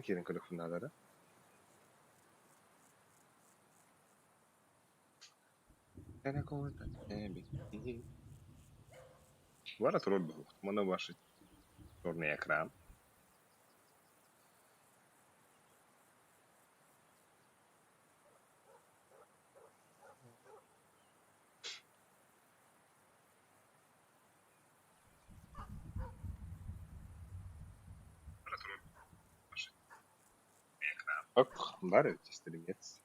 Киирэн көрүөхпүн наада Бара турар буолуох. Манна ваш черный экран. Ок, баар эбит стримец.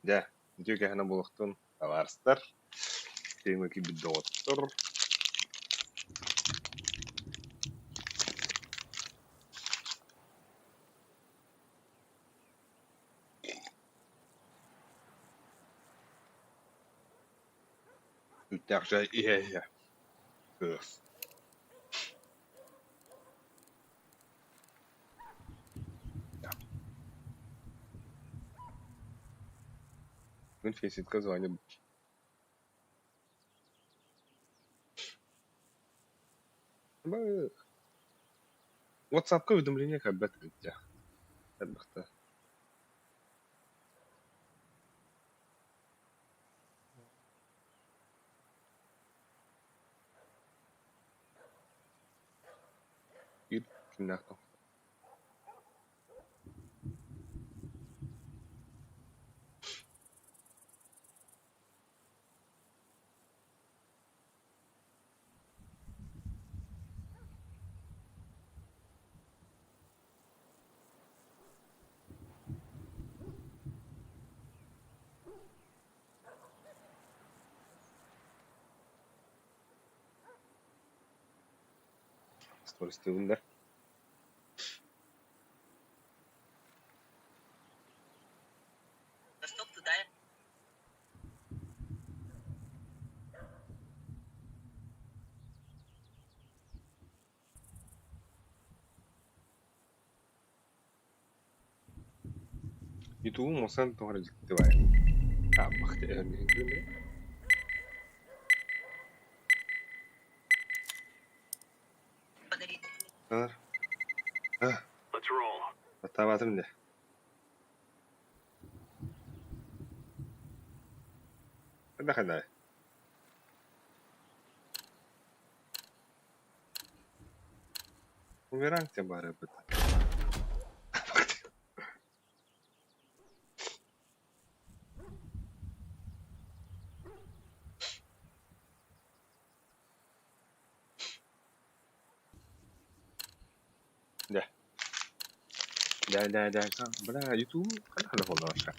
Дьэ, үтүө кэһэнэ буолуохтун, табаарыстар, тыыҥҥа киирбит доҕоттор. Үүттээх чай иһэ-иһэ кыыс. Мин фейситка звоню. WhatsApp-ка уведомление кэлбэт эбит элбэхтэ. Биир күннээх Стористыыбын да. Ютубум масан тоҕо эрэ дьикти баайа. Баттаабатым дии. Хайдах хайдаҕый? Бумеранг диэн баар эбит. Дьэ. Дьэ, дьэ, дьэ, бля, ютуб хайдах да буолла вообще.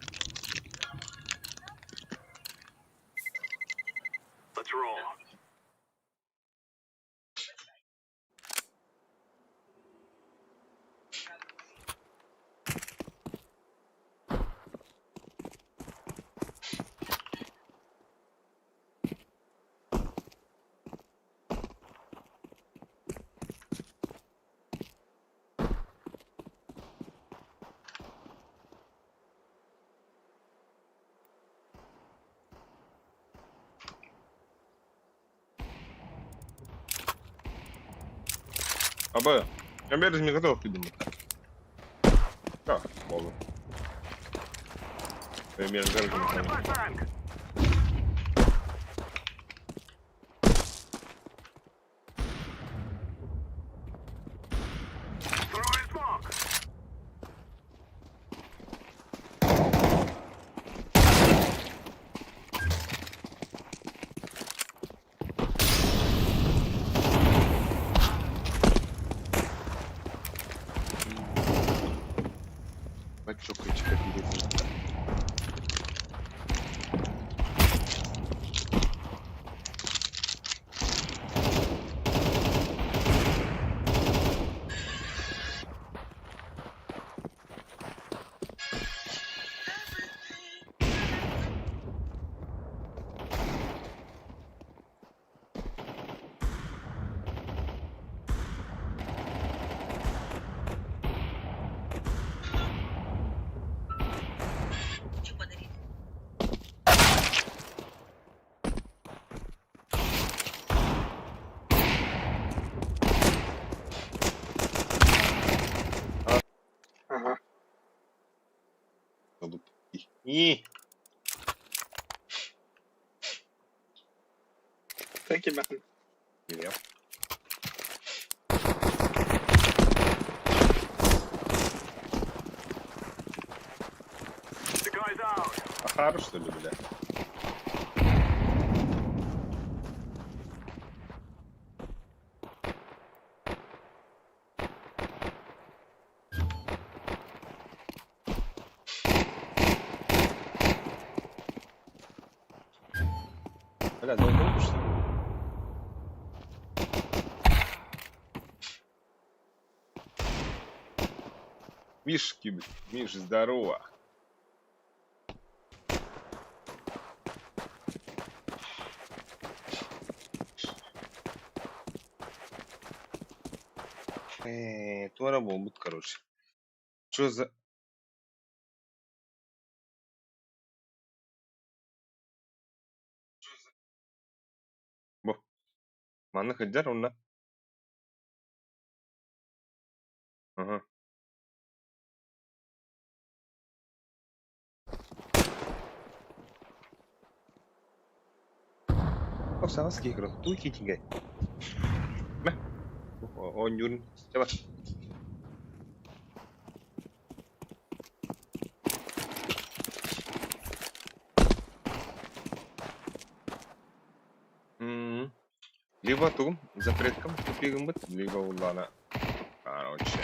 Аба, я не готов придумать. Так, буолла. Примерно Bak çok açık. И. Кимэхин. Билиэм. Ахары что ли, бля? Бля, долбоеб, что ли? Мишки, Миш, здорово. Э, туора буолбут, короче. Чё за... Бу. Манна сылдьар уонна Аһа. Ол саҥа киһи көрөн туй киитиҥҥэ Мэ оонньуурун чэ бар. М Либо тугум запреткам тупигыммыт, либо улаана короче.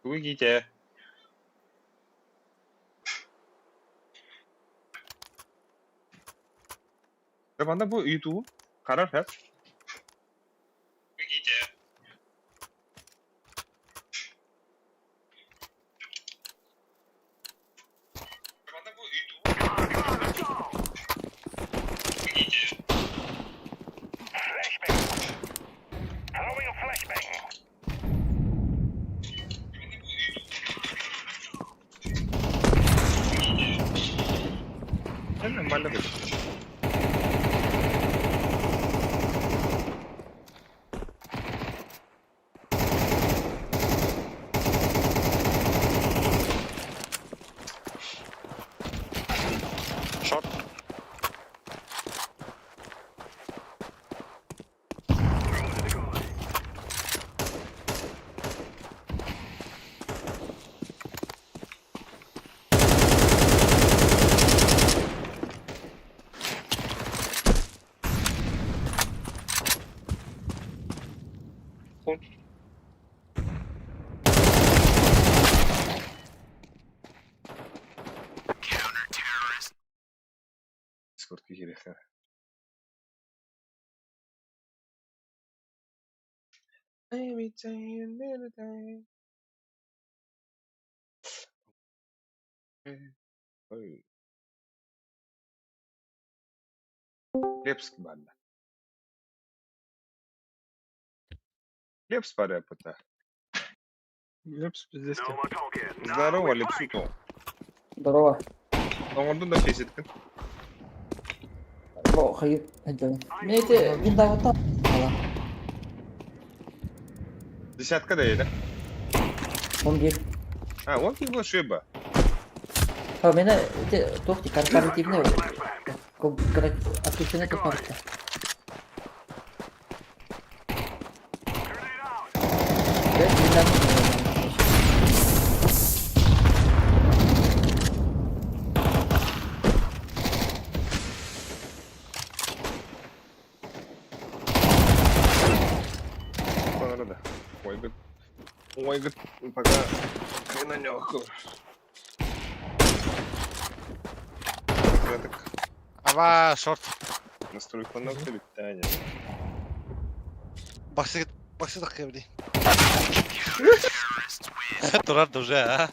Тугуй киитэ? Дьэ манна бу ютубу харар һэ. Нормально. Short. Хон. Дискорд киириэххэ. Ой. Лепск бааллар. Лепс баар Лепс пиздец. Здорово, Лепсуто. Здорово. Оҥордун да фейситкин. Бо, хайыр, хайданы. Мен эти виндавата. Десятка да еді. 11. А, он киһи шеба. А, меня эти тохти корпоративные. Отключены тут. Арада. Ой, гыт. Ой, гыт. Пока хрена. Ава, short. Настройка на питание. Баксы, баксы так кебди. Турар уже, а?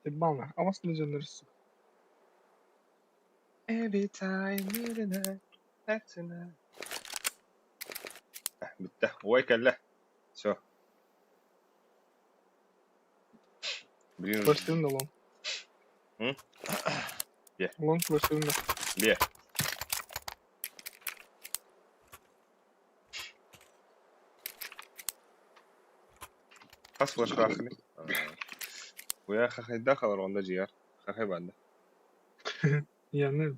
Ты бална. А вас не занырсу. Every time midnight, that's enough. Бүттэ. Ой, кэллэ. Все. Блин, Флештын да long. М? Где? Long флештын да. Где? Хас флешка ахыны. Уя хахайда халар онда жигар. Хахай банда. Yani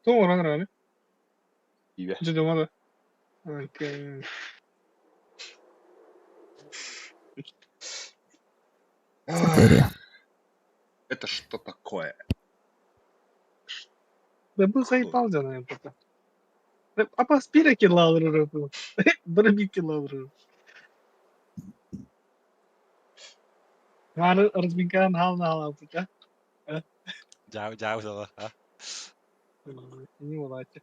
Тоҕо уран эрээри, Ибе. дьэ да. Окей. Это что такое? Да был заебал дьэ пока. Апас биир килл алырыр Бары биир килл алырыр. Маны разминкаан хаална хаалаабыта. Дьаа дьаа сала. А? Не улааччы.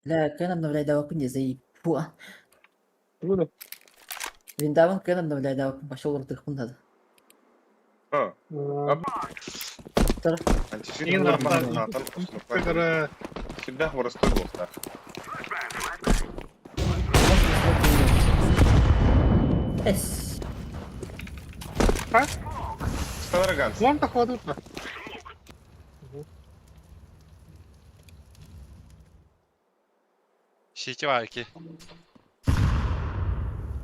Бля, кэн обновляй давакын заебу. Буду. Виндавын кэн обновляй давакын пошел ртыхпын надо. А, Тар. античит Ең Всегда простой был, да. Эс. Староганс. Лон тахватут. Сити варки.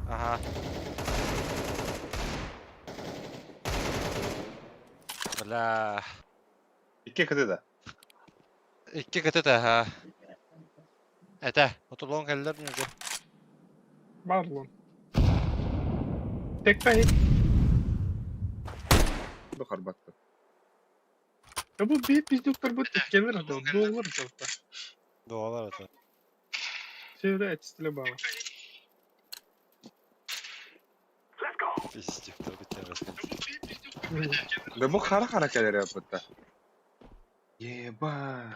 Ага. Бля. Икки кыды да. Икки кыты да, ха. Это, отулон келлер мүмкүн. Бар лон. Текпе. Ду харбатты. Ya bu bir пиздюктар bu келер да, доллар да. Дуалар это. Севре etistile bağlı. Пиздюктар битер. Да бу хара хара келер yapıtta. Ебать.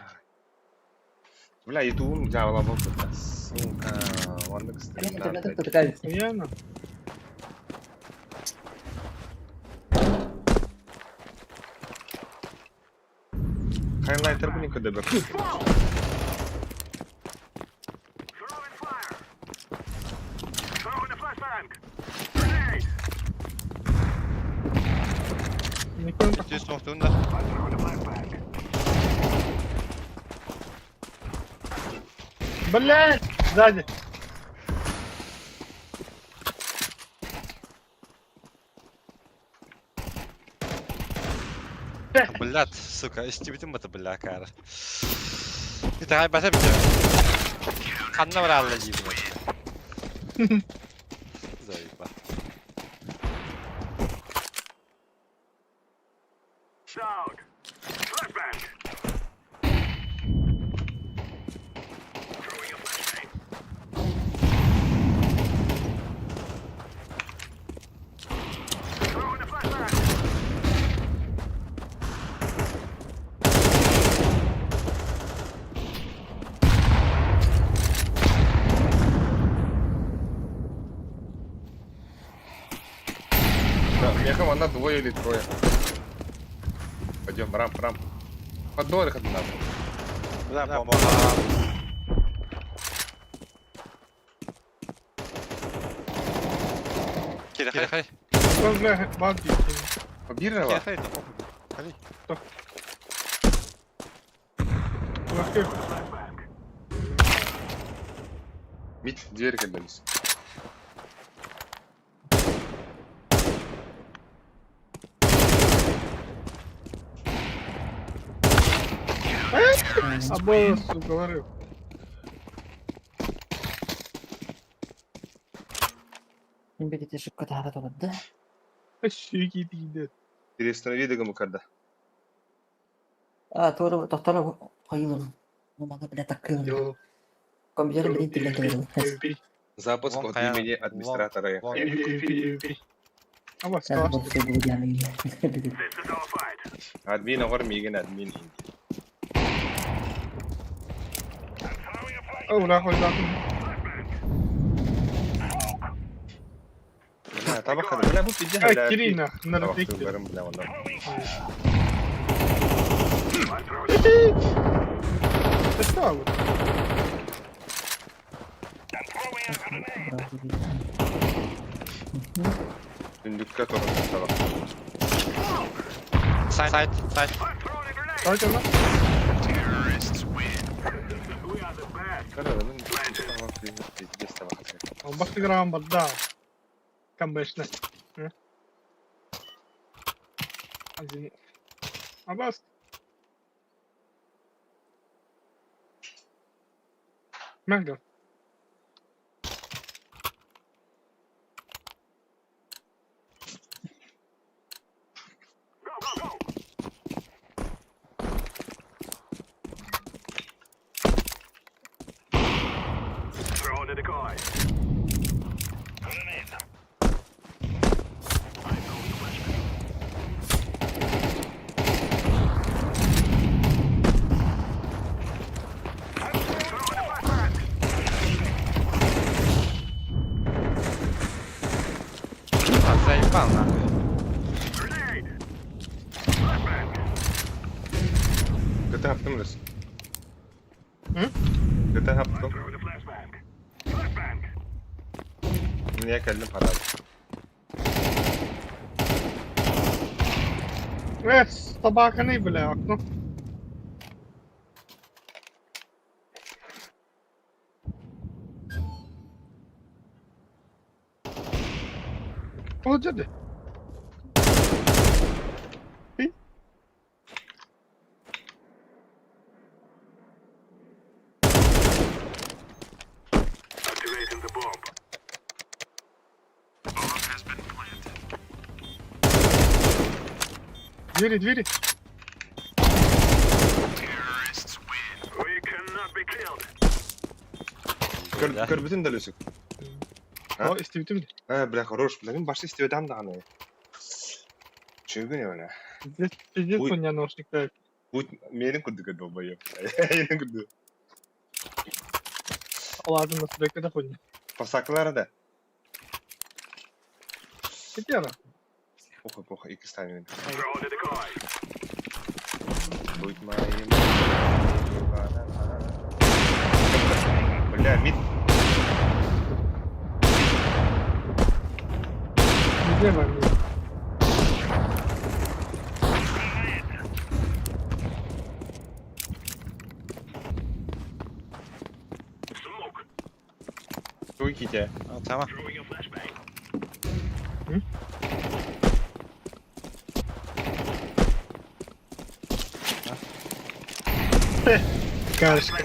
Бля, ютубум жабыла болуп Сука, вандык Интернет стримнар. такая. Яна. Хайлайтер бу никогда бер. Никон Түс тоқтуын да. Блять! Сзади. Блядь, сука, истибитим бата бля кара. Это бата бите. Ханна бар алла жейбі. Заеба. Да, мехом она двое или трое. Пойдем, рамп, рамп. Под дорог надо. Бля, бомба. Кире, хай. Бля, баг Побирного? Кире, хай. Хай. Мид, дверь кабелись. Або, говорю. Мен шипка тахара да. Щеки тиде. Переустанови дагаму когда. А, тура тохтара хайылым. Ну, мага, бля, таккылым. Компьютер блин тилен келер. Запуск Вон от хая- имени вон- администратора. вон. Аба, Сейчас скажешь. буду все буду Админ огор миген админ. О, бля, хоть да. Бля, табаха, бля, бу пиздец, Ай, бля. Кирина, на Табак рефлекте. барым, бля, онда. Что? Түндүккэ турар табах. Сайт, сайт, сайт. Давайте она. Көрө, мин табах пиздец табах. Албак играем бада. Камбэшна. Один. Абас. Мега. А, заебал нахуй. Көтө хаптым өлөс. М? Көтө хаптым. Niye келдим пара. Эх, собака не, бля, окно. Получили. Двери, двери. Көр көрбүтүн да өлөсүк. А? О, истибитим. Э, бля, хорош, бля, мин башта истибетем даҕаны. Чүгүн эбэнэ. Пиздец, пиздец, Ой. у меня наушник так. Будь мерин курдук долбоеб. Мерин курдук. Ладно, настройка да хуйня. Посакалара да. Где она? Похуй, похуй, икки ставим. Будь моим. Бля, мид. Где она? Туйките. А, tamam. Карышка.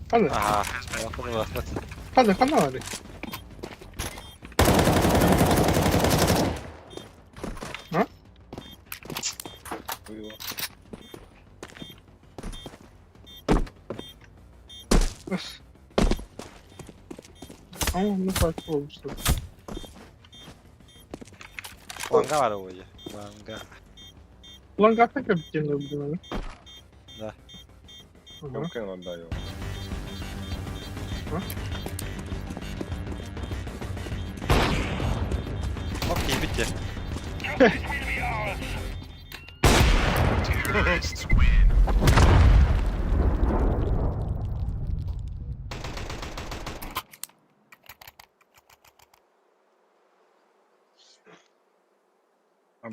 Хана, Аха. Рахмат, рахмат. хана, хана, али. А он на факт что. Ланга var o ya. Langa. Лангата как кинул, блин. Да. Ага. Yok onda yok. Okey bitti.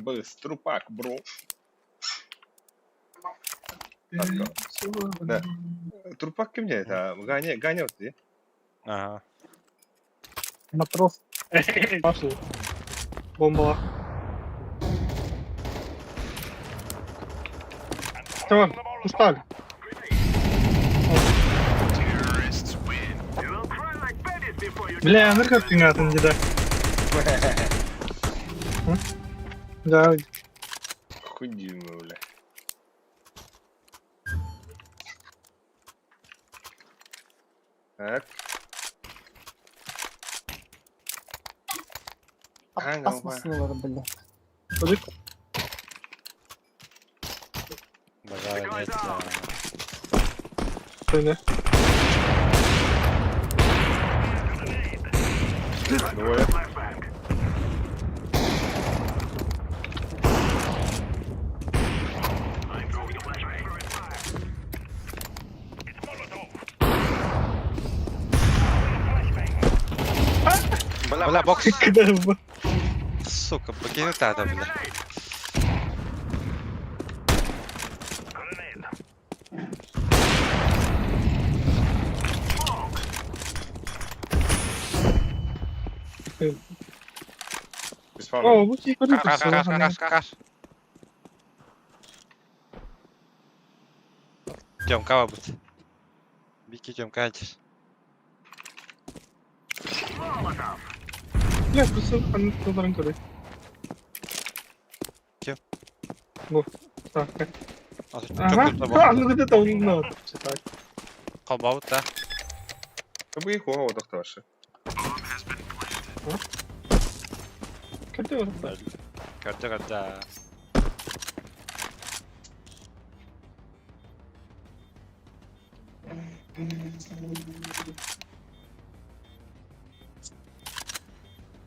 Быс, трупак, бро. Да. Трупак ким это? Ганя, Ганя вот ты. Ага. Матрос. Пошел. Бомба. Все, устали. Бля, ну как ты на этом деда? Да, Хуйдюма, бля. Так. Асмысылар, бля. подожди. Базара нет ya. Что, не? Двое. Бля, бокс. Кыдар бу. Сука, покинь тата, бля. О, бу кии көрү Каш, каш, каш, каш. Тёмка бабыт. Бики Тёмка антир. Бля, бу ханнык тылларын көрө. Ким? Бу. Так. Ага. Аны где-то умно. Читать. Холбабыт, да. Бу их оға одақта баршы. Көрдө бар. Көрдө, көрдө.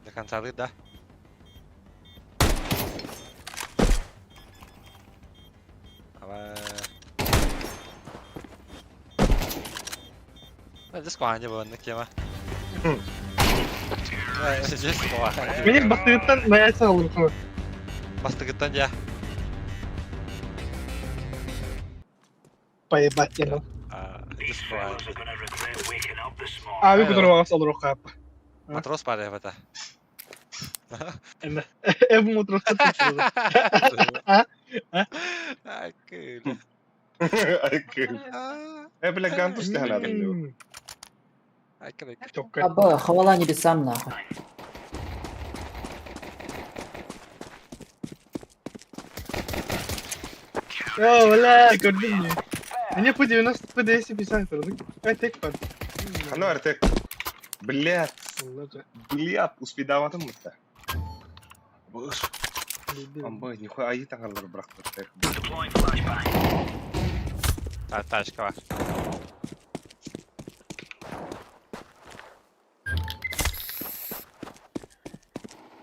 До конца да? Давай. Здесь кванди было, на тема. Здесь кванди. Мени бастыгыттан на яйца алып. Бастыгыттан я. Поебать я. Здесь кванди. А, вы которого салру хап. Матрос паре в это. Эв матрос. Ай, кыля. Ай, кыля. Э, бля, гантус таханадым. Ай, кыля. Аба, хвала небесам, нахуй. О, бля, көрдүм не. Мне по 90, по 250 көрдүк. Ай, тек бар. Хана бар тек. Блядь, блядь, успедаватым мытта. Бұш. Амбай, нихуя айы таңғарлар бірақ тек. Тачка бар.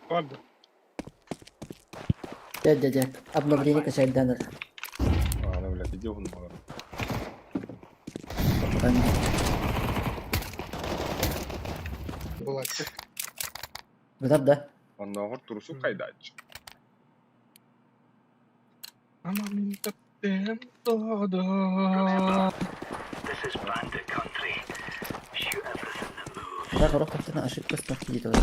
Барды. Дядя, дядя, обновление качать данных. Ана, блядь, иди он бар. Булатчы. Бұдар да. Оннооҕор турусу хайдааччы. Ама мин таптым тода. Так, урок таптына ошибка статьи тоже.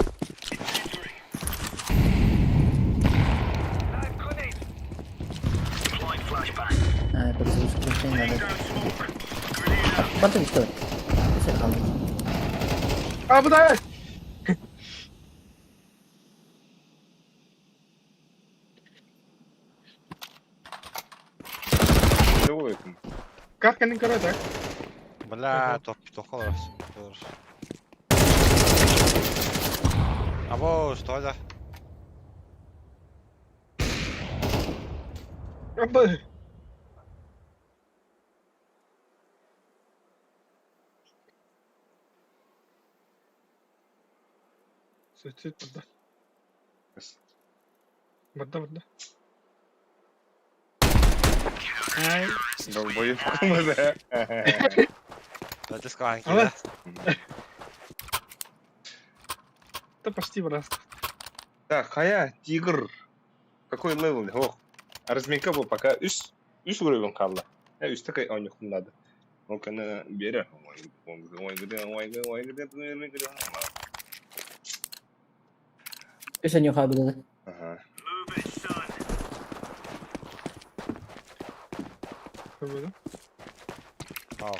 А, перезагрузка надо. Барды что? Все қалды. А, bu da. Не болуйтун? Карканын көрө так. Бля, топ тоқал Або, что это? Абы. Сөйтсөйт бұрда. Бұрда, бұрда. Ай. Долбоеб кылмады. Да, сканки, да? Это почти в раз. Так, хая, тигр. Какой левел? Ох. Разминка был пока үс үс уровень қалды. Ә, үс такой ойнақым надо. Ол каны бері. Үс ойнауға біледі. Ага. Көрмедім. Ау.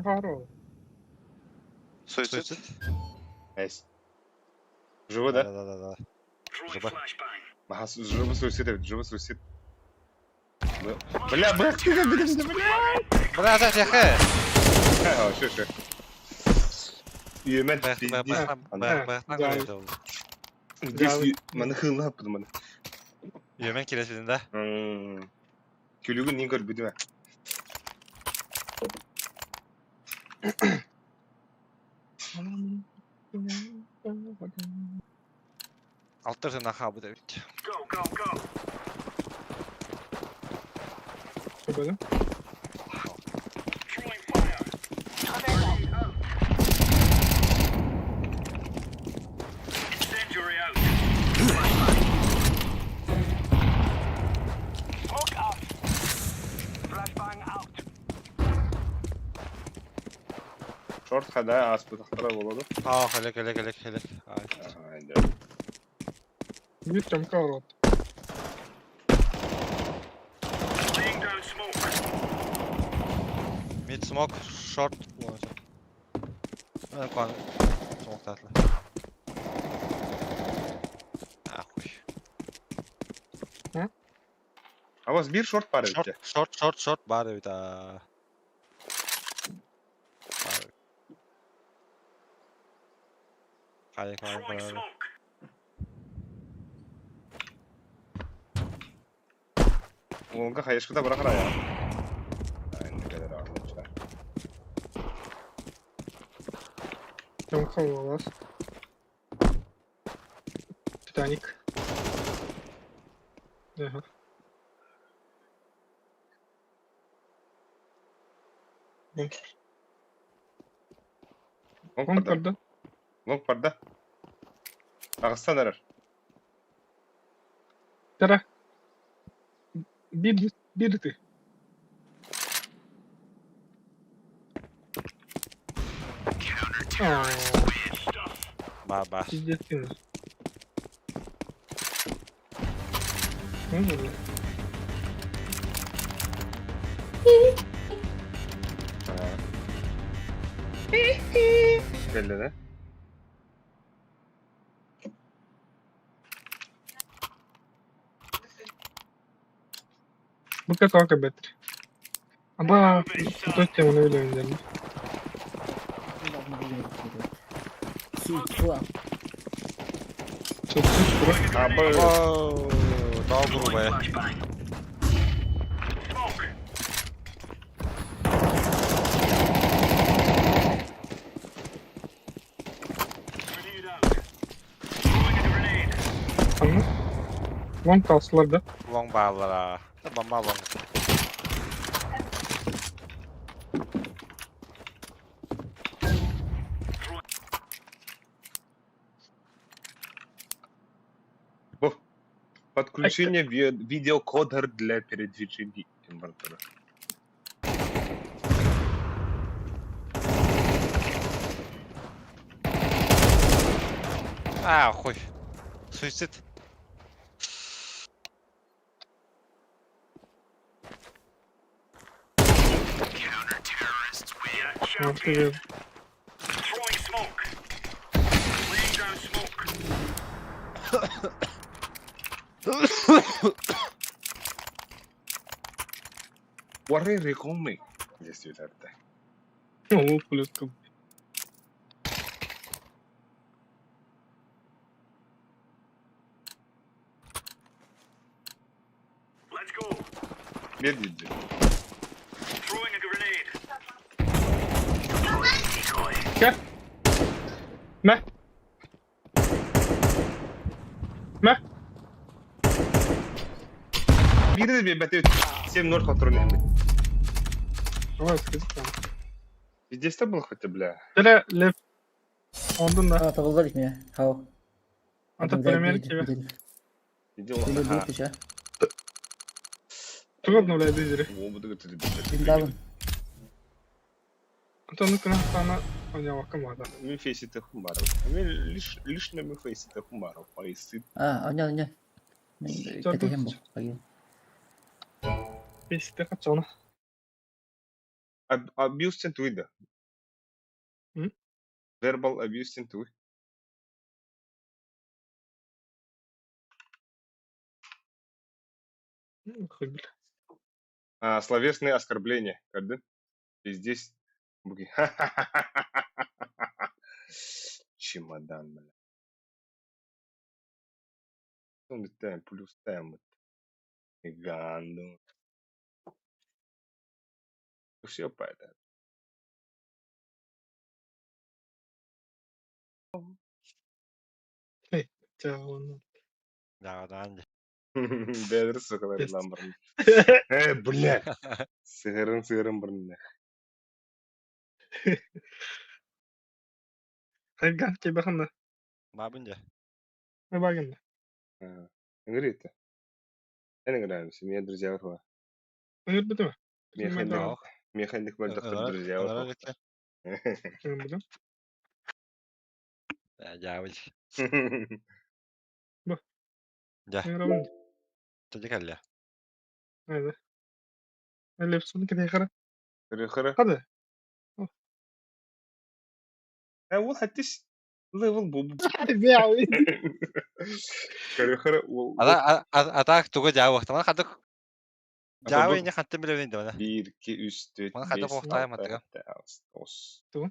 Хоро. Суицид? Найс. Живы, да? Да, да, да. Живы. Маха, живы суицид, живы суицид. Бля, бля, бля, бля, бля. Бля, да, тихо. А, шо, шо. Үйемен, Бэх, бэх, бэх, бэх, бэх, бес, маны хылап маны. Үйемен келесің, да? Күлүгүн не көрбүдүм. Алтыр хаалбыт эбит. Көбөлө. Шорт хада ааспытахтара буолуо. Аа, хэлек, хэлек, хэлек, хэлек. Ай. Аа, да. Биир чамка орот. Mid smoke, short. Кон. Smoke таатла. Ахуй. А вас биир шорт баар Short, эбит. short, short, short баар эбит аа. Баар эбит. Хайа, хайа, хайа. Уолга хаешката бырахара я. Ай, кэлэр аалыча. Чамка уолас. Титаник. Ага. Лонг Он барда. көрдө. Лонг барда. Ағыстан арар. Тара. Биир биир ты. Аа, Ба, ба. пиздец. Ну, бля. Кэллэ да? Бу как бетер. Аба, точно оны билемин. Си, Чөп чөп Абы. Оо, тоо грубая. Анны. Вон талсылар да. Long баалара. Бамма long. Бу. Подключение видеокодер для передвижения температуры. А, хуй. Суицид. Вот тебе. Вары рекомы. Действует это. О, плюс. Медведи. Кэ? Мэ? Мэ? Биирдэ биэрбэтэ 7-0 хотторон иһэммит. Давай, скажи там. Здесь-то был хотя, бля. Тара лев. Ондун да. А, табылдар итме. Хау. Anta премьер кебе. Видел? Или Ага. биир түшә. Тугат нула дизире. О, буду говорить. Биндабын. Anta ну кына тана оня вакамада. Ми фейсите хумаров. Ми лишь лишь ми фейсите хумаров. Фейсит. А, оня, оня. Кэтиһэн бу. Агин. Фейсите качана. Abuse тен туйда. М? Verbal abuse тен туй. Хуй, бля. А, словесные оскорбления. Когда? И здесь буки. Чемодан, бля. Ну, темп, плюс темп. Ганду. Все поэтому. Чаҕыланна. Даҕадаан дьэ. Бэдэр сыкаларынан баран. Э, бля. Сыһырын сыһырын баран. Хайга кебехана. Бабын дьэ. Багында. Ыҥырыыта. Эн ыҥыраабын, семья друзья бар. Ыҥырбытым. Миэхэ миэхэ мөлтөхтөр друзья бар. Ыҥырбытым. Дьаабыл. Бу. Дьэ. Ыҥырабын. Тадьа кэллэ. Айда. Лепсон кэтэхара. Хара. Хады. Э, ол хаттис level бу. Хара ол. Атаак тугу дьаабыахтаман хадык дьаабы инне хантан билэбин да 1 2 3 4 Мана хадык 5 оохтаайым 6 аттыга. 7 8 9. Тугу?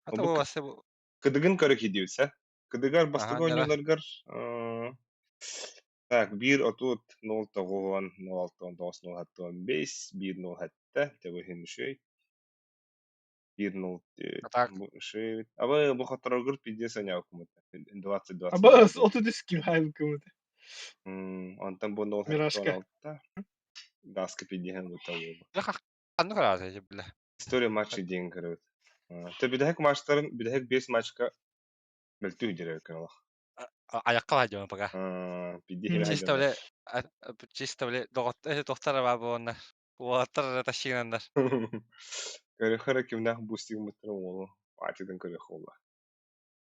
Ата бу бассы бу. Кыдыгын көрө кидиүсэ. Кыдыгар бастакы Аха, дьара. оонньууларгар так 1 30 0 9 0 6 9 0 6 5 1 0 7 тэбэһин үшүй 1 0 Атаак. 4 Абы бу хоторогур пиздец оняукумут 20 20 Абас 33 ким хайбыкымыт. Онтон бу 0 Мирашка. 6 Даска пиздеһен бутал Бля ханны караата бля. История матча диэн көрөбүт. Тэ бүтэһик матчтарын бүтэһик 5 матчка мөлтүү дирэр кыналах. Аякка баадьама пока. Пиздеһин Чисто бля чисто бля доктор баа буоннар. Уолаттар тащинаннар. Көрөхөрө кимнээх бустигымыттара уолу. Паатитын көрүөх уола.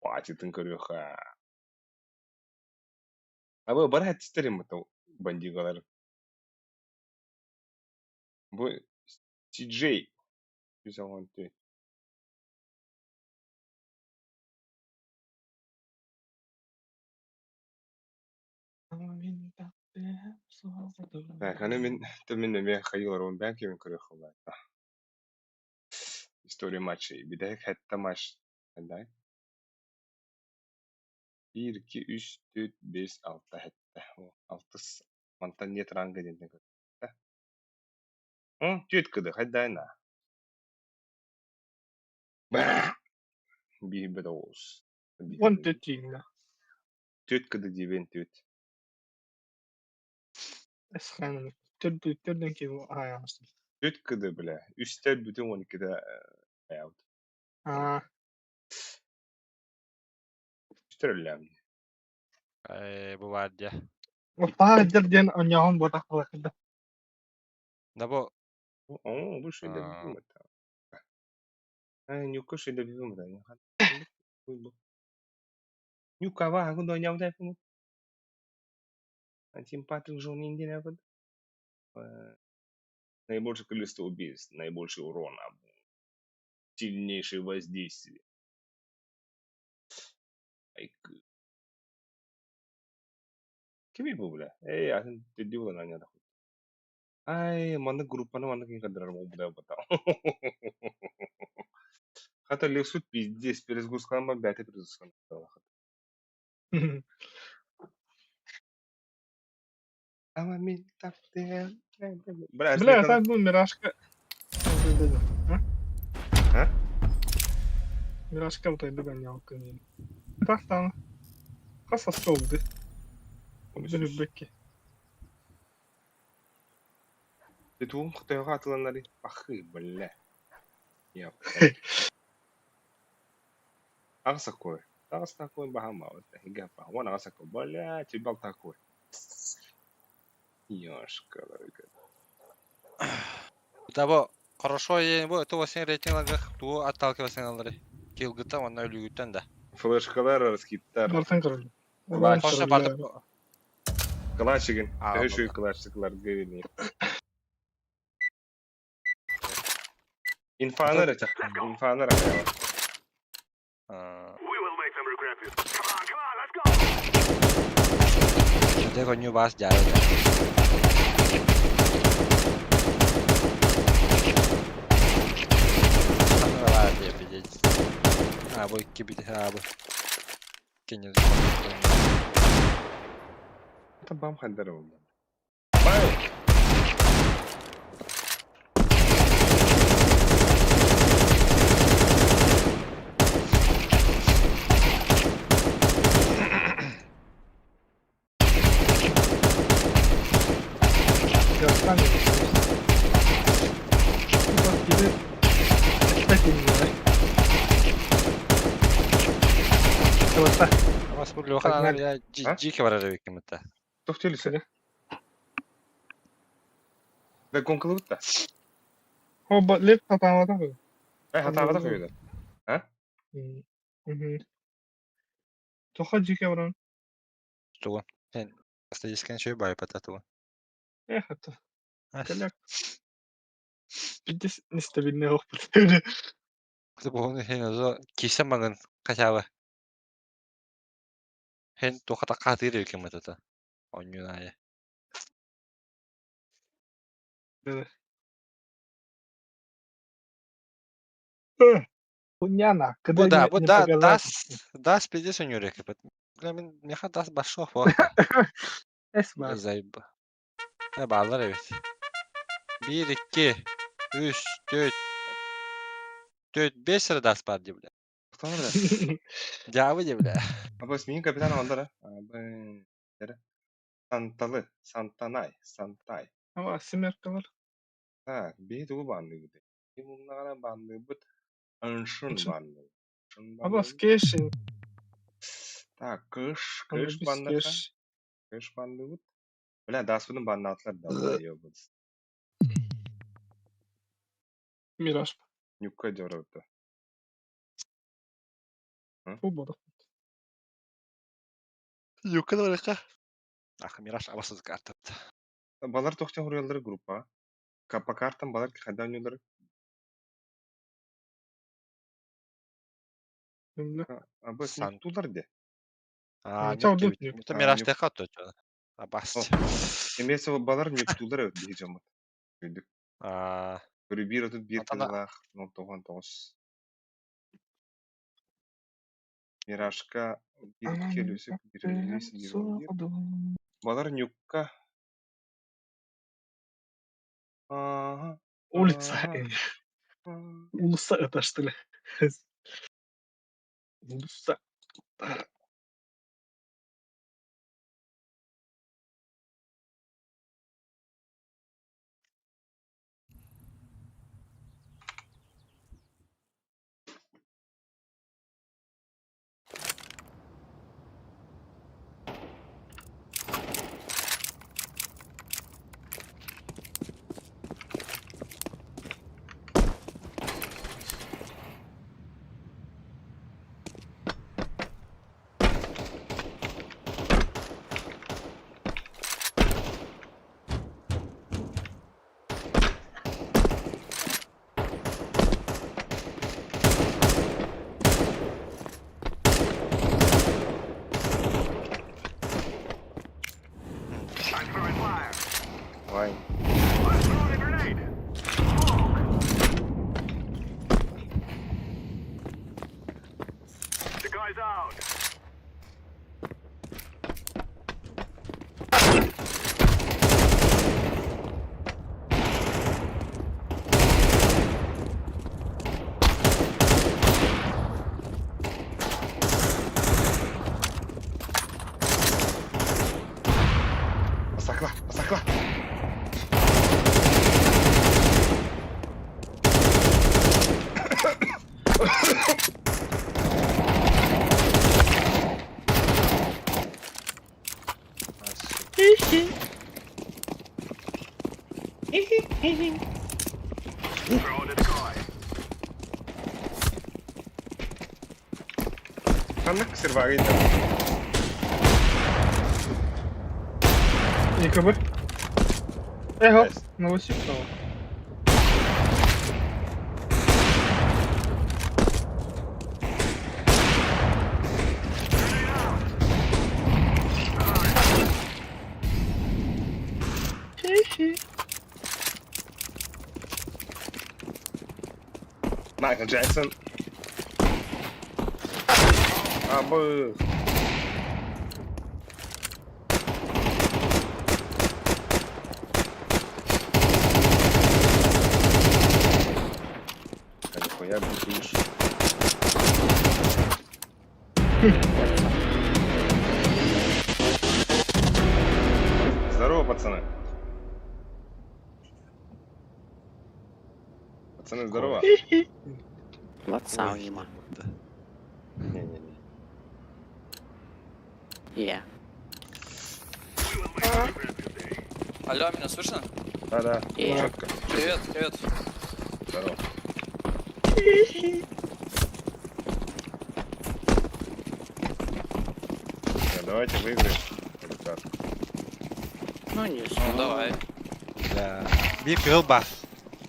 Паатитын көрүөх. Абы бары хаттистер иммыта бандигалар. Бу CJ 114. Так, аны мин мин эмиэ хайыыларбын бэйэм кимин көрүөх буолла. История матчей. Бүтэһик хэтта матч. Дай. 1, 2, 3, 4, 5, 6 хэтта. Алтыс. Мантан нет ранга диэн көрдө. Түөрт кыды хайдайна. Биир оҕус. Он төттиинна. Түөрт кыды диибин түөрт. Эсханын. Төрдү төрдөн киһи аайаҕастын. Түөрт кыды бля. Үстэр бүтүн он иккитэ аябыт. Аа. Үстэр өллөм. Э бу баар дьэ. Оппаа диэн онньоҕун буотах буолар. Да бу Оо, бу шейде бибим это. Ай, нюка шейде бибим да. Нюка ва, агун дойням да пумут. Антим Патрик жон индин апад. Наибольшее количество убийств, наибольший урон, сильнейшее воздействие. Ай, Кими бу бля? Эй, атын төдүү буолан аня Ай, маннык группаны маннык кыдырар бу бата. Хата лексут пиздец, перезагрузкалан бәте перезагрузкалан. Ама мин таптым. Бля, Бля, это бу Мирашка. А? Мирашка утайдык анньаалкын. Тахтан. Хас астолды. Бүлүбүкки. Ты тугун хотойго атыланнары пахы, бля. Я. Аҕыс такой. Аҕыс такой баһама. Гапа. Вон аҕыс такой. Бля, тебал такой. Ёшка. Да бу хорошо бу это восемь рейтинг тугу отталкиваться алары. Килгыта онна өлүгүттэн да. Флешкалар, раскиттар. Бартан көрөлү. Клатч. Хоша барды. Клатчигин. А, Төһө клатчиклар гевини. Инфанер это. Инфанер. Дэ конью бас жаа. А бу икки бит а бу. Кенер. Это бам хандар oldu. Опять не Бас бу Леха Погнали. бля А? дьике барар эбиккин бытта. Туох телесе? Кэлэ. Да гонкалыбыт да. О, леп хатаабатах үһү. Э хатаабатах үһү да. Тоха дьике баран. Тугун. Эн статистиканы үчүгэй баайбата тугун. Э, хата. Ас. Кэлэ. Пиздец нестабильный опыт. Буһуну иһин озо киирсэн маҥан хотя бы. Эн туохха хатыыр эбиккин бытата. Оонньуун аайы. Хуйня Бу когда да, не, бу не да, показать. дас, дас пиздец оонньуур эбит. Бля, мин миэхэ дас большого буолла. Эсма. Заеб. Э, бааллар эбит. Биир, икки, үс, түөрт, түөрт, биэс эрэ дас баар дии, бля. Тохтолор да. Дьаабы дии, бля. Абас миин капитан аллара. Абы. Санталы, Сантанай, Сантай. Ава, семеркалар. Так, биһи тугу баанныыбыт? Ким умнаҕына баанныыбыт? Ыншын Ыншын. баанныыбыт. Ыншын Аба, баанныыбыт. скешин. Так, кыш, кыш Анубис баанныха. кеш. Кыш баанныыбыт. Бля, даспытын бааннаатылар да, ёбаный. Мираж. Нюкка дьоробута. Фу, буду. Юкка да барыахха. Ах, Мираж абасыз картат. Балар тохтон хуруйаллар группа. По картам балар хайда оонньууллар. Абас Сан. нюктуулар де. А, Чау, нюк дут эбит. нюк. Это А, Мираж нюк. тэхэ отто чё. Абас. О. Эмиэ балар нюктуулар эбит биһи дьоммут. Өйдүк. А, Көрү биир отут биир Онтон кыллаах, нол тоҕон тоҕус. Миражка биир келүсүк, биир элиис, биир он биир. Балар нюкка. Ага. Улица. Ага. Улуса это что ли? Улуса. Вай. Басакла, басакла. А, Ханнык сервагы итер. ЕКБ. Эхо, Найс. новосипного. Хи-хи. Майкл Джексон. Абы. А нихуя бутишь. Здорово, пацаны. Пацаны, здорово. Хи-хи. What's Ой, Нима? да. Не-не-не. Yeah. Алло, меня слышно? Да-да, Yeah. четко. Привет, привет. Здорово. Да, давайте выиграем. Ребят. Ну не Ну знаю. давай. Бля. Биир кыһыл баар.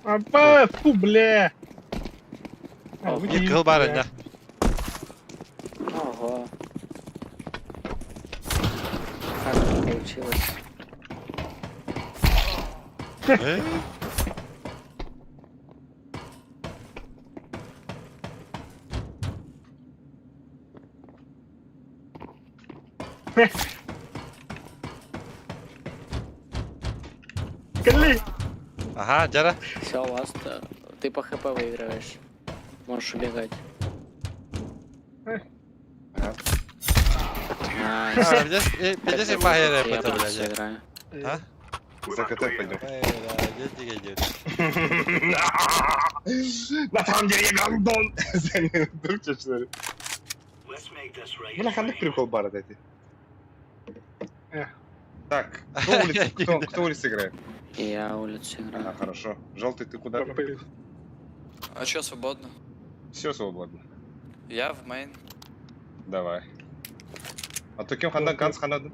Апа, фу, бля. А, Биир кыһыл баар бля. иннэ. Ого. Как это получилось? Э? Кали. Ага, дьэ. Все, ласт, ты по хп выигрываешь. Можешь убегать. Ага. Nice. А, Пиздец, пиздец, Это махер я это, буду блядь. сыграю. А? За КТ пойдем. Эй, да, где идет? На самом деле я гандон! Друг что ли? Бля, ханнык прикол бар эти. Эх. Так, кто улица, кто улица играет? Я улицу Ага, играю. хорошо. Желтый, ты куда? А чё, свободно? Все свободно. Я в main. Давай. А то кем хандан, ганс хандан?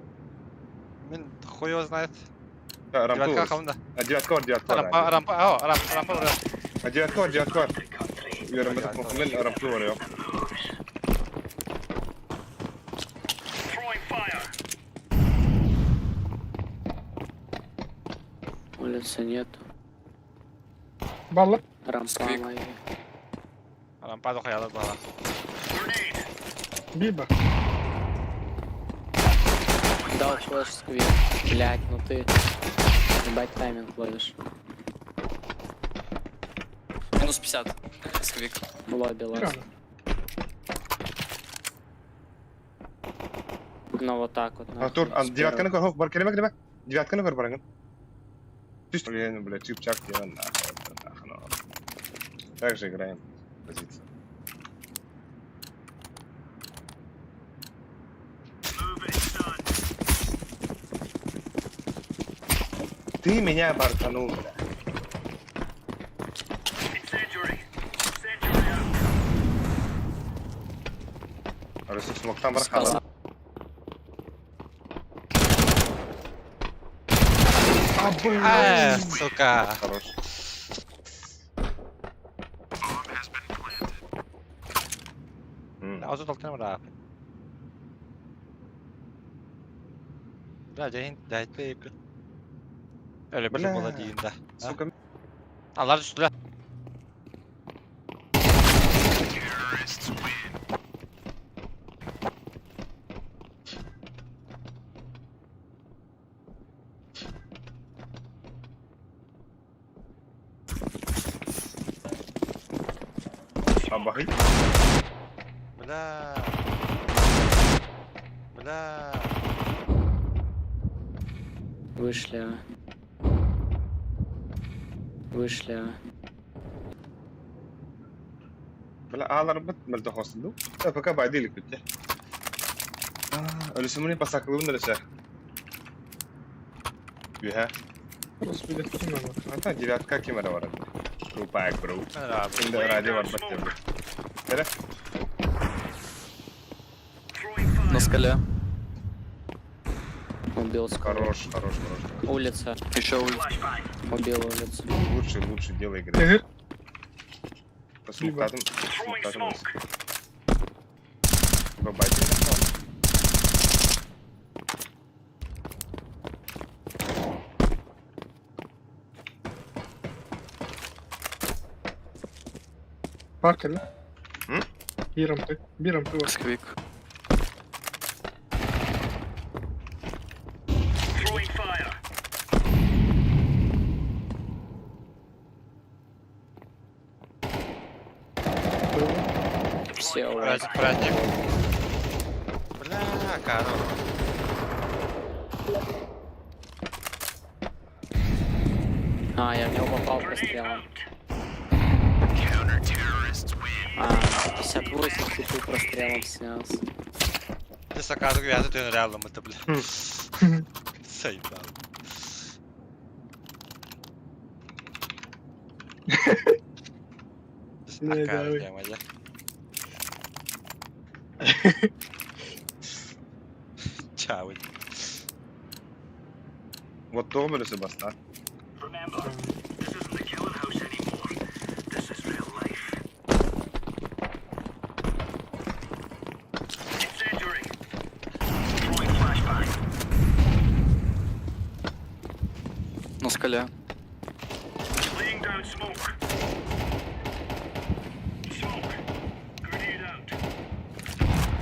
Мин хуй его знает. Да, рампу. Девятка хамда. А девятка, бар, девятка. бар, Рампа, рампа, о, рампа, рампа, рампа. А девятка, бар, девятка. бар. Үөрэммэтэх мухаммед рампу бар, йо. Улицы нету. Балла. Рампа Сквик. моя. Рампа дохуя бала. Биба. Дал flash squeak. Блять, ну ты. Ебать тайминг ловишь. Минус 50. Squeak. Лобби last. Рано. Ну вот так вот. нахуй, Артур, а с девятканы первого. көр, бар келеме келеме. Девятканы көр бараңын. Түс, блин, бля, чип-чак делаем, нахуй, это нахуй, ну. Так же играем. Позиция. Ты меня бортанул, бля. Русик смог там бархала. Сказал. Э, сука. Хорош. М. Азот алтын бар. Бля, дәйін, дәйтпе епі. Öyle bir Бля. бола дейін да. Сука, Алар түстілі. абахи. Бля. Бля. Вышли. а. Вышли. а. Бля, алар бит мөлтө хостунду. Пока байдилик бит. Өлүсүмүнү пасакылыбын өлүсө. Үһэ. Господи, ким ана? Ата девятка кемера бар. Рупак, бро. Бля, Инде радио бар бит. Бере. На скале. Убил сквик. Хорош, хорош, хорош. Улица. Еще улица. Убил улицу. Лучше, лучше дело игры. Тегер. Смоктадым, смоктадым. Бабайдилик. Бар кэллэ. М? Биир рампы. Биир рампы бар. Squeak. Все у вас. Праздник, праздник. Бля, корова. А, я в него попал прострелом. А, 58 типу прострелом снялся. Ты сакадык вязы төн реалым это, бля. Заебал. Не, давай. давай. Чао. Вот то бөлөсө баста. На скале.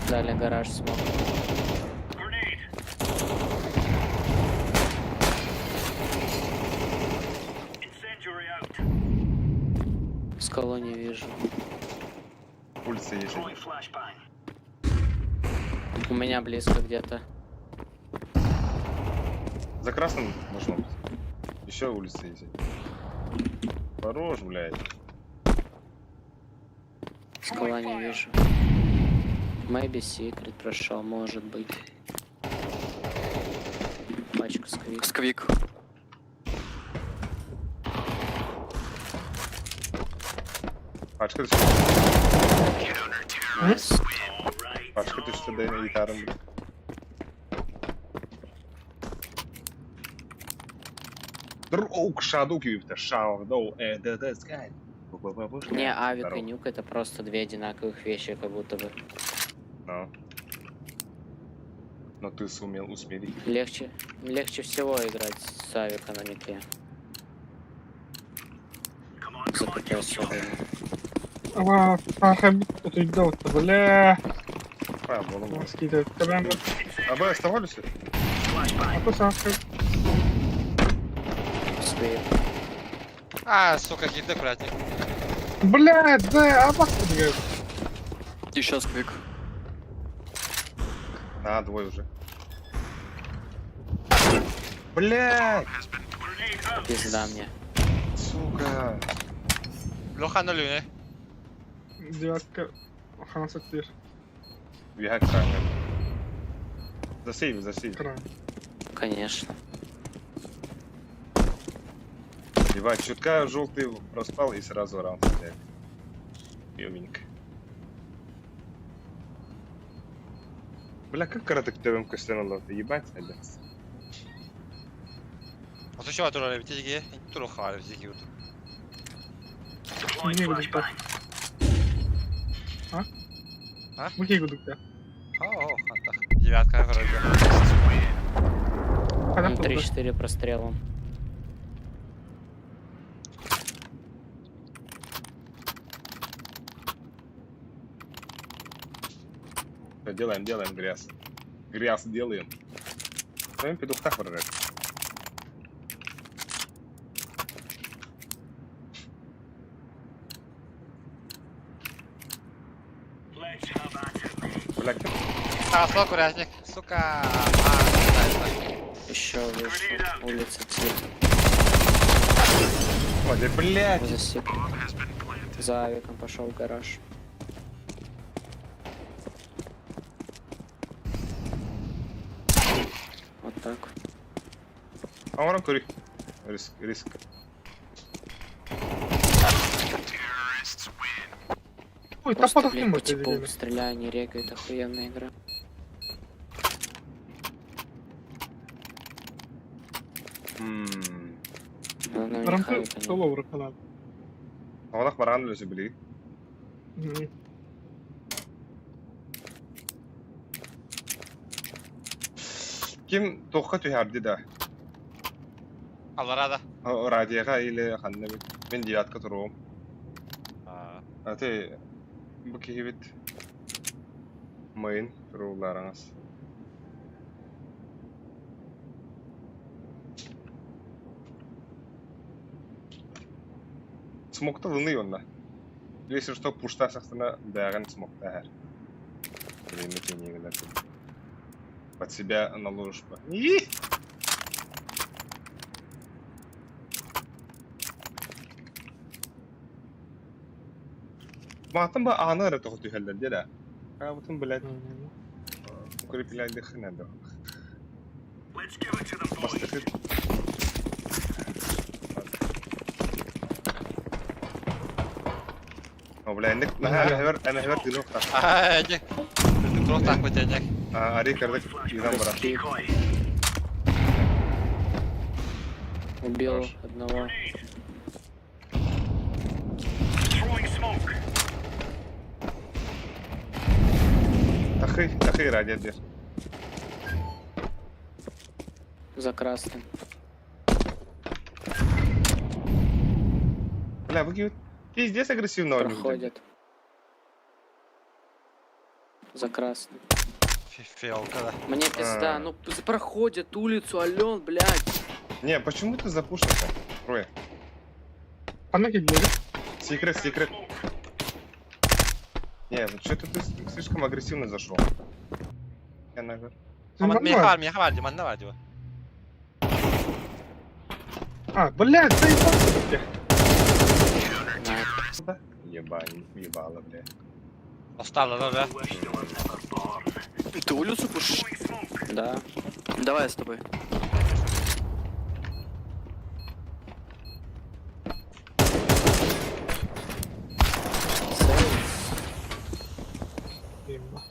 Дали гараж смог. Скалу не вижу. Улица есть один. У меня близко где-то. За красным должно быть. Еще улица есть. Хорош, блядь. Скала не вижу. Maybe secret прошел, может быть. Пачка сквик. Сквик. Пачка түстэ. Nice. Пачка түстэ да гитарам, блядь. Друг Shadow күйіпті. Shadow the sky. Не, авик и нюк это просто две одинаковых вещи, как будто бы. Но. Но ты сумел усмирить. Легче всего играть с авика на нюке. За КТ особенно. Ава, паха, утуйда, бля. А, было бы. Скидывает. Тебя А вы оставались? А то сахар. Сквик. А, сука, хиты аккуратнее. Бля, да, а вас Еще сквик. А, двое уже. Блядь! Пизда мне. Сука! Лоха на люне. Девятка. Ханса тир. Бегай крайне. Засейв, засейв. Край. Конечно. Ебать, чутка желтый проспал и сразу раунд взяли. Ёбенько. Бля, как короток ТВМ костянуло? Ебать, блядь. Осы чего туралы битеге, туру хары битеге вот. Не гудукта. А? А? Мухи гудукта. О, хата. Девятка вроде. Хана Ну, 3-4 прострелом. Всё, делаем, делаем грязь. Грязь делаем. Твоим петухтах враг. Бля, кем? А, сло аккуратник. Сука. А, да, Еще вышел. Улица Ти. Ой, да, блядь! За секрет. За авиком пошел в гараж. Вот так. А он курик. Риск, риск. Ой, та Просто, потох не блядь, по может типу стреляю, не регает, охуенная игра. Ммм. Главное, у них Рампы авика нет. соловра хана. А он баран лежит, блин. Ким тоққа түһәрді да. Аларада. Радиоға или ханна бит. Мен девятка туруом. А, А ты бу киһи бит мыйын турууларыңыз. Смокта лыны онна. Если что, пушта сахтана бәгін смокта әр. Время тенегілер. Под себя наложишь. И! Маатын ба ааны эрэ тоҕо түһэллэр диэ Хаабытын, блядь, укреплядыхын надо. Бастакы О, бля, инник наһаа эмэһэбэр эмэһэбэр тыыныахтаах. Аа, эдик. Туохтаахпыт эдик. Ари кырдык тыынан барар. Сквик. Убил Хорош. одного. Тахы, тахы радио дир. За красным. Бля, вы пиздец агрессивно оонньуур. Проходит. За красным. Фиолка, да. Мне пизда, А. ну проходит улицу, Ален, блядь. Не, почему ты запушился? Трое. Ханна киллири. Секрет, секрет. Не, что-то ты слишком агрессивно зашел. Я наверх. Миэхэ баар, миэхэ баар, манна баар дии. А, блядь, заебался. На, Ебань, ебало, бля. Осталось, да? Ты улицу пушишь? Да. Давай я с тобой. Сейв. Именно.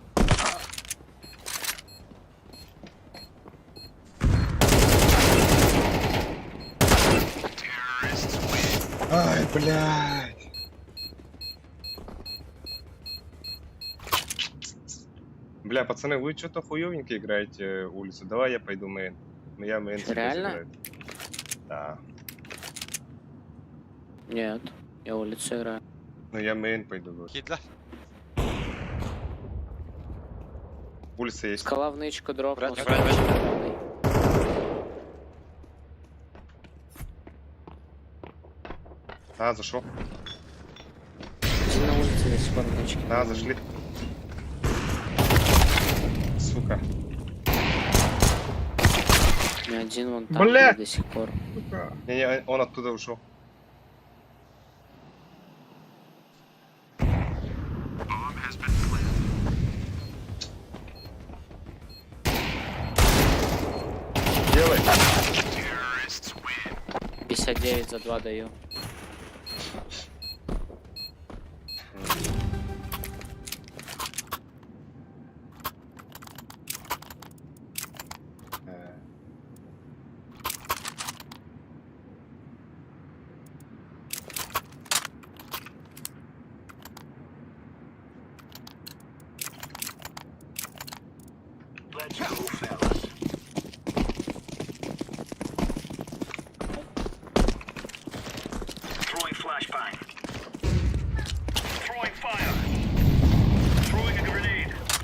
Ай, блядь. Бля, пацаны, вы что-то хуёвенько играете улицу. Давай я пойду main. Ну я main Чё, себе реально? сыграю. Да. Нет, я улицу играю. Ну я main пойду. говорю. Киирдэ. Улица есть. Скала в нычку дропнулся. Брат, брат, брат. Главный. А, зашел. Один на улице до сих пор в нычке. Да, зашли. Сука. Не один вон там Бля! до сих пор. Сука. Не-не, он оттуда ушел. Делай. 59 за 2 даю. Э,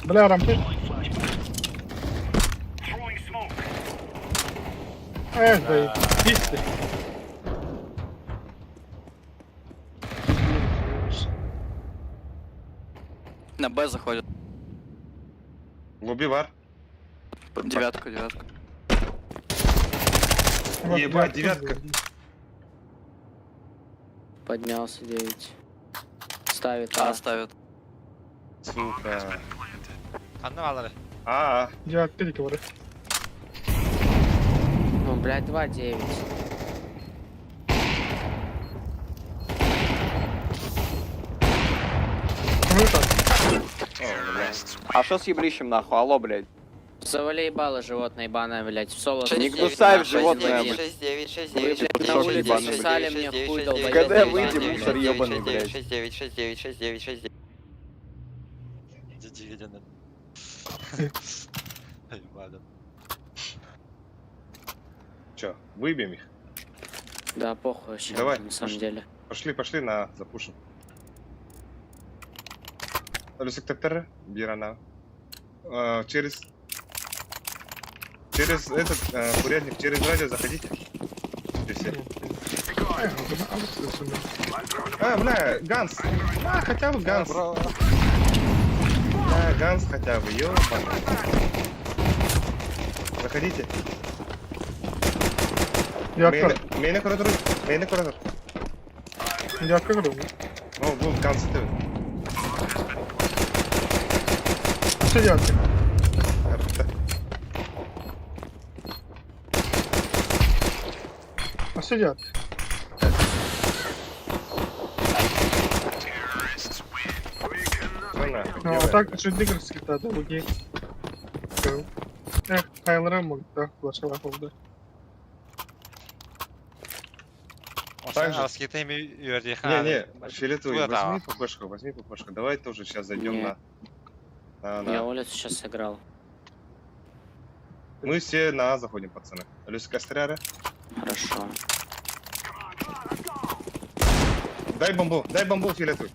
Бля, рампы. Эх, да и ты. На Б заходит. Луби вар. Девятку, девятку. Ебать, девятка. Поднялся 9. Ставит А А. ставит. Сука. Ханна бааллар. А, Девятка говорю. Ну, блядь, 2 9. Ну так. О, бля. А что с еблищем нахуй? Алло, блядь. Завали ебало животное ебаное, блядь. В соло. Не гнусавь, животное, блядь. 6, 9, 6, Вы, 9, блядь, на Шок улице ебаный, блядь. сосали мне хуй, долбоёбы КД выйди, ебаные, мусор блядь. ебаный, блядь. 6, 9, 6, 9, 6, 9, 6, 9. Дьэ Ебать. Чё, выбьем их? Да, похуй вообще, Давай, на самом пошли. деле. Пошли, пошли на запушим. Люсик Бирана. Через... Через этот курятник, через радио заходите. И все. А, бля, Ганс. А, хотя бы Ганс. Бля, Ганс хотя бы, ёбаный. Заходите. Девятка. Мейне коридор, мейне коридор. Девятка говорю. О, бу Ганс это. Өссө девятка. Арта. Өссө девятка. Всё нахуй, Ну, а делаем. так чуть раскидать, окей. Эх, Тайлера мог, да, флешала холда. Также- Раскитай ми Не, не, фиолетовый, Куда возьми там? ППшку, возьми ППшку. Давай тоже сейчас зайдем Не. на... На, Я на. улицу сейчас сыграл. Мы все на А заходим, пацаны. Люся Костряра. Хорошо. Дай бомбу, фиолетовый.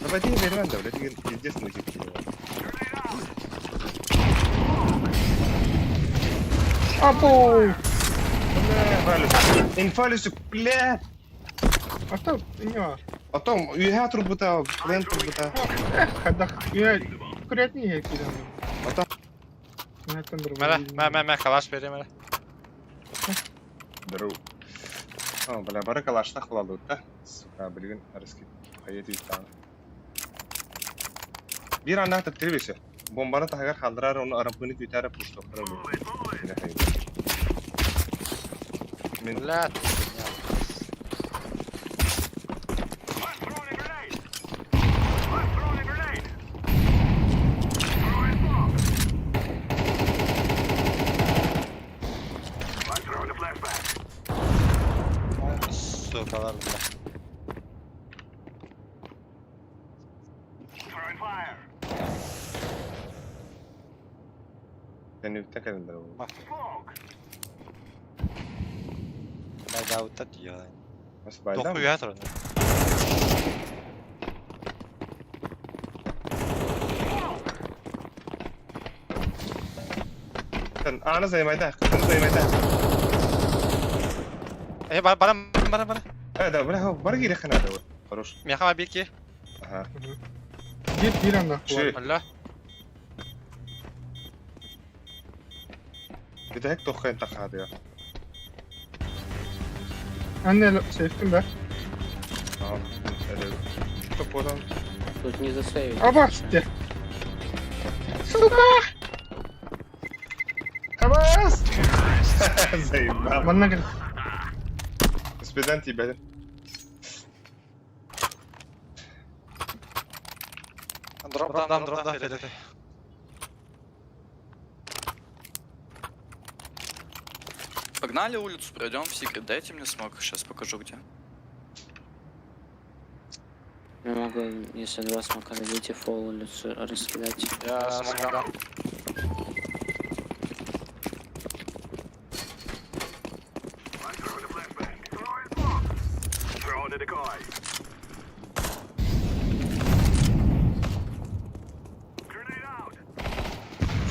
Давай ты не верь, да, блядь, пиздец мы типа. Апоу! Бля, Валюс. Инфа, Люсик, бля! А то, не важно. Потом, үйә трубыта, плен трубыта. Эх, хадах, я курятник я кидал. Потом, Мэ, мэ, мэ, мэ, калаш бери, мэ. Здорово. О, бля, бары калаштах буладут, да? Сука, блин, раскид. Поедет там. Bir anda atıp tribisi. Bombanı tahagar kaldırar onu arabını kütere puştu. Min Бля. Сука, бля. seni bir tek elimde bu. Бля, да, Nasıl baydan Тоқу mı? ұят оны. Sen anı zaymayda, kızını zaymayda. Э, бара, бара, бара, бара. Evet, бля, бары керек қана да. Хорош. Меха беке. Ага. Bir, bir anda. Şey, Бля. bir de hek toqayın taqadı ya. Anne, seyftim be. Tamam. Evet. Çok oradan. Тут не засейвить. Абасте! Сука! Абас! Заебал. Манна кел. Спидан тебя. Дроп дам, дроп дам, фиолетовый. Погнали улицу, пройдем в секрет. Дайте мне смог, сейчас покажу где. Я могу, если два смока дадите, фол улицу раскидать. Я смог дам.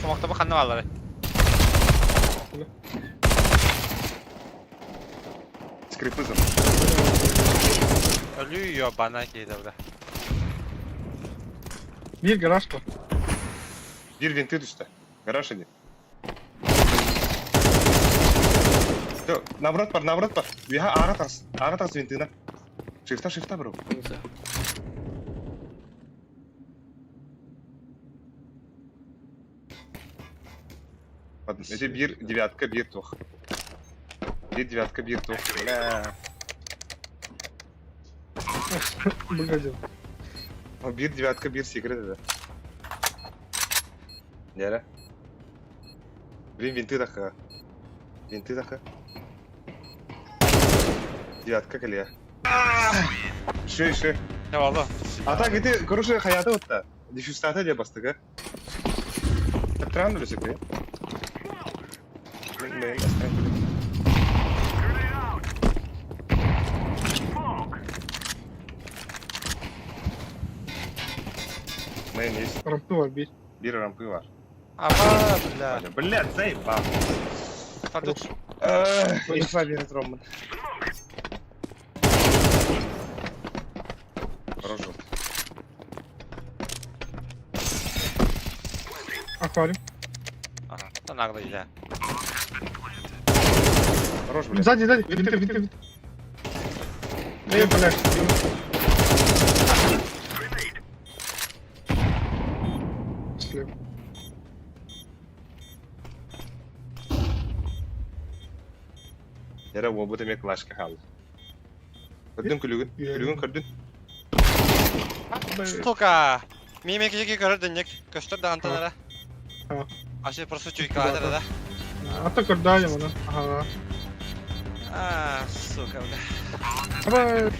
Смокта бу ханна баллары. Скрипы за. Өлүү ёбана кейді, бля. Bir garaj var. Bir винты düştü. Гараж иди. Всё, наоборот бар, наоборот бар. Виха ара тас, ара тас винты на. Шифта, шифта, бро. Ладно, это бир девятка, бир тух. Бир девятка, бир тух. Бля. Выглядел. О, бир девятка, бир секрет это. Нере? Блин, винты таха. Винты таха. Девятка калия. Ши, ши. Не болды? А так, это, короче, хаята вот та. Дефюстата де бастык, а? Таптыран өлесек, э? Мен, мен, астан Мен есть. Рампы var bir. Bir rampı var. Аба, бля. Бля, заебал. Тут Инфа берет Роман. Хорош желтый. Akvaryum. Ага, наглый, да. Хорош, блядь. Сзади, сзади. Винты, винты, винты. Эй, блядь. Слева. Эрэ уолбут эмиэ клашка хаалла. Көрдүн күлүгүн, күлүгүн көрдүн. Сука! Миме киһи көрөр дэннек. Көстөр да антан эрэ. Аше просто чуйкалаатар да. Ата көрдөйüm onu. Ага. А, сука, бля. Аба.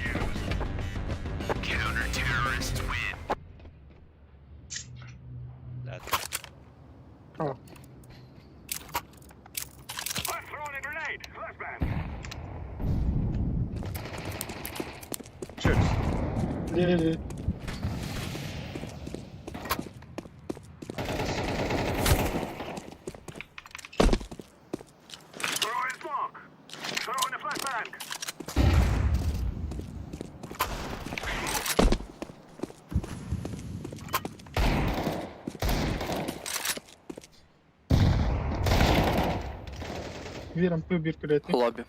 Блядь. Чөт. Ле-ле-ле. Биир ампы биир күлэти. Лобби.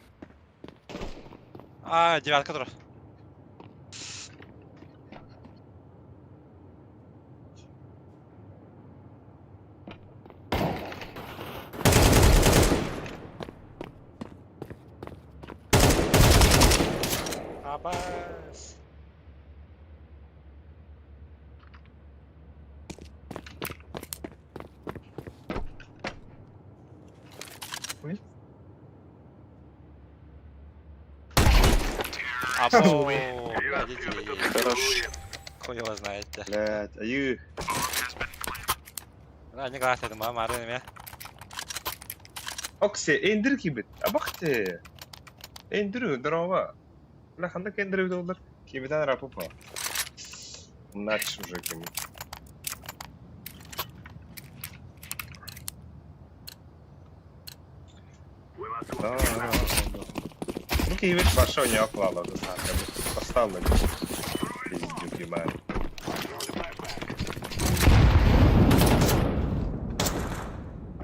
А, девятка тур. Абас. Ой. Або, блядь, Хорош. Хуй его знает, да. Блядь, айыы. А, не глаз, это мама, арена, Оксе, эндир кибит. Абахте. Эндир, здорово. Бля, ханнык эндир бит олар. Кибитен рапупа. Нач уже кими. Ну, кибит большой не оклала, да, поставлю. Пиздюк, ебать.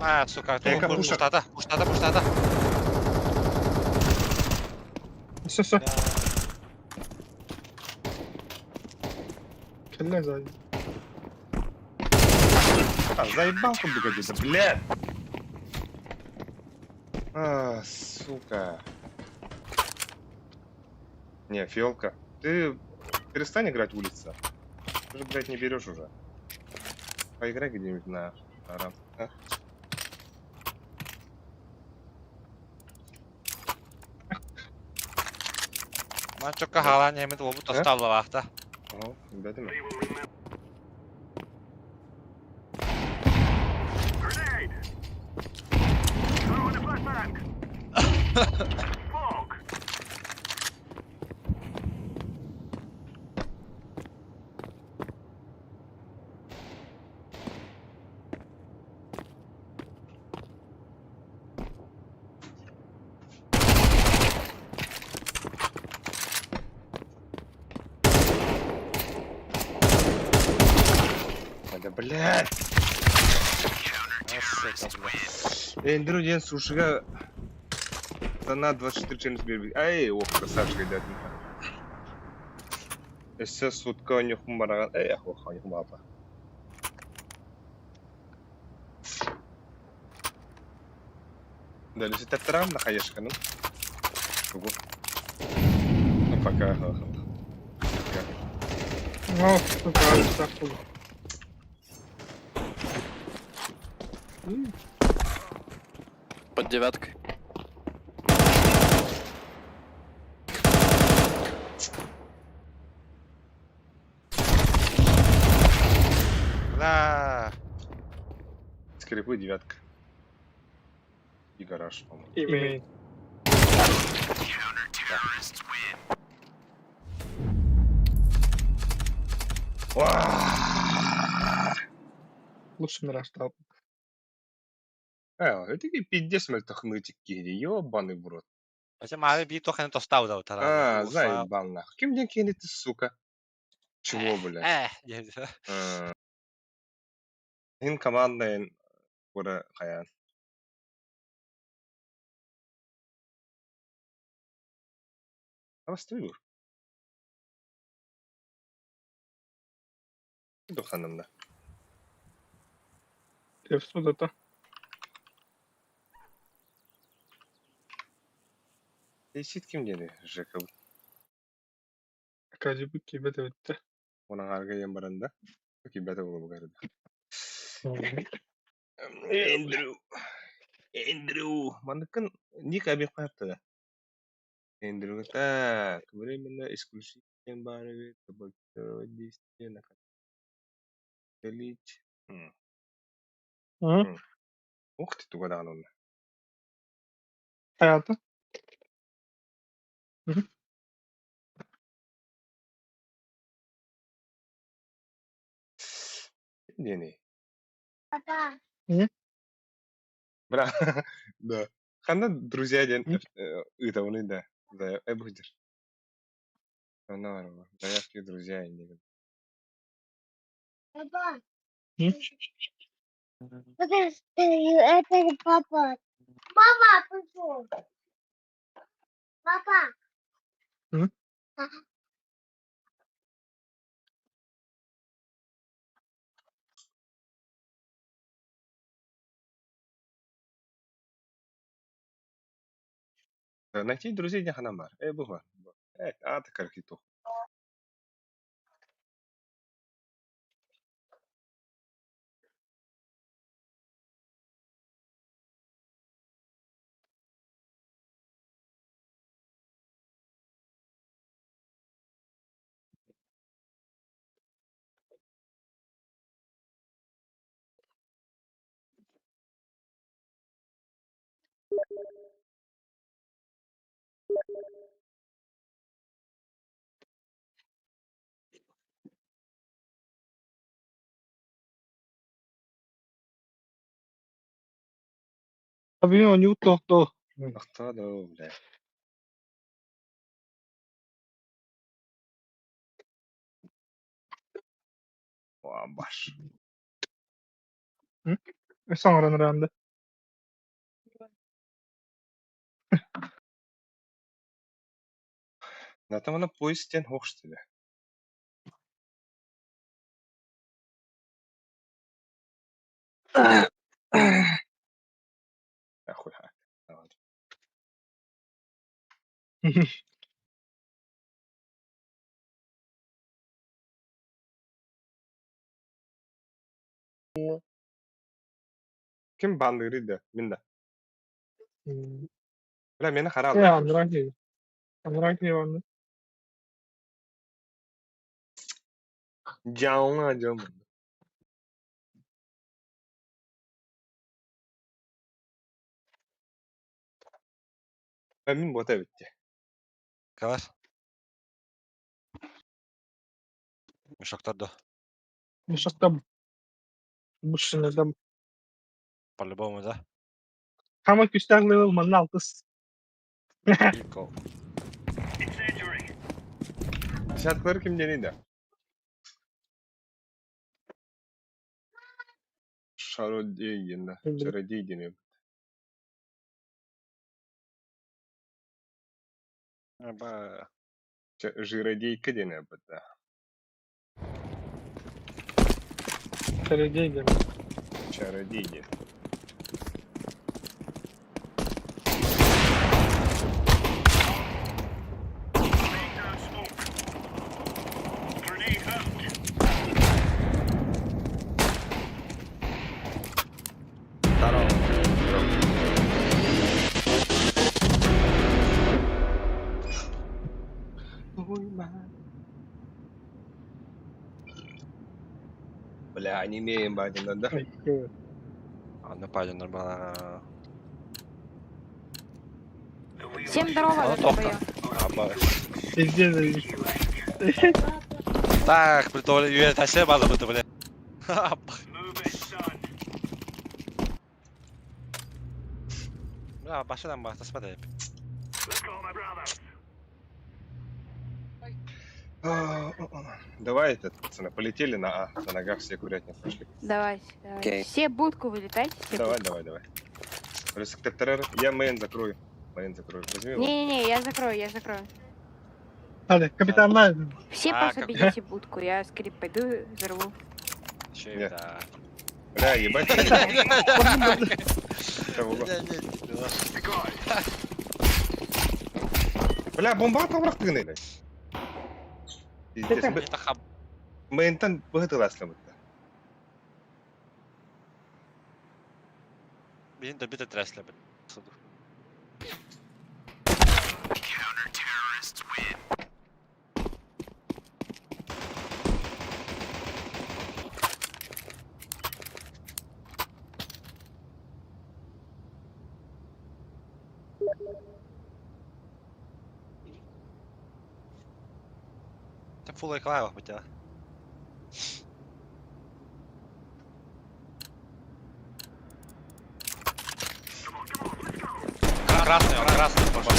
А, сука, Эка, пушат. пуштата, пуштата, пуштата. Все, все. Кэллэ сзади. А, заебал он где-то, блядь! А, сука. Не, фиолка, ты перестань играть улица. Ты же, блядь, не берешь уже. Поиграй где-нибудь на арам. А? Мачокка хала немет обу тосталла вахта. Ага, ребята. Да, блядь! А, сука, блядь. Эндеру ден сушига на 24 челюсть бербит. Ай, ох, красавчик, ребят. Өссө сутка ойнохум бараган. Эй, ох, ойнохум апа. Да, если татрам на хаешка, ну. Угу. Ну, пока. О, сука, так хуй. Под девяткой. Бля. Скрипы девятка. И гараж, по-моему. Имеет. Лучше мираж стал. Э, это пиздец мальтахнытик кири, ёбаный в рот. Вообще, мары би тохен тостау да утара. А, заебал нахуй. Кем день кинет ты, сука? Чего, блядь? Э, Ин командный кура хаян. Абастыыр. Духанымда. Что это? Исит ким диэни Жека Каждый кибет эбитте. Унаҥаарга ийэн баран да киирбэтэ буолуо да. Эндрю Эндрю манныккын Ник абиэххэ да Эндрю так временно исключить баар эбит заблокировать действие удалить Ух ты туга даҕаны онно Hayatı. Диэний М? Бра да ханна друзья диэн ыытабыный да да эбудер Онно барабар заявки друзья иннигин М? М? Найти друзей диэн ханан баар э бу баар э аата каракито Abi onu тохто. Ахтаа да бля Баш. Саҥаран ыраанды. Натамана поезд диэн суох что ли? Ахуй Ким баандыырый да? Мин да. Бля, миэнэ Э, хараалла. андран киһи. Андран киһи барда. Дьаҥа дьон. Мин буота эбит дии. Калар. Мешоктар да. Мешоктам. Бушинадам. По-любому, да? Хама күстээх level манна алтыс. Прикол. Десяткалары ким диэний да? Шародей диэн да. Чародей диэн эбит. Аба. Жиродейка диэн эбит да. Чародей диэн. Чародей диэн. Здорово. Бля, не имеем бадина, да? Аны пойдем нормально. Всем здорово, Ну, долбоёб. Аба. Пиздец. Так, притол, үйе база быты, бля. Аба. Бля, башынан ба, таспа деп. Давай этот, пацаны, полетели на А, на ногах все курятник пошли. Давайте, давайте. Окей. Все будку вылетайте, все Давай, будку. давай, давай. Плюс я мейн закрою. Мейн закрою. Возьми его. Не-не-не, я закрою, я закрою. Hadi капитан Лайден. Все А, просто как- бегите будку, я скрип пойду взорву. Еще и Нет. да. Бля, ебать. Того. Не, не, не, Бля, бомбаҕа табырахтыгын элэ. Пиздец. Мэнтэн быһытылаасламыта. Билин да бит трэслэбит. Фулл эклайв хотя. Красный, он красный пошел.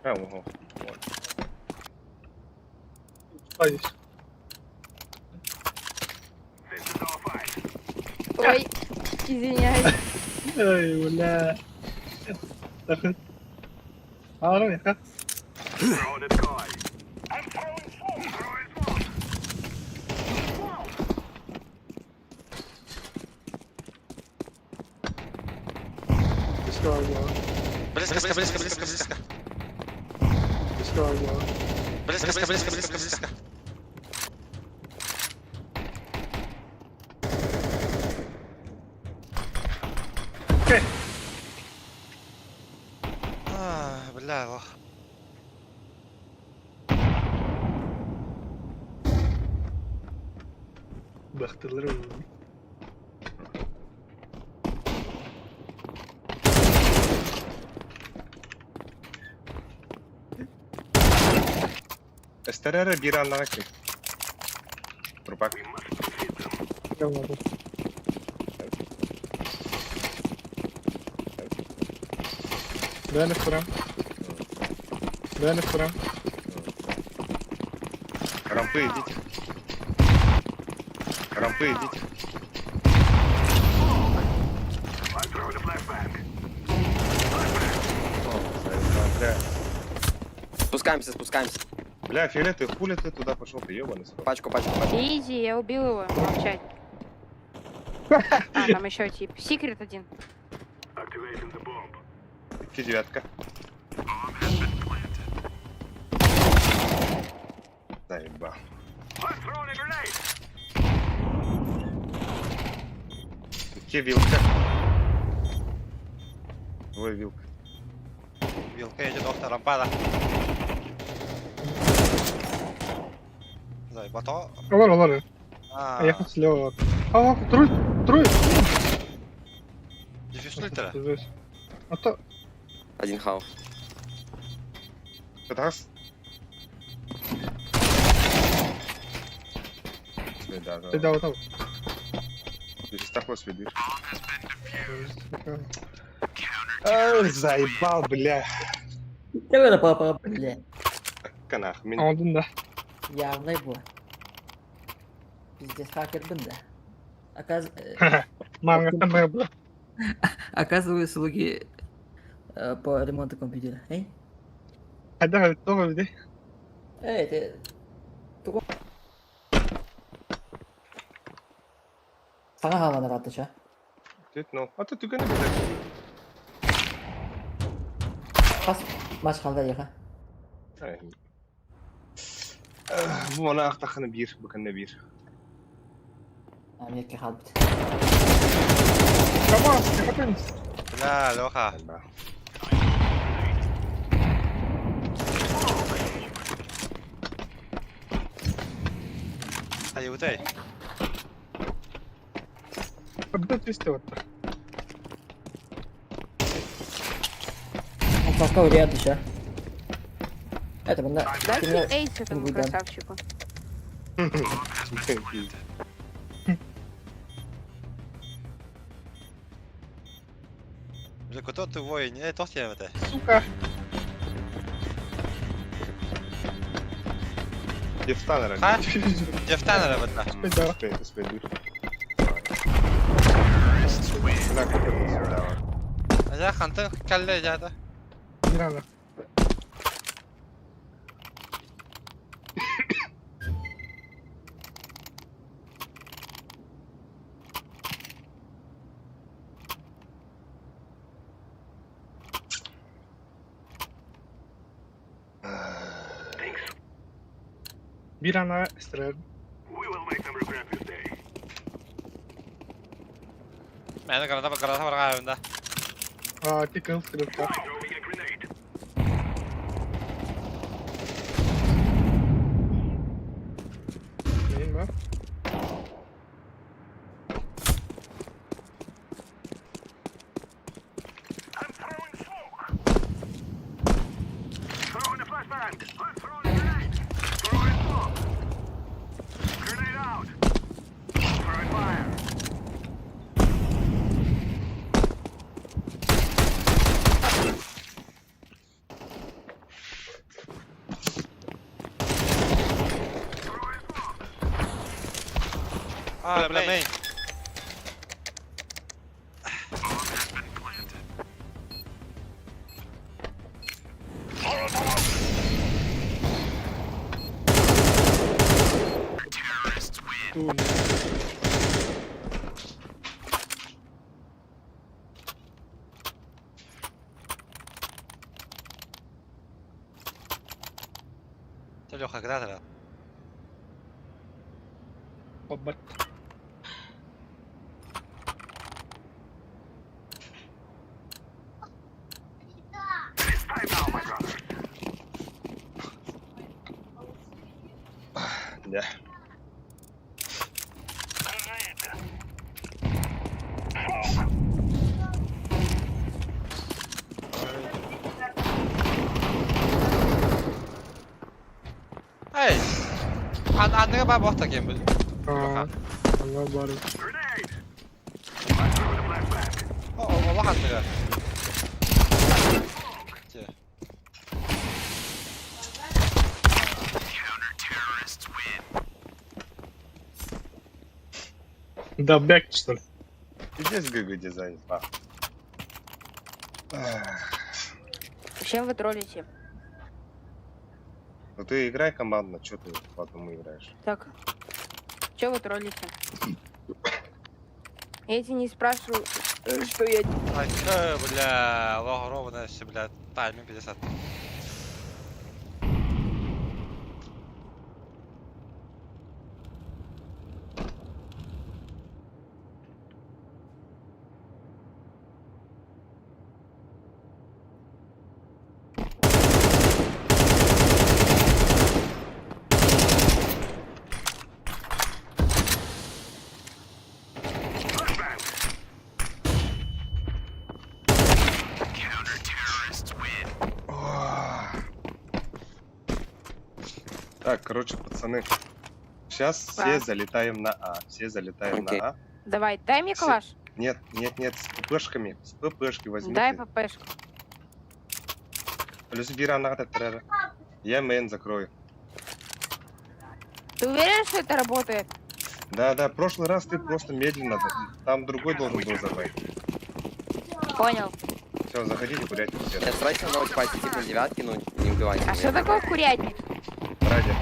А, ого. Боюсь. Ой, извиняюсь. Ой, бля. Ара, ха. Близко, близко, близко, близко. Близко, близко, близко, близко. Окей. А, бля, ох. Бахтылар oldu. Эстерere bir anlara kim? Турбак. Olmadı. Ben kuram. Ben kuram. Рампы идите. Рампы идите. О, бля. Спускаемся, спускаемся. Бля, фиолетовый, хули ты туда пошел, ты ебаный срок. Пачку, пачку, пачку. Изи, я убил его. Молчать. А, там еще тип. Секрет один. Идти девятка. Заебал. Идти вилка. Двое вилка. Вилка едет охта рампада. Заебато. Olur olur. А, Yakın silah var. Aa трой, трой. дефюснультера. Ата Один хауф. Раз. Да, да. да да. Дефистахло свидишь. Ай, заебал, бля. Давай папа, бля. Канах, мин. Aldın da. Явный bu. Пиздец, хакер да. Оказ... Мангаттан бая Оказываю услуги по ремонту компьютера. Эй? Hadi тоҕо бidi. Эй, ты... Саҥа хаалан аратты ча. Тут, ну, а ты түгәне бит. Хас матч қалда яха. Бу ана ахтаханы бир, бу бир. Америка халбыт. Камаз, капец. Бля, Леха. Да. Аютай. Когда твисты вот. Пока уряд еще. Это мында Дайте эйс этому Бугудан. красавчику. Бля, кто ты воин? Э, тох тебе это. Сука. Дефтан Ха? Дефтан работа. Да. Спайдур. Бля, как это сюда? Я хантын калле жада. Грана. Биир ана эстэрэр. Мээнэ граната граната барҕаабын да. Аа, ти кыл сырытта. Нейм бар? А, бля, main. Ту. Чэ, Леха, граната. Бабат. Да. Эй! Ан анныга баа бохта кем бу. Аа, ана бар. О, олох анныга. Чэ. Да, бэк, что ли? Пиздец ГГ дизайн, ба. Ах, Чем вы троллите? Ну ты играй командно, что ты по одному играешь? Так. Че вы троллите? Я тебя не спрашиваю, что я... Ай, э, бля, олох ровно все, бля, тайминг 50. Ох. Так, короче, пацаны. Сейчас все Да. залетаем на А. Все залетаем Окей. на А. Давай, дай мне Все- калаш. Нет, нет, нет, с ППшками. С ППшки возьмите. Дай ППшку. Плюс бира надо трера. Я main закрою. Ты уверен, что это работает? Да, да, прошлый раз ты просто медленно. Там другой должен был забрать. Понял. Все, заходите, курятник все. Я стараюсь одного типа тип на девятке, но не убивайте. А меня. что такое курятник? Ради.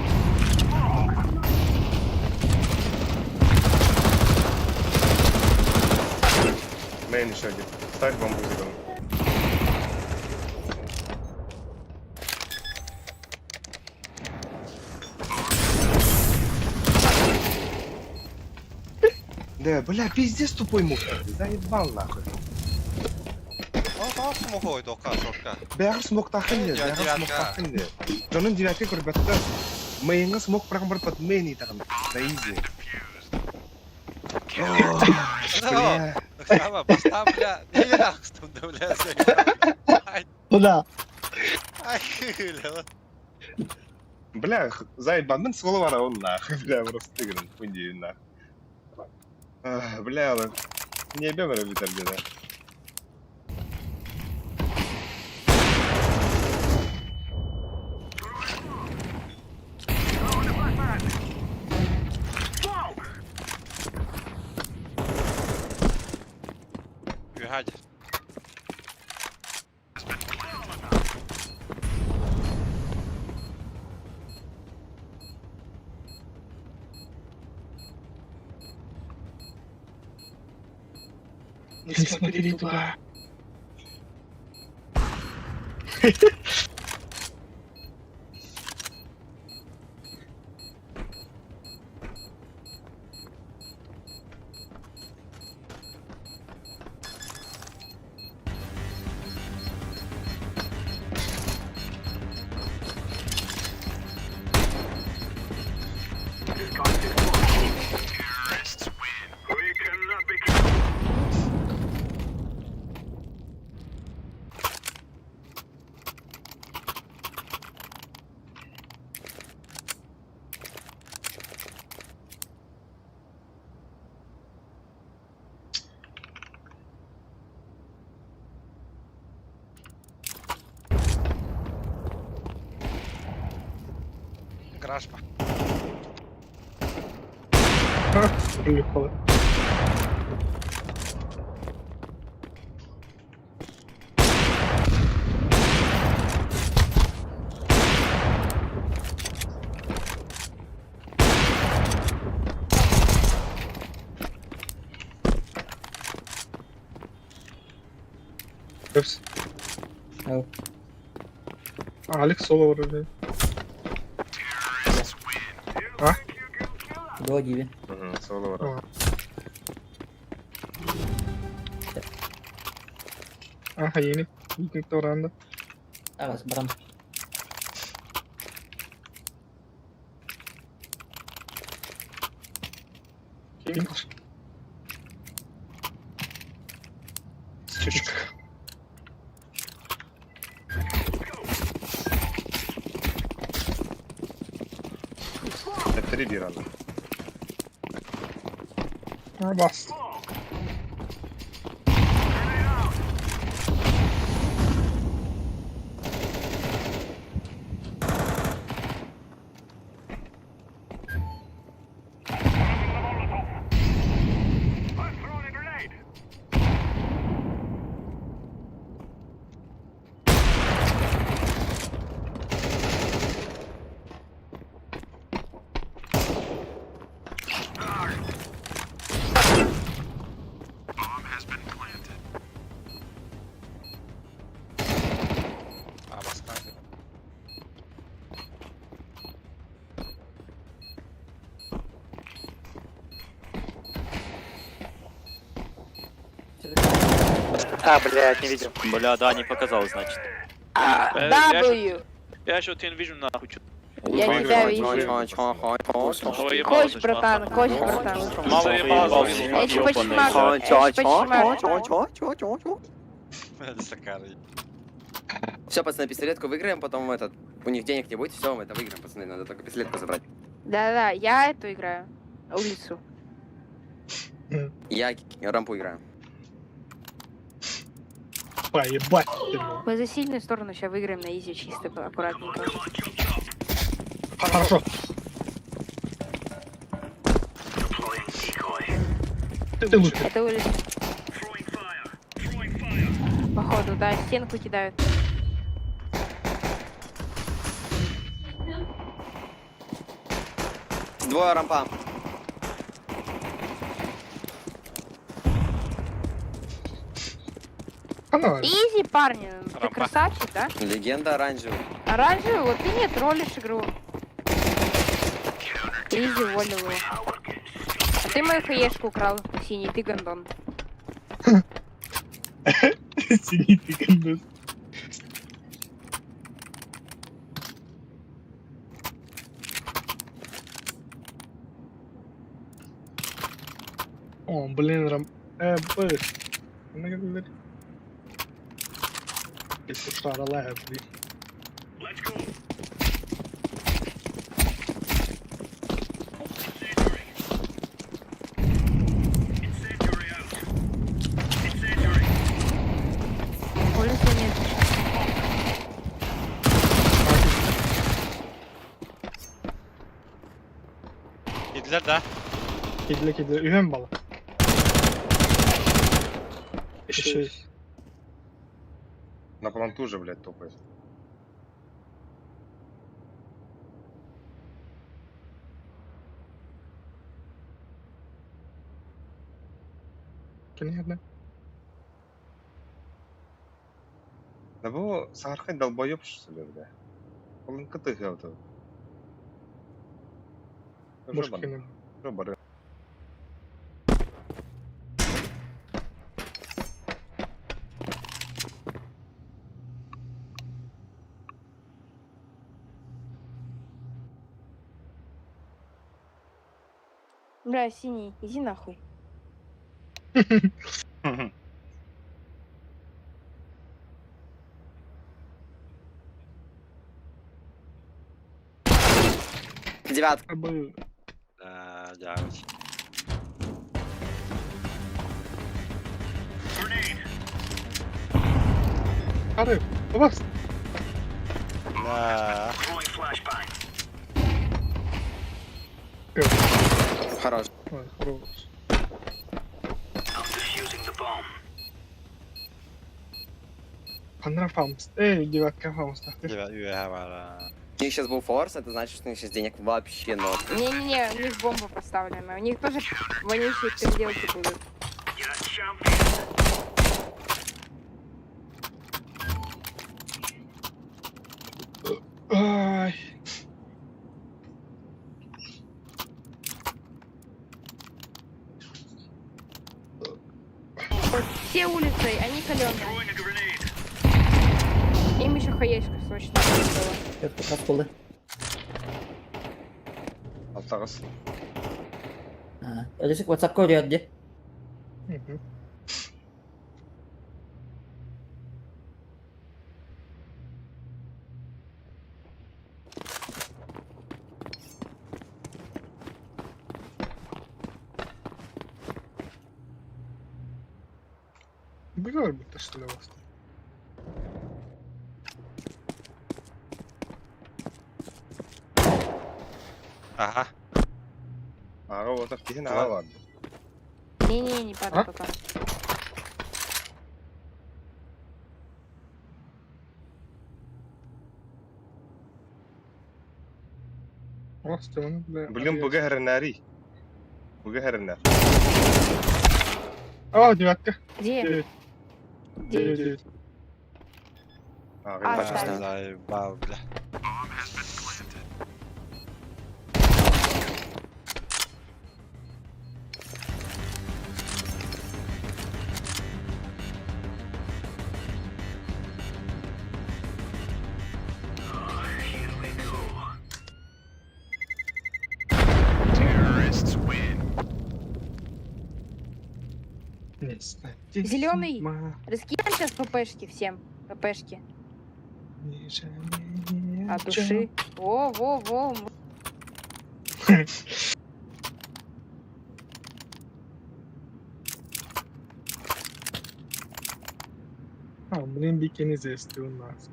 Main еще один. Ставь бомбу зеленую. Да, бля, пиздец тупой мух. Заебал нахуй. О, тоҕо смок тока, шотка. Бэҕэ смоктаахын диэ, бэҕэ Девятка. смоктаахын диэ. Дьонун девятка көрбөттөр. Мейнга смок быраҕан барбат мейн итаҕын. На изи. Бля. Сама, бастаан, бля, не ахстым да, бля, Ай, Куда? ай, бля. Бля, заебанмын суола барабын нахуй. Бля, просто тыгырын, хуйдейін нахуй. Ах, Бля, ла- не бемер битер где-то. Hadi. Не смотри туда. Крашма. Прилипало. Упс. Ау. Алекс соло вроде. До диви. Соло бар. Ага, ени. Викинг Торанда. Агас, барам. Чучка. Три бирана. А, бас. А, баскан. А, блядь, не видел. Бля, да, не показал, значит. W. Я еще тебя вижу нахуй. чё. Я тебя вижу. Коч, братан, коч, братан. Заебал, Эчпочмак, эчпочмак. Сакары. Все, пацаны, пистолетку выиграем, потом этот. У них денег не будет, все, мы это выиграем, пацаны, надо только пистолетку забрать. Да-да, я эту играю. Улицу. Я рампу играю. Поебать. ты, блин. Мы за сильную сторону сейчас выиграем на изи чисто аккуратненько. Хорошо. Ты лучше. Это улица. Походу, да, стенку кидают. Двое рампа. Она. Изи, парни, ну ты Рампа. красавчик, да? Легенда оранжевый. Оранжевый, вот ты не троллишь игру. Изи уволил его. А ты мою хаешку украл, синий, ты гондон. Синий ты гондон. О, блин, рам... Б. Она как говорит. Если шара лэбли. Улицы нет. Кидлер да. Кидле кидле. Үһен бала. Еще есть. На планту же, блядь, топает. Понятно. Да бу саархай долбоеб что ли, бля. Ол кыты хелты. Может, кинем. Бары. Бля, синий, иди нахуй. Девятка. Б. Да, дявить. Ары, у вас. Да. Хорош. Ой, хорош. Ханна фамс. Эй, девятка фамс. Девять үөһэ баара. У них сейчас был форс, это значит, что у них сейчас денег вообще ноль. Не-не-не, у них бомба поставлена. У них тоже вонючие переделки будут. Ай. Вот все улицы, они каленые. Им еще хаешка срочно надо было. Yok kas болды. Алтаҕыс. Öyleyse WhatsApp koyuyor diye. Мгм. Бывает, будто что ли, у вас там? Аха. Аҕа буолбатах киһин аҕа баар. Не-не, не падай А? пока. Островно, бля. Билигин быга хэрэнээрий. Быга хэрэнээр. А, девятка. Где? Девять. Девять. Девять, девять. Аҕа А, баар. Пожалуйста. Заебал, бля. Не сходи с Зелёный. ума, Раскинем сейчас ППшки всем. ППшки. не жалей ни о От чём. души. Во, во, во. А, блин, бикини здесь ты у нас.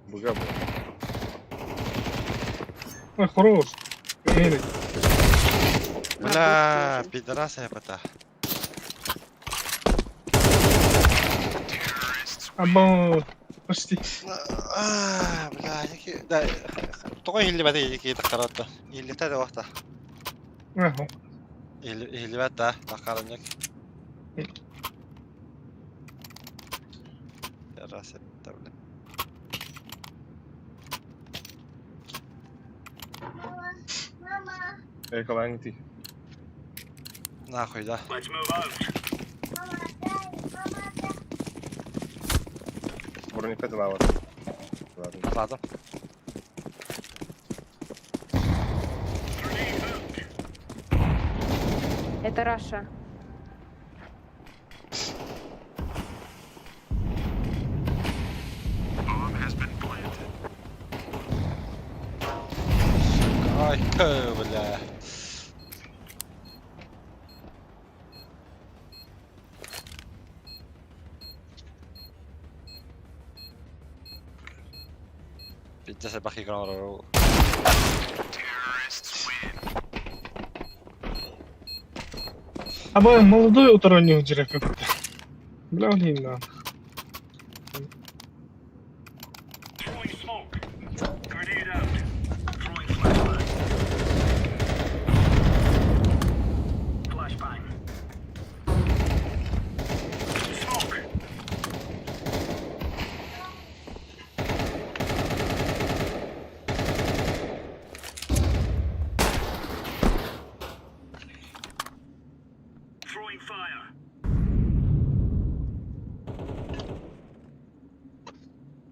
Быга буолар. Ой, хорош. Мили. Бля, пидорас я пота. Або, почти. А, бля, яки, да, тоҕо иһиллибэт ики таххаратта. Иһиллитэ да уохта. Ага. Иһиллибэт да, таххаранньык. Пидорас это, бля. Эколаң ти. Нахуй, да. Бронепет лава. Ладно. Ладно. Это Раша. Ай, тö, бля. Пиздец, бахи гранру. Або молодой утроник директор. Бля, блин, да.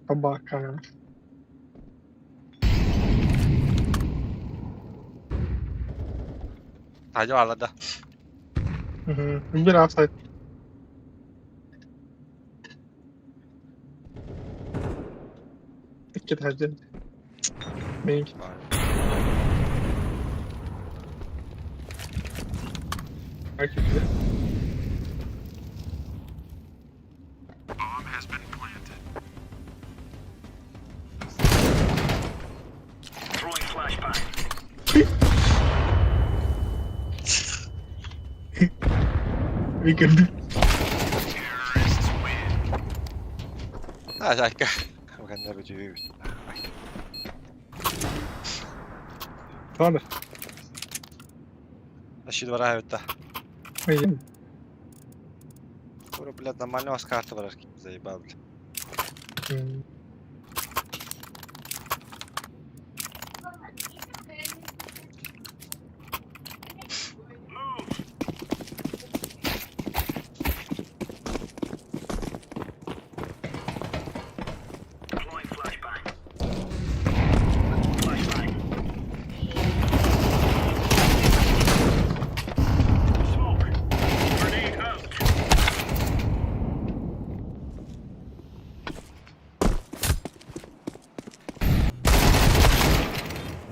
Собака. Hadi varla da. Угу. Убирай сайт. Икки таһырдьа. Мин Ай, Викер. А, жакка. Ханна бүтүү. Ладно. Ашид бараа битта. Ой. Ура, блядь, нормально вас карта барар. Заебал, блядь.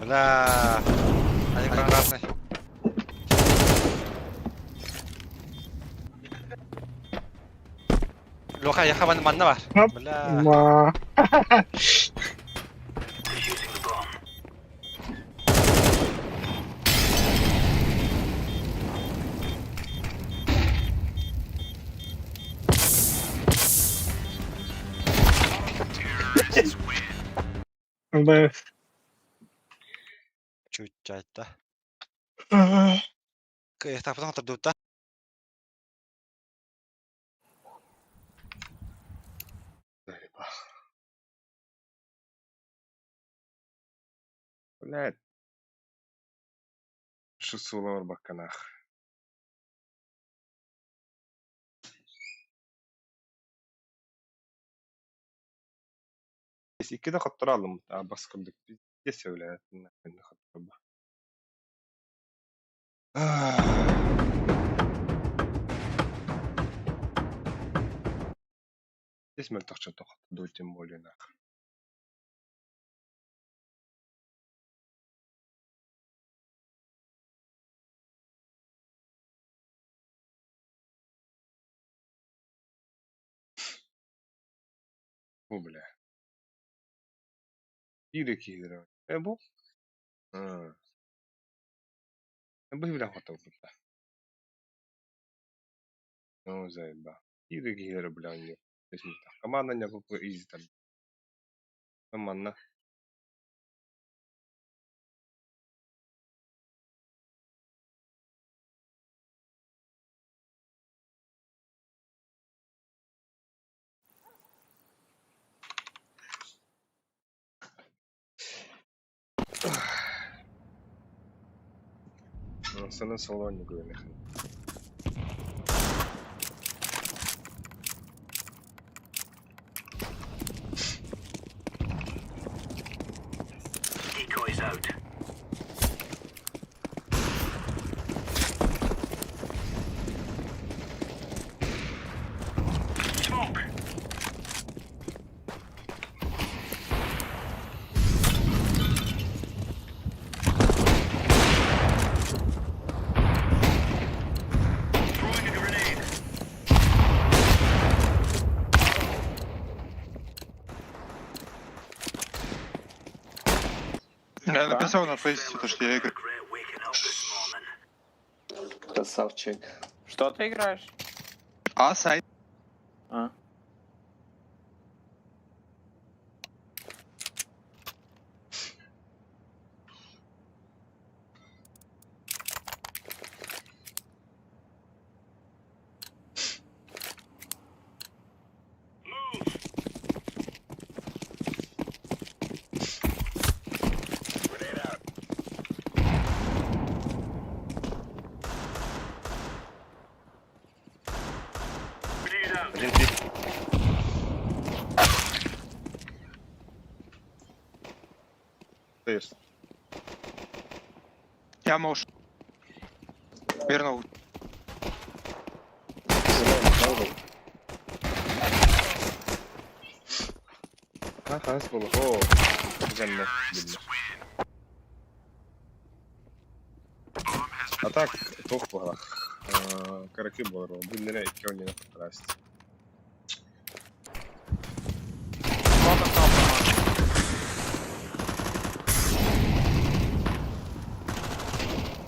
Бля. Один красный. Лоха, я хабан манна бар. Хоп. Бля. Ма. Да. Чуть чайта. Кай, так потом отдут, да? Заебал. Блядь. Шусулар баканах. Икки да хотторо алым бас курдук пиздец блядь. Здесь мөлтөх чадах дуу тем более нах. Бу бля. Биир киһи Э бу? Бу билэн хотторбута. Ну заеба. Биир киһи бля Команда не изи там. Манна. Сана салоне говорю. Я написал на фейсе, то, что я играю. Красавчик. Что ты играешь? А, сайт. А. Один три. Стоишь. Я мог. Вернул. А, хас буолла. Оо, бу кэннэ биллэр. А так, туох буолар. Кыракый буолар ол. Бу иннинэ икки оонньууну кыттараст. Ладно, там,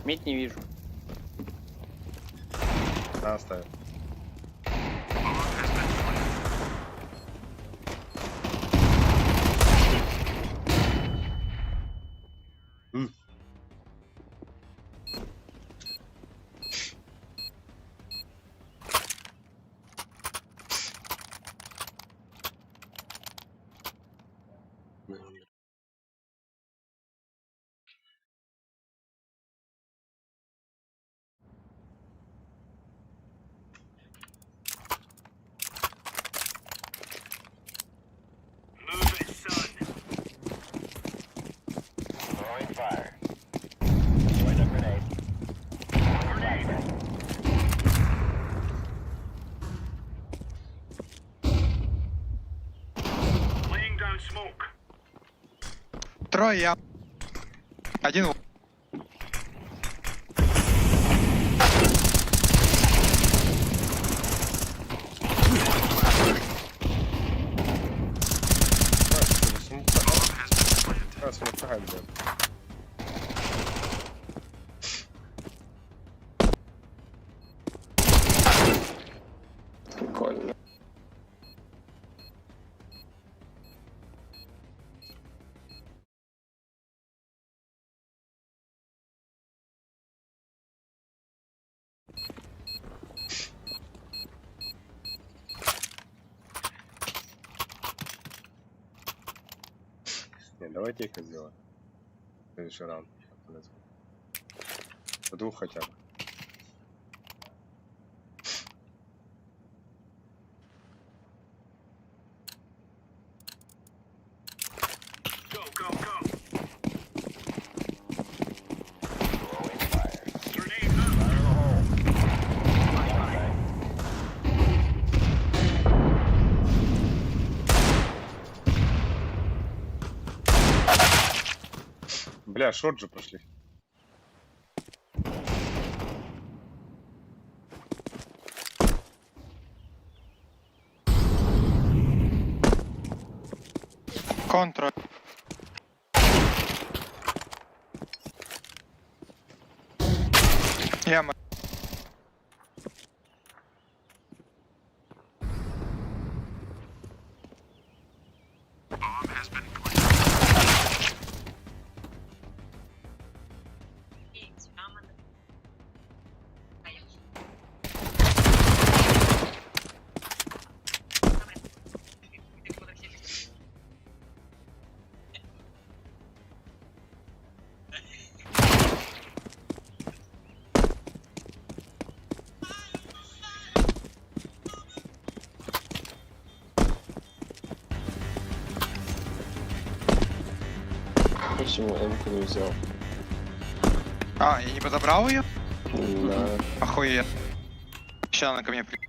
Мид не вижу. На, оставим. Трое я. Один. Прикольно. Не, давайте их сделаем. Следующий раунд. По двух хотя бы. Бля, short же пошли. Контра. Яма. Почему М-ку не взял? А, я не подобрал ее? Да. Охуенно. Сейчас она ко мне при...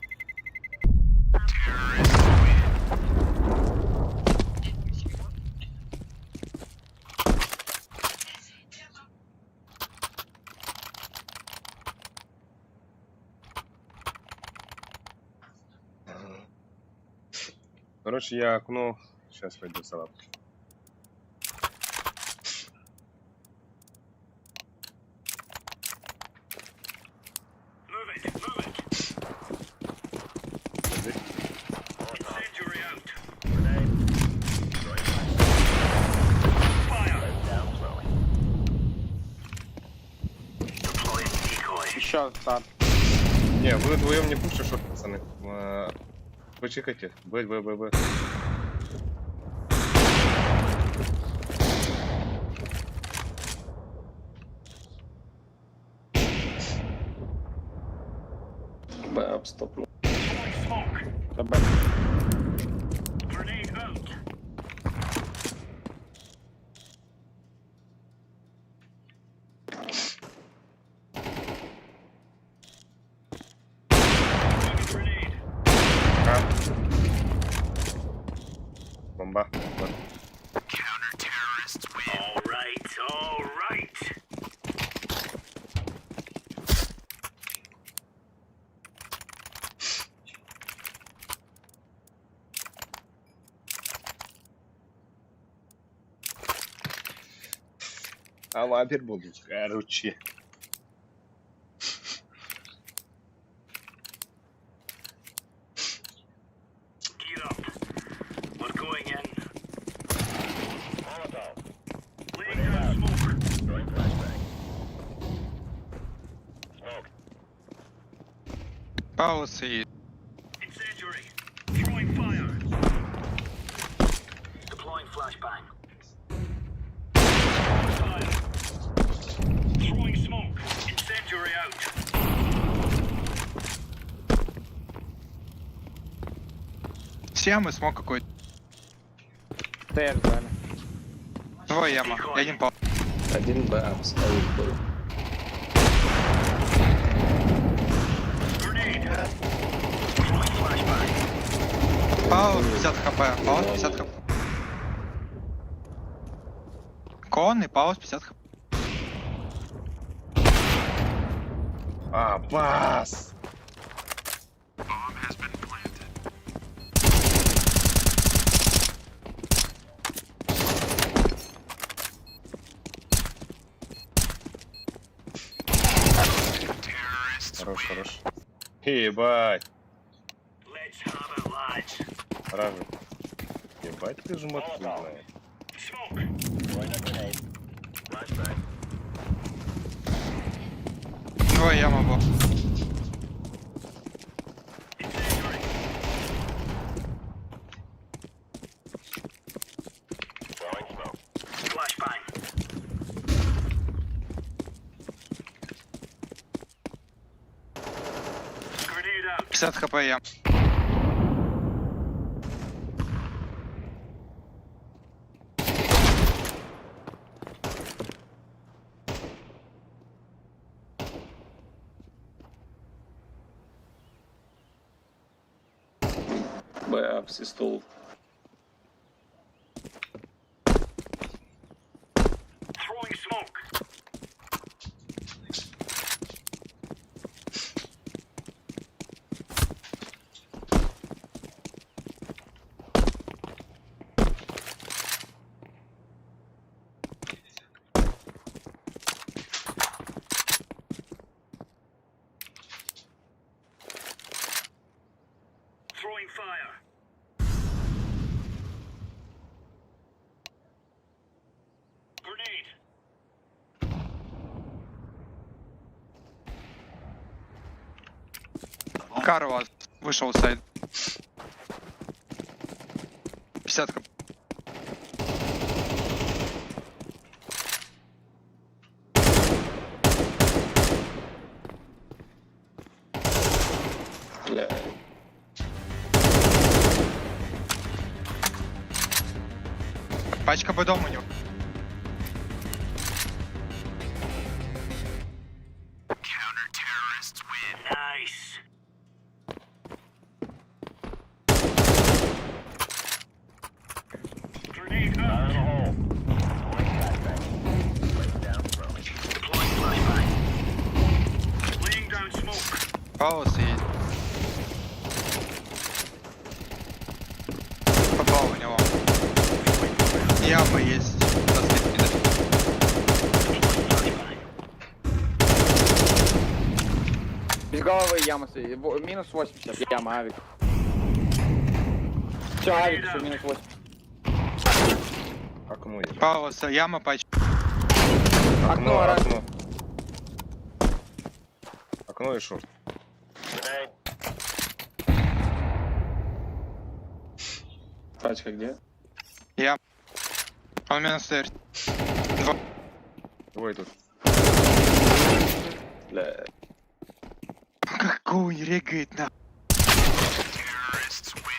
Короче, я окно сейчас пойду за лапки. Еще там. Не, вы вдвоем не пушите short, пацаны. Вы чекайте. Б, Б, Б, Б. Б, обстопнул. Б. А. Бомба. Ама bir bulduk. Короче. Пауза и... С ямы смог какой-то. ТР дали. Двое яма. И один пал. Один Б апс, авик был. Пауз 50 хп. Пауз 50 хп. Кон и пауз 50 хп. А, бас! Хорош, хорош. Ебать. Ражи. Ебать ты же матку знаешь. Двое яма был. Пятьдесят хп я. Б апс и стол. Кар у вас вышел сайт. 50 хп. Бля. Пачка по дому у него. Пауз и... Попал в него. Яма есть. На скидке даже. Без головы яма. Минус 80. Яма, авик. Все, авик, еще минус 80. Окно ебать. Пауза, яма, пачка. Окно, Окно, окно. Окно и шорт. Тачка где? Он минус 30. Двое тут. Бля. Какой он регает на.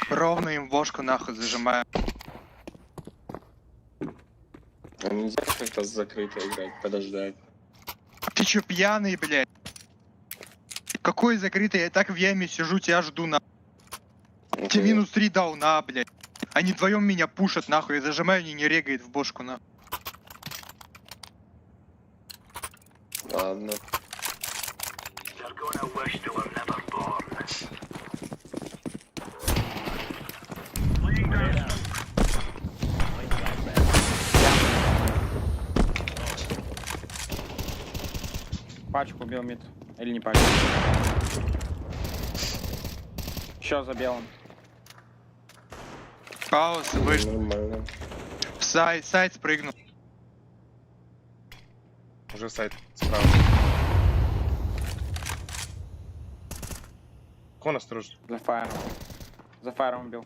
Ровно им бошку нахуй зажимаю. А нельзя как-то закрыто играть, подождать. Ты чё пьяный, блядь? Какой закрытый? Я и так в яме сижу, тебя жду на. Тебе минус 3 дал на, блядь. Они вдвоем меня пушат, нахуй. Я зажимаю, они не регает в бошку, нахуй. Ладно. Пачку убил мид. Или не пачку. Еще за белым. Пауза, вышел. Нормально. В сайт, сайт спрыгнул. Уже сайт справа. Кон осторожно. За фаером. За фаером убил.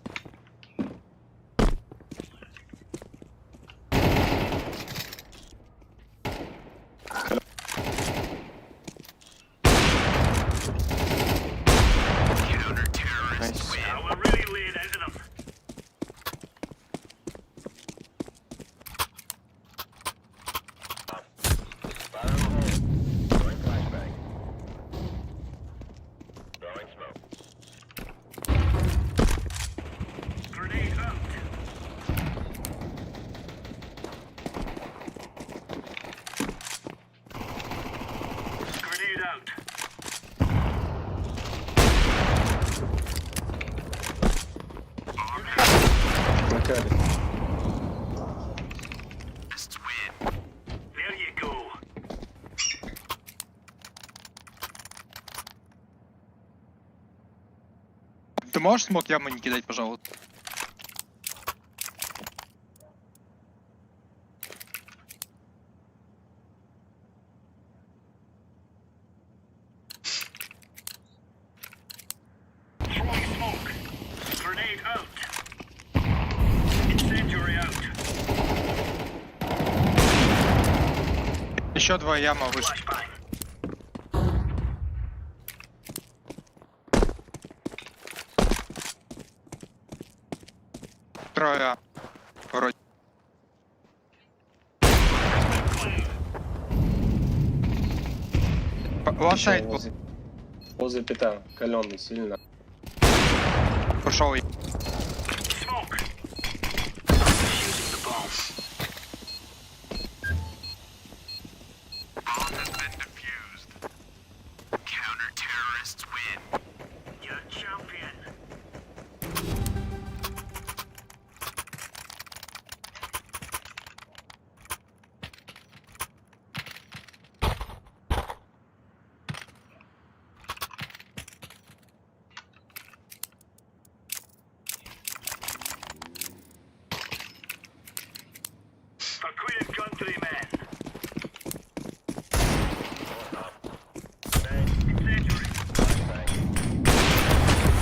Nice. На каре. Ты можешь смог яму не кидать, пожалуйста? Еще два яма вышли. Трое. Вроде. Ласт Ещё сайт был. возле, возле пита. Каленый сильно. Ушел.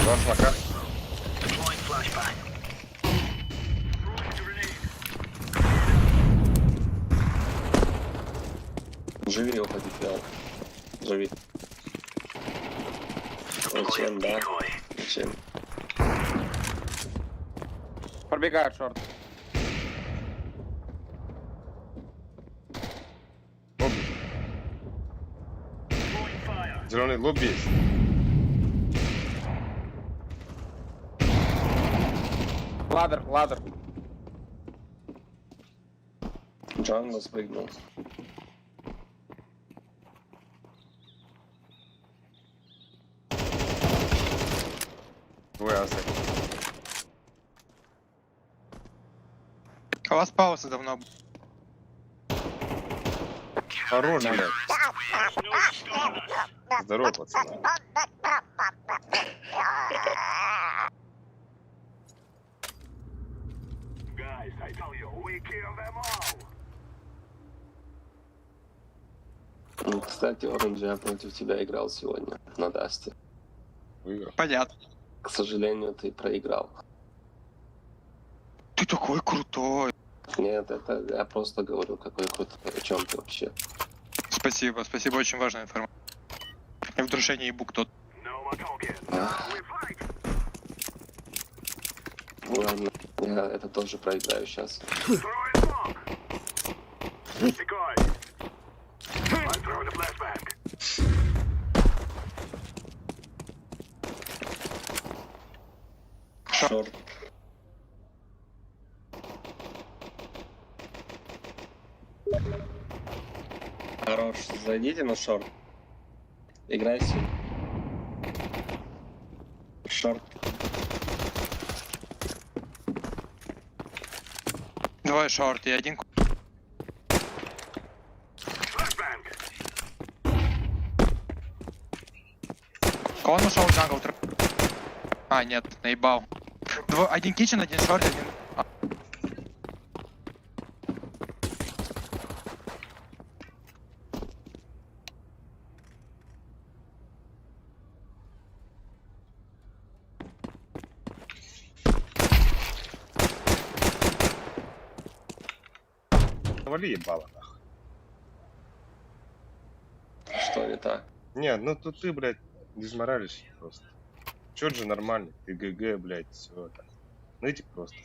Два смока. Живи, уходи, фиал. Живи. Зачем, да? Зачем? Пробегает шорт. Лобби. Зеленый лобби есть. Ladder, ladder. Jungle спрыгнул. Двое асы. У вас пауза давно. Хорош, блядь. Здорово, пацаны. Ну, кстати, Оранж, я против тебя играл сегодня на Дасте. Выиграл. Понятно. К сожалению, ты проиграл. Ты такой крутой. Нет, это я просто говорю, какой крутой. О чем ты вообще? Спасибо, спасибо, очень важная информация. Я в душе не ебу кто. Ах. Ладно, я это тоже проиграю сейчас. Шорт. Хорош, зайдите на шорт. Играйте. Шорт. Двое шорт и один. Кон ушел в jungle. А, нет, наебал. Один kitchen, один short, один... Навали ебало, нахуй. Что не так? Не, ну тут ты, блядь, дизморалишь просто. Чё же нормальный? Ты ГГ, блядь, все это. Нытик просто.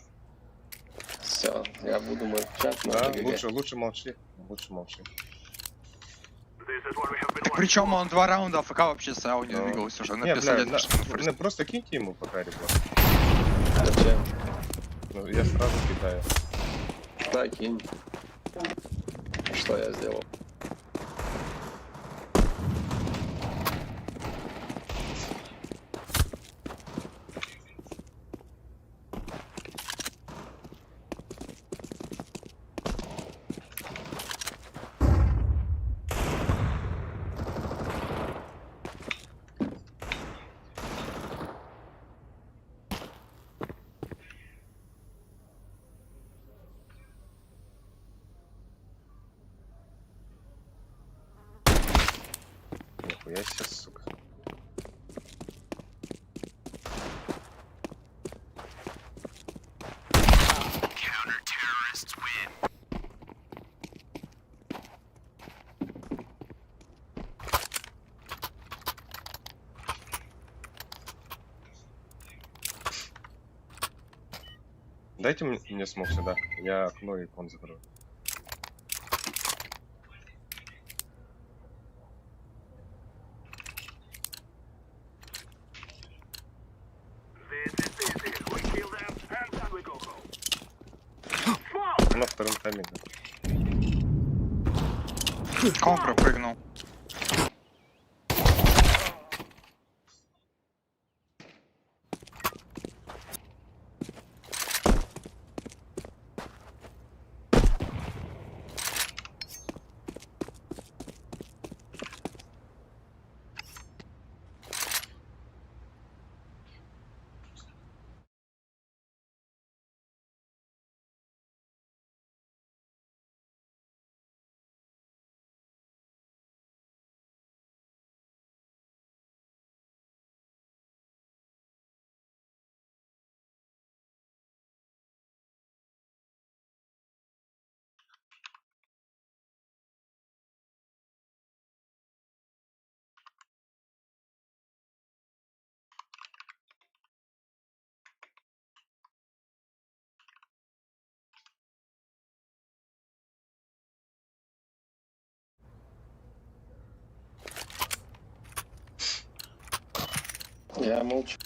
Все, я буду молчать, но Да, это ГГ. лучше, лучше молчи. Лучше молчи. Так причем он два раунда AFK вообще стоял, не Ну. двигался уже. На Не, бля, пистолет что на first. на- просто киньте ему пока, ребят. Зачем? Ну, я сразу кидаю. Да, кинь. Что я сделал? Нихуя себе, сука. Дайте мне смог сюда. Я окно и кон закрою. На втором тайме. да. Кон пропрыгнул. Я молчу.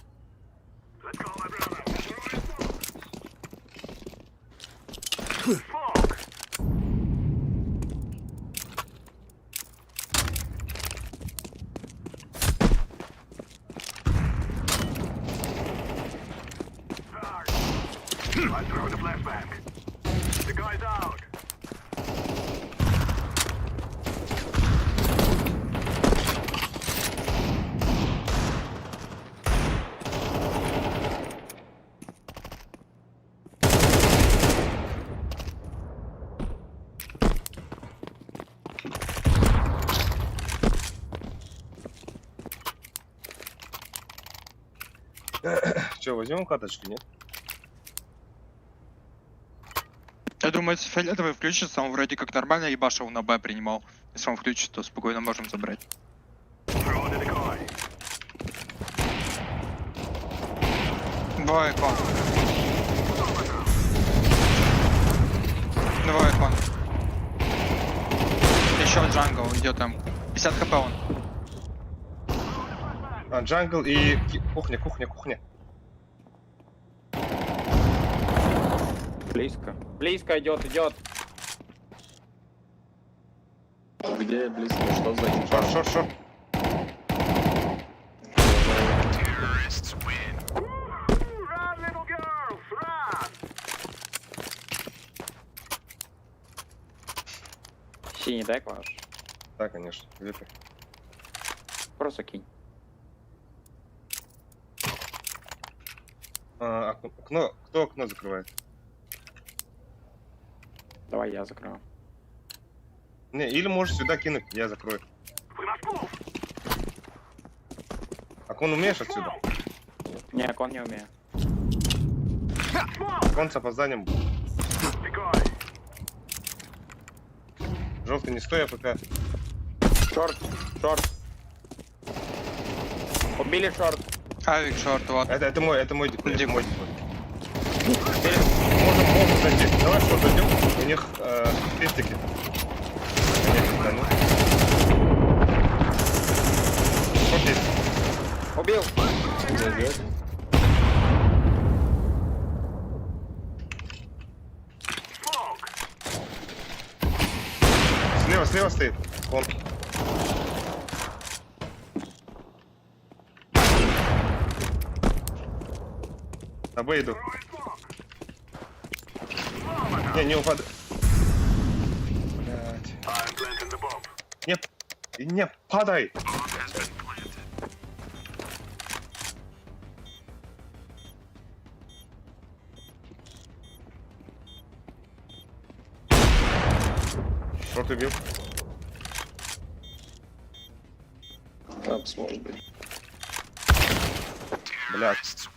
Че, возьмем каточку, нет? Я думаю, если фиолетовый включится, он вроде как нормально ебашил на Б принимал. Если он включит, то спокойно можем забрать. Двое con. Двое con. Еще jungle идет там. 50 хп он. А, jungle и кухня, кухня, кухня. Близко. Близко идет, идет. Где близко? Что за инфа? Шорт, шорт, шорт. Синий дай ваш. Да, конечно. Где ты? Просто кинь. А, окно. Кто окно закрывает? Давай я закрою. Не, или можешь сюда кинуть, я закрою. Окон умеешь отсюда? Не, кон не умею. Окон с опозданием. Желтый, не стой, а пока. Short, short. Убили short. Авик short, вот. Это мой decoy, это мой decoy. Можем зайти. Давай short зайдем. У них пестики. Нет, да ну. Short есть. Убил. Зайдет. Слева, слева стоит. Вон. На Б иду. Не, не упадай. Блядь. Не, не падай! Short убил. Апс, может быть. Блядь.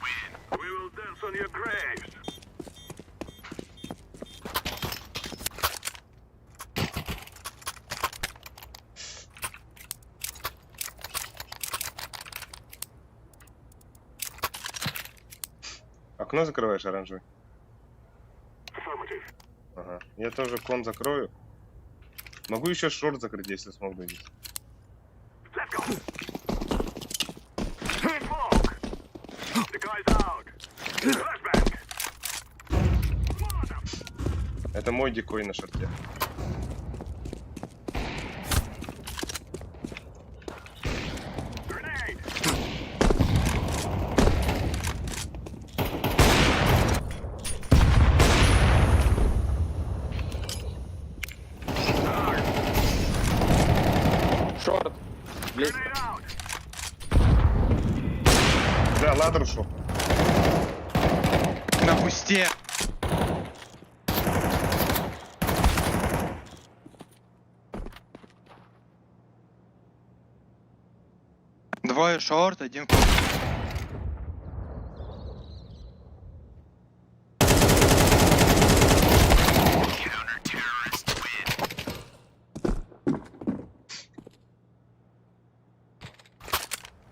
Окно закрываешь оранжевый? Ага. Я тоже con закрою. Могу еще short закрыть, если смогу здесь. Это мой decoy на short е. Short. Близко. Да, ladder ушел. На бусте. Двое short, один con.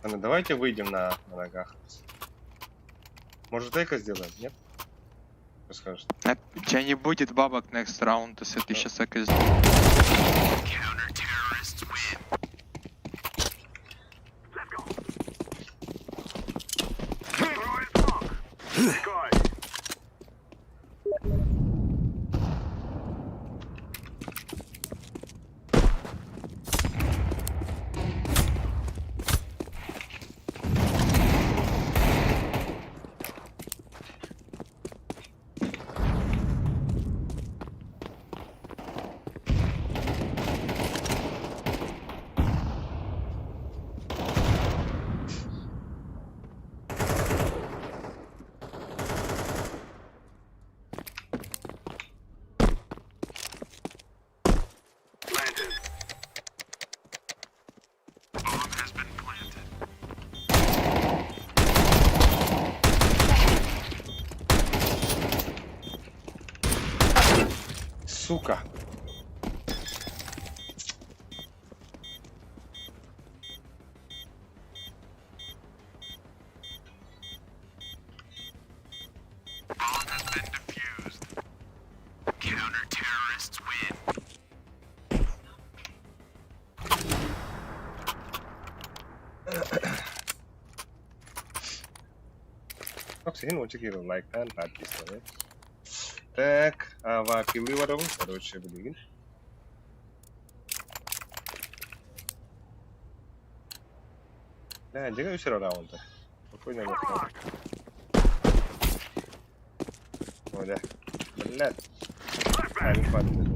Ладно, давайте выйдем на ногах. Может, эко сделаем? Нет? Что скажешь? У тебя не будет бабок next round, если ты сейчас эко сделаешь. Сука! Оксигин, лайктаан, подписывайтесь. Так, а вапилы воровым, короче, блин. Бля, дьиҥэ үс эрэ раунда. Спокойно олохтоох. Оля. Блядь. Тайминг падает.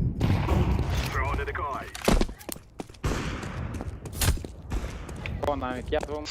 О, навик, я двум.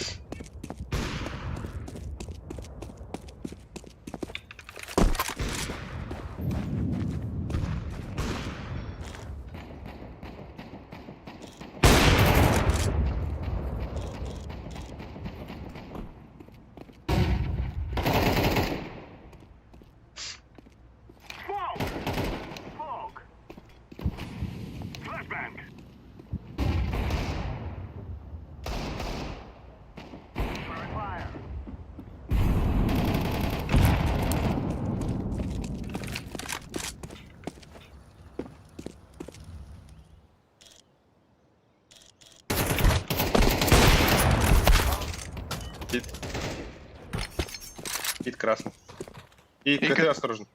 Пит. Пит красный. И КТ осторожно.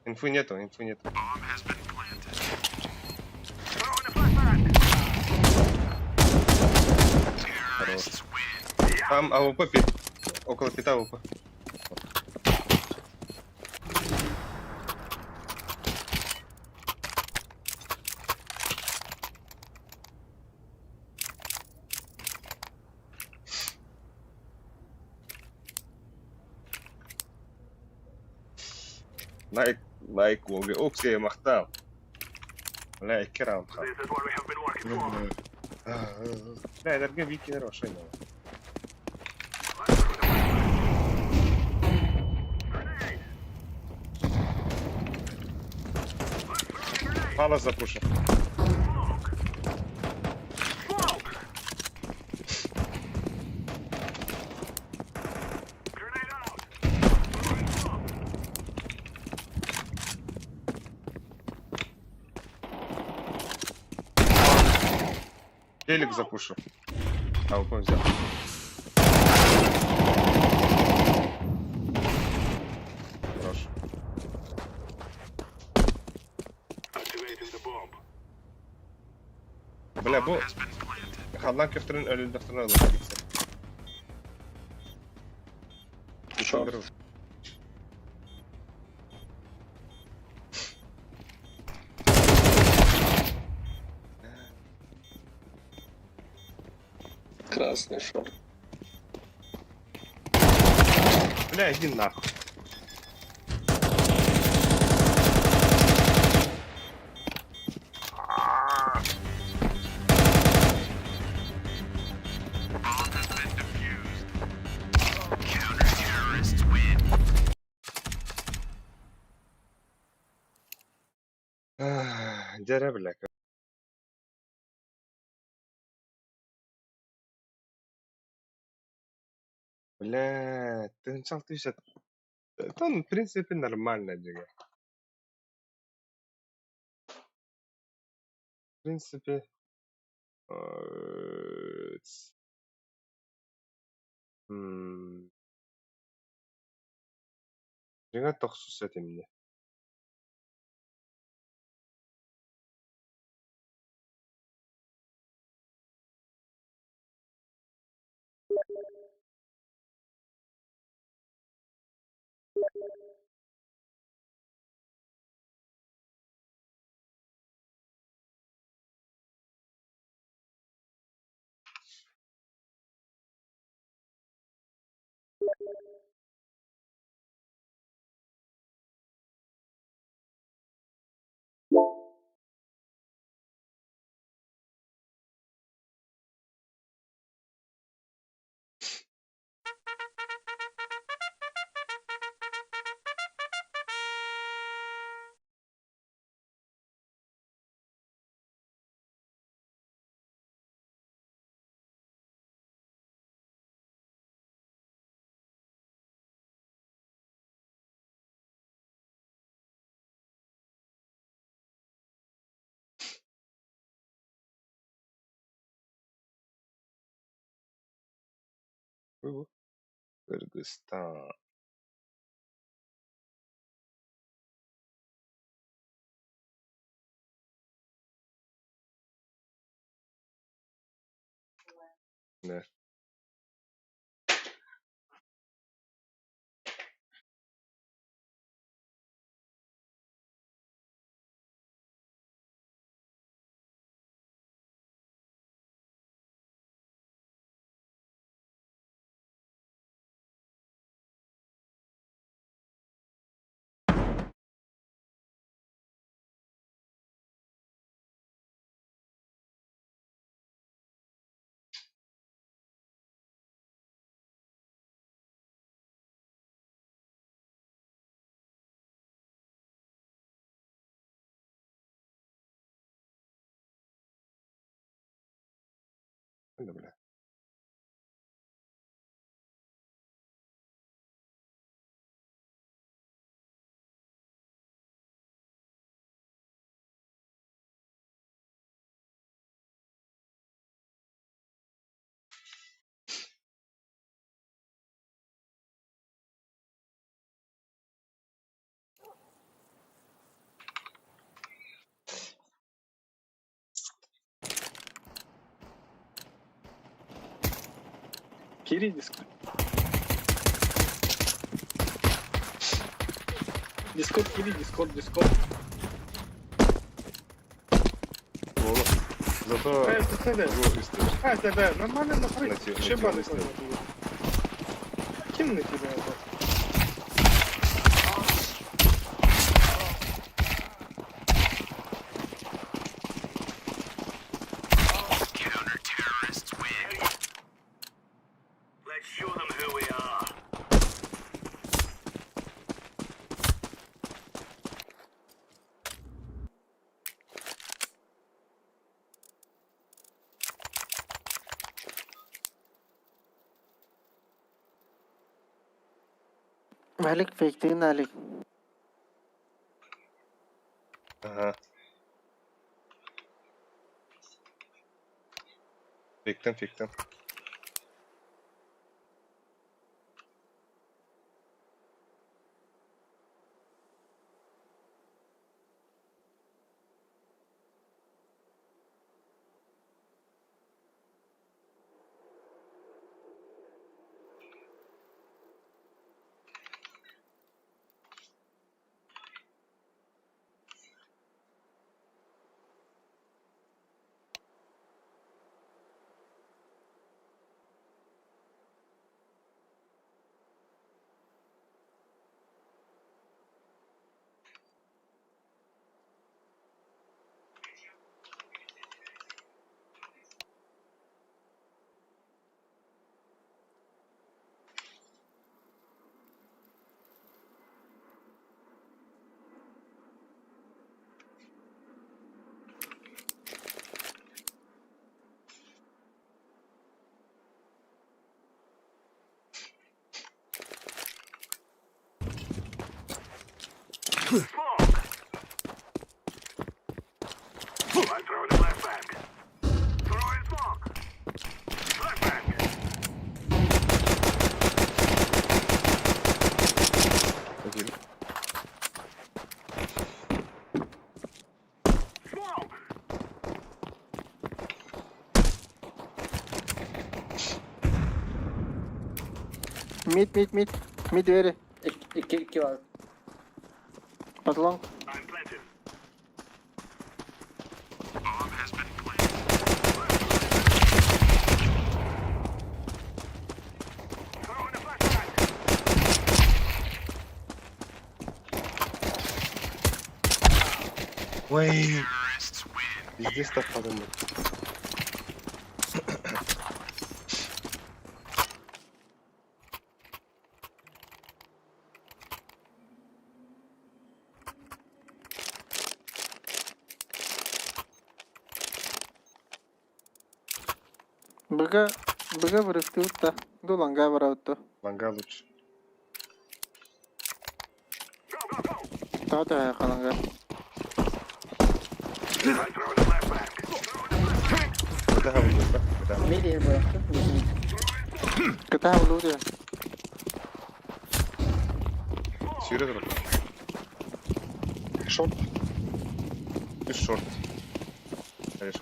Инфы нету, инфы нету. Хорош. Там АВП пит. Около пита АВП. Лайк, лайк, ОГ. Оксия, махтал. Бля, икки раунд хал. Бля, энергия вики хорошая. Палас запушил. Телек запушил. А, он взял. Хорош. Бля, бу... Халлан көфтерін өлүлдөхтөрүн ылыр. Шорт. Красный шорт. Бля, иди нахуй. Дьэ, бля. Бля, ты начал ты сейчас. Это, в принципе, нормально, дига. В принципе, Дьиҥэ тохсус этим. Кыргызстан. Да. Да, бля. Кири дискорд. Дискорд, кири, дискорд, дискорд. Воло. Зато Э, ты целый. вот истер. А, да, нормально нахуй. На те- на Чем тело баны истер. Кем на тебя это? Алик, фейктин, Алик. Ага. Фиктен, фиктен. Один. Мид, мид, мид. Мид двери. Икки, икки var. Подлон. Ой. Везде став подумал. Быга, быга вырыфтыутта. Дуланга бараутта. Ланга лучше. Тата халанга. Куда выйдет, да? Куда? Nereye bıraktın? Yüzünü. Ката влудя. Сюря друг. Шорт. И шорт. Конечно.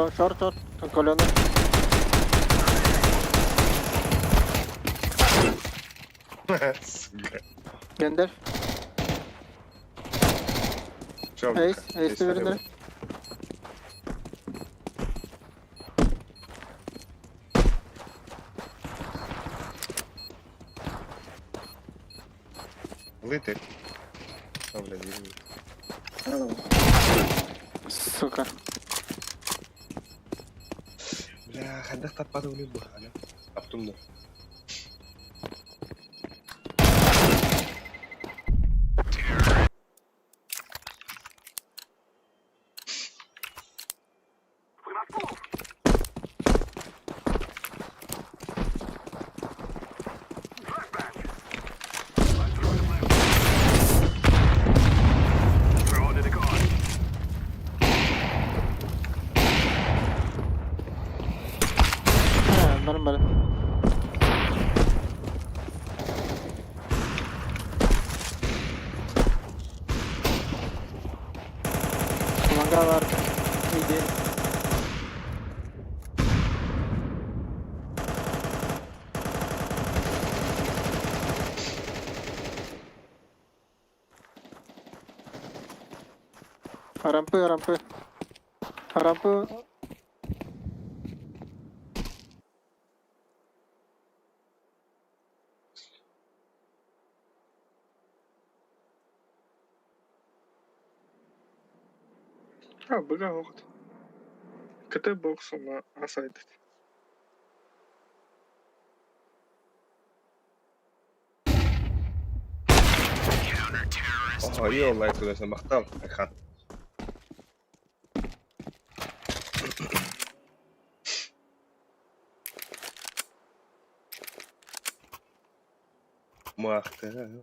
Long, short, short. Колено. Сука. Гендер. Чё, Эйс, эйс смотри. вернер. Лыты. А, бля, извини. Сука. Бля, хадах таппады ули бу. Аля. Аптумда. Ha, нормально. Мангал var. İyi. Рампы, рампы. Рампы. А, быга оҕот. КТ бокс на асайдет. О, и лайк туда махтал. Айхан. Махтал.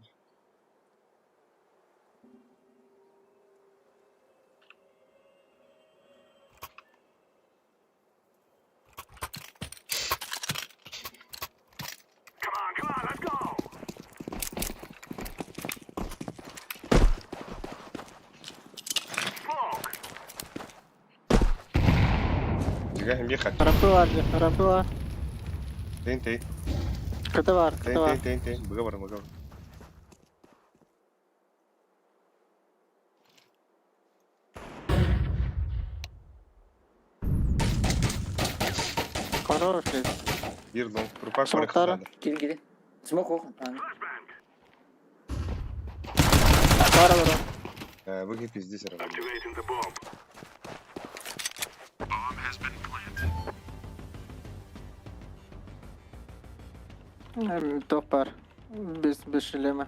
Тига хим бихат. Рампы var, рампы var. Тын ты. КТ var, КТ Тын var. тын тын тын. Быга бар, быга бар. Конор ушли. Бир лонг трупак бар Смоктара. хатады. Кири кири. Смок ох. Пара var. Выги пиздец равно. Топ бар. Без, без шлема.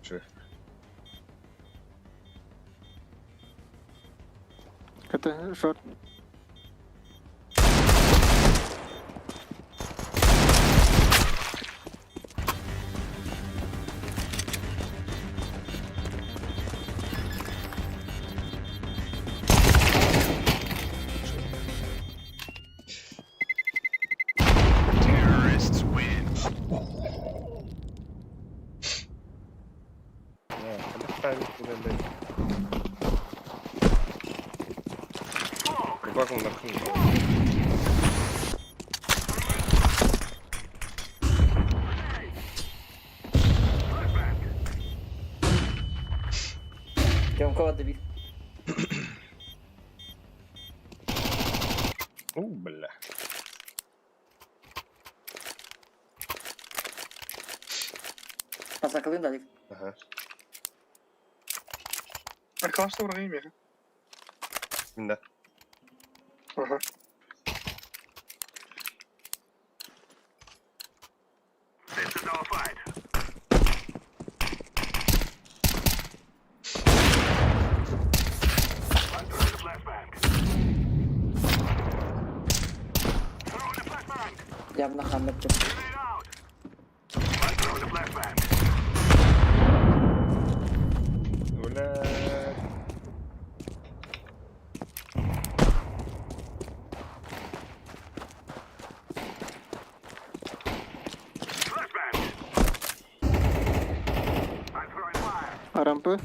Че? КТ, шорт. Да, хадах туда, блядь. Трупак он нахуй. Тёмка добил. У, бля. Пацан, дали. Ага. А классно время. Да. Ага. Я в нахамер. Бля. Рампы.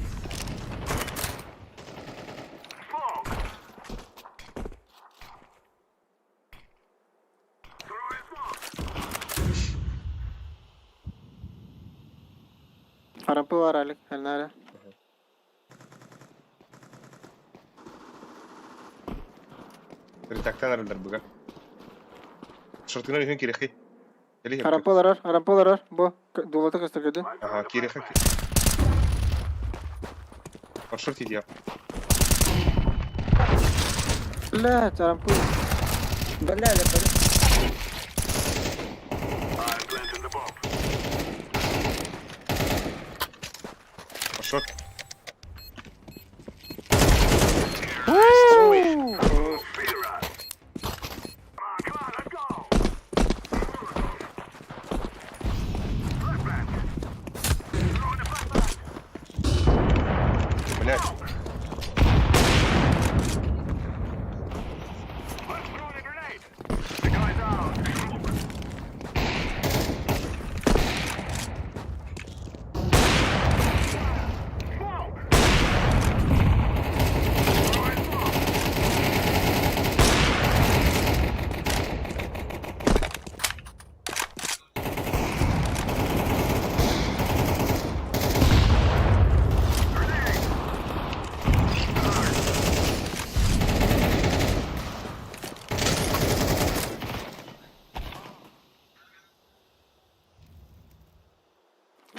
Рампы бар Алик, Эльнаре. Редактан арылдар буга. Шортынан үһүн кирехи. Рампы олорор, рампы олорор. Бу, дулата көстөргөдү. Ага, кирехи. Шорт иди. Блять, рампы. Бля, бля, бля. Шорт. Блять.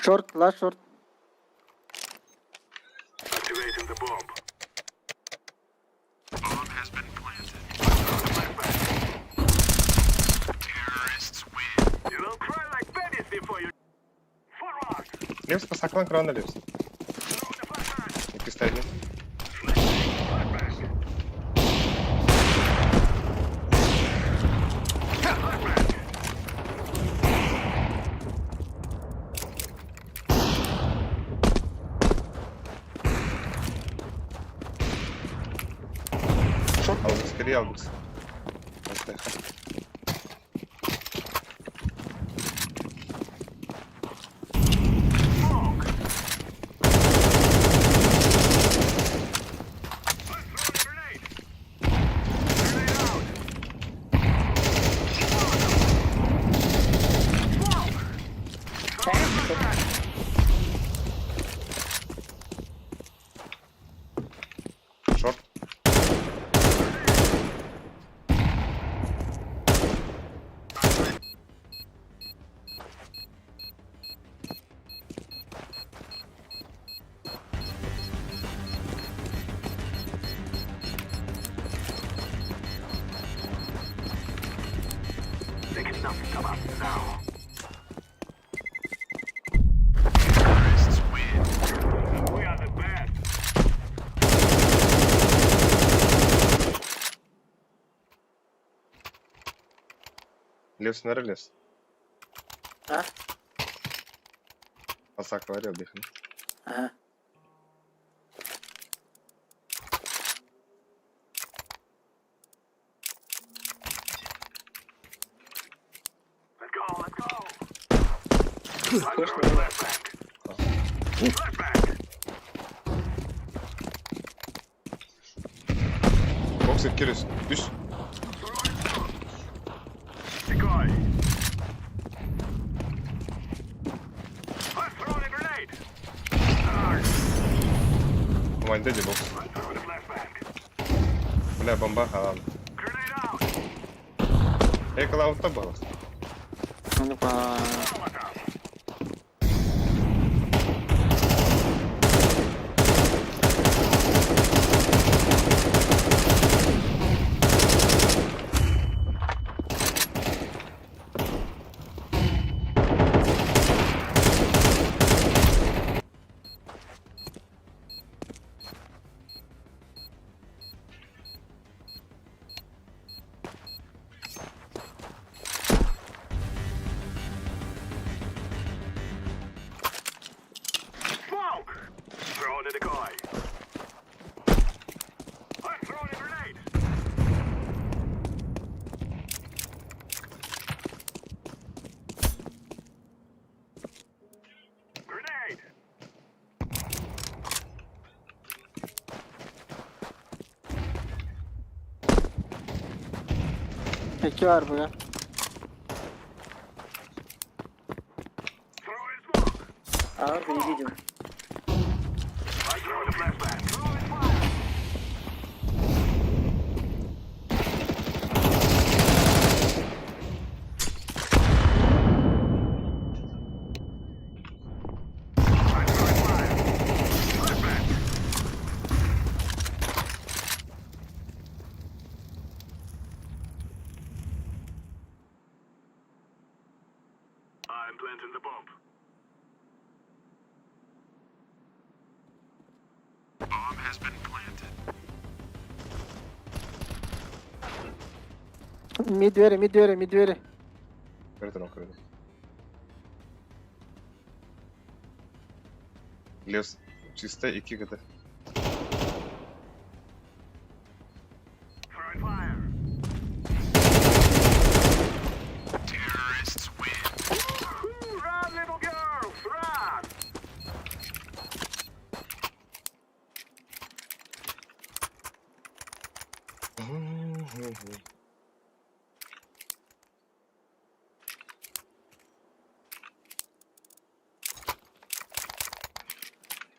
Шорт, лast шорт. Левс посаклан крана левс. Пистолет. Алгыс, скорее алгыс. Шорт. Левс на релес. А? Посак говорил, дыхни. Ага. Бокс кирис. Үс. Команда де бокс. Бля, бомба халан. Экала аута была. Ну, па. Икки бар буга. А, не видел. Mid двери, mid двери, mid двери. Көрдөрөн көрдüm. Лес чисто 2 КТ.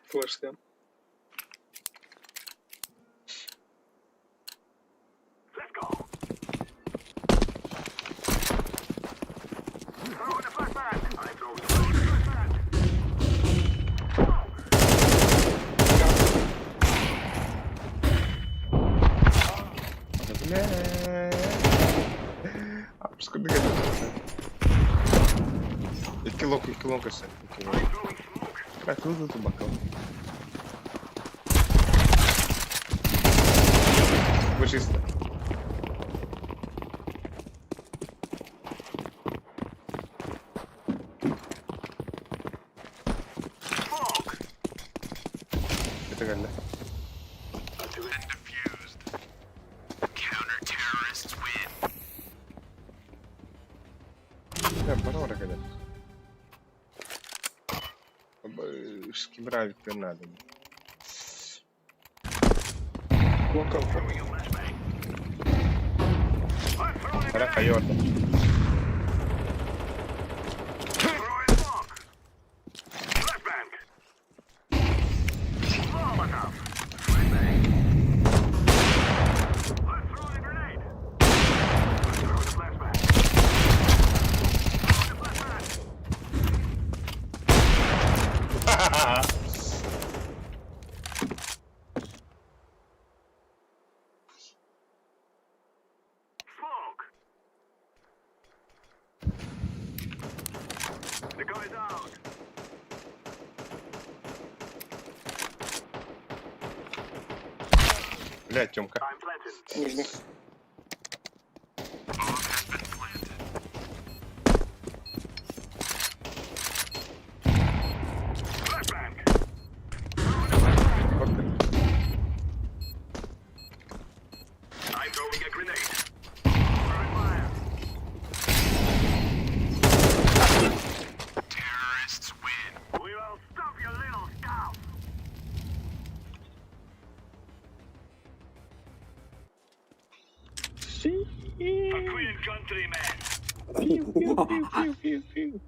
Флешка. Бля. Апскуда Икки лок, икки лок өссө. Икки лок. Бля, тут тут бакал. Бу чисто. Это галля. Я бара кэлэр. Скибравик надо. Бара хайорда. Бля, Тёмка. Нижний. Корты. Пиу-пиу-пиу-пиу-пиу.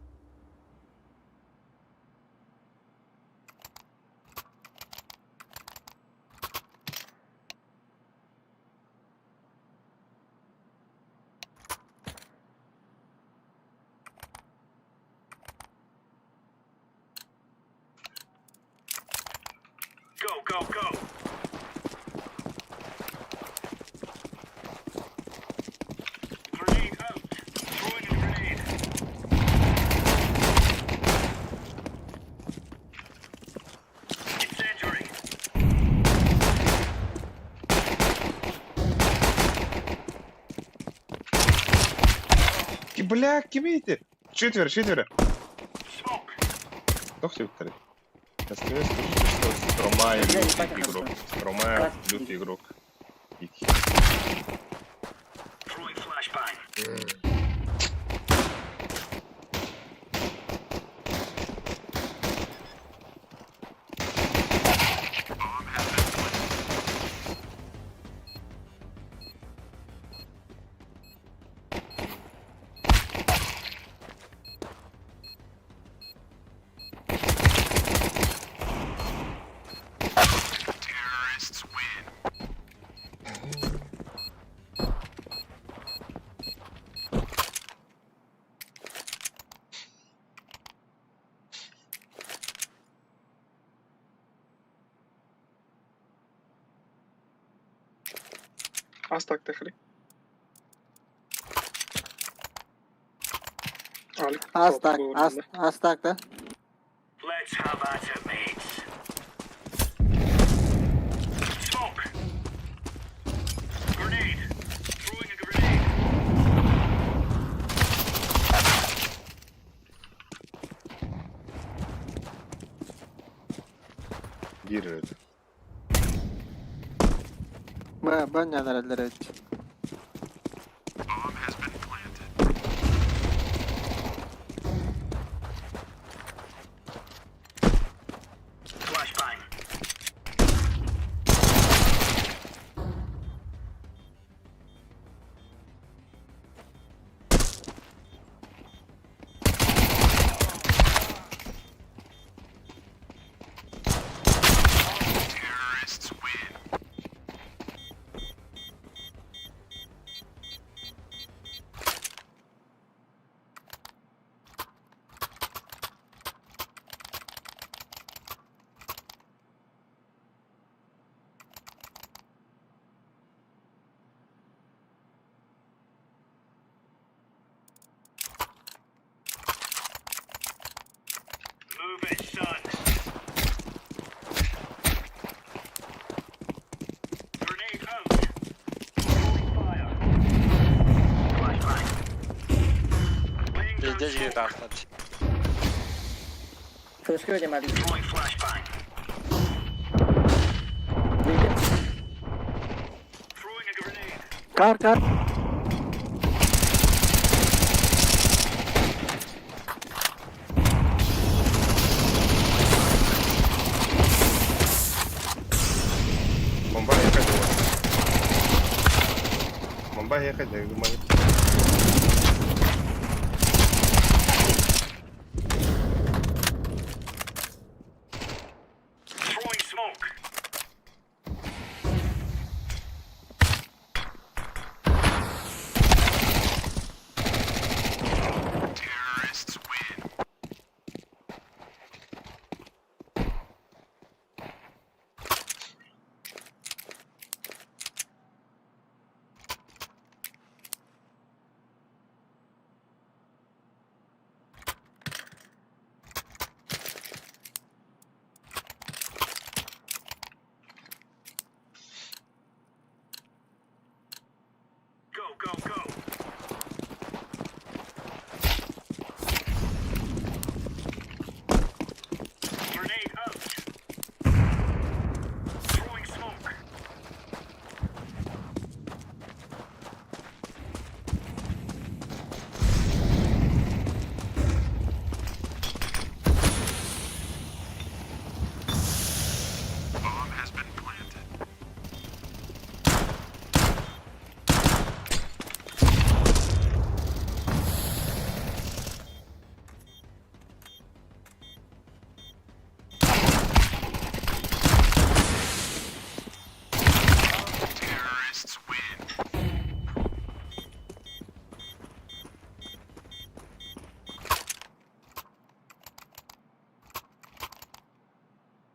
И, Бля, кимейте. Четверо, четверо. Кто хотел повторить? Я скажу, что Стромай Бля, лютый ебать, игрок. хорошо. Стромай Как? лютый игрок. Дикий. Астак дохли. Алик. Астак, астак да. Биир Б, Б нянаралар эбит. Пиздец, говорит, Арсен. Флешка этим Алик. Выйди. Кар, кар. Бомба ехать. Бомба ехать, я думаю.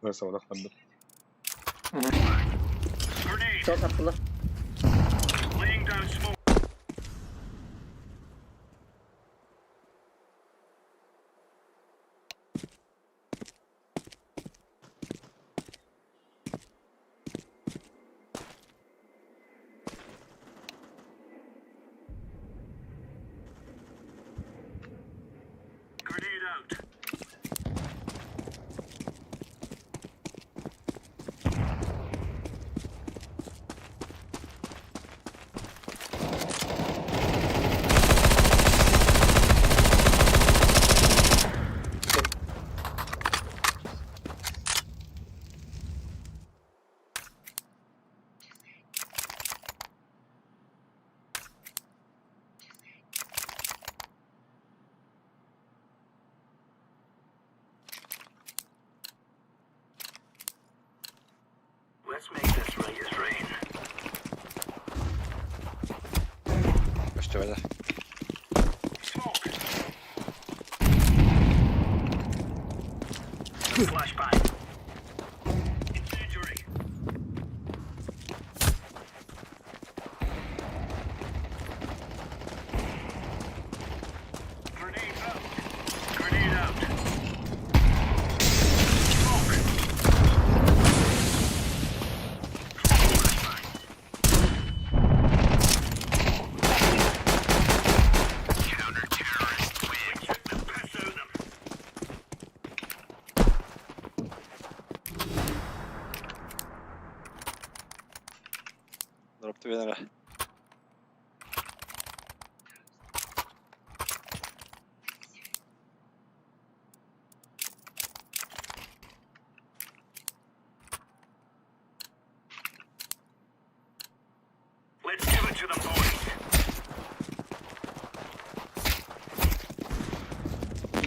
Nasıl bırakmadım. Çok attılar. Көстүбэтэ.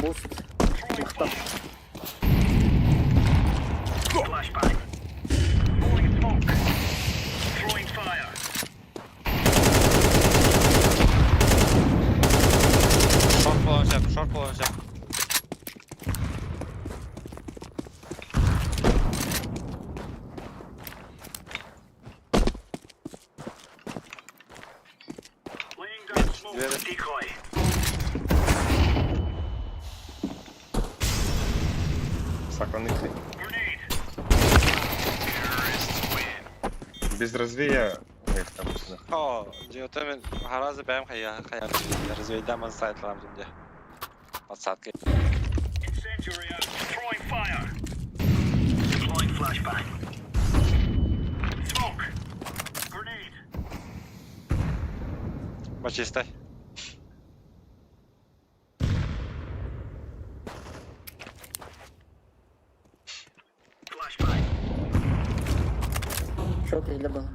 Куст. Махтал. Шорт буолан сөп, шорт буолан сөп. Двери. Сохранить. Без развея... Эх, там сюда. О, дьиэтэ мин харазы бэйэм хайа хайа развейдаман сайтларым дьэ. Подсадка. Бачистай. Шок или было?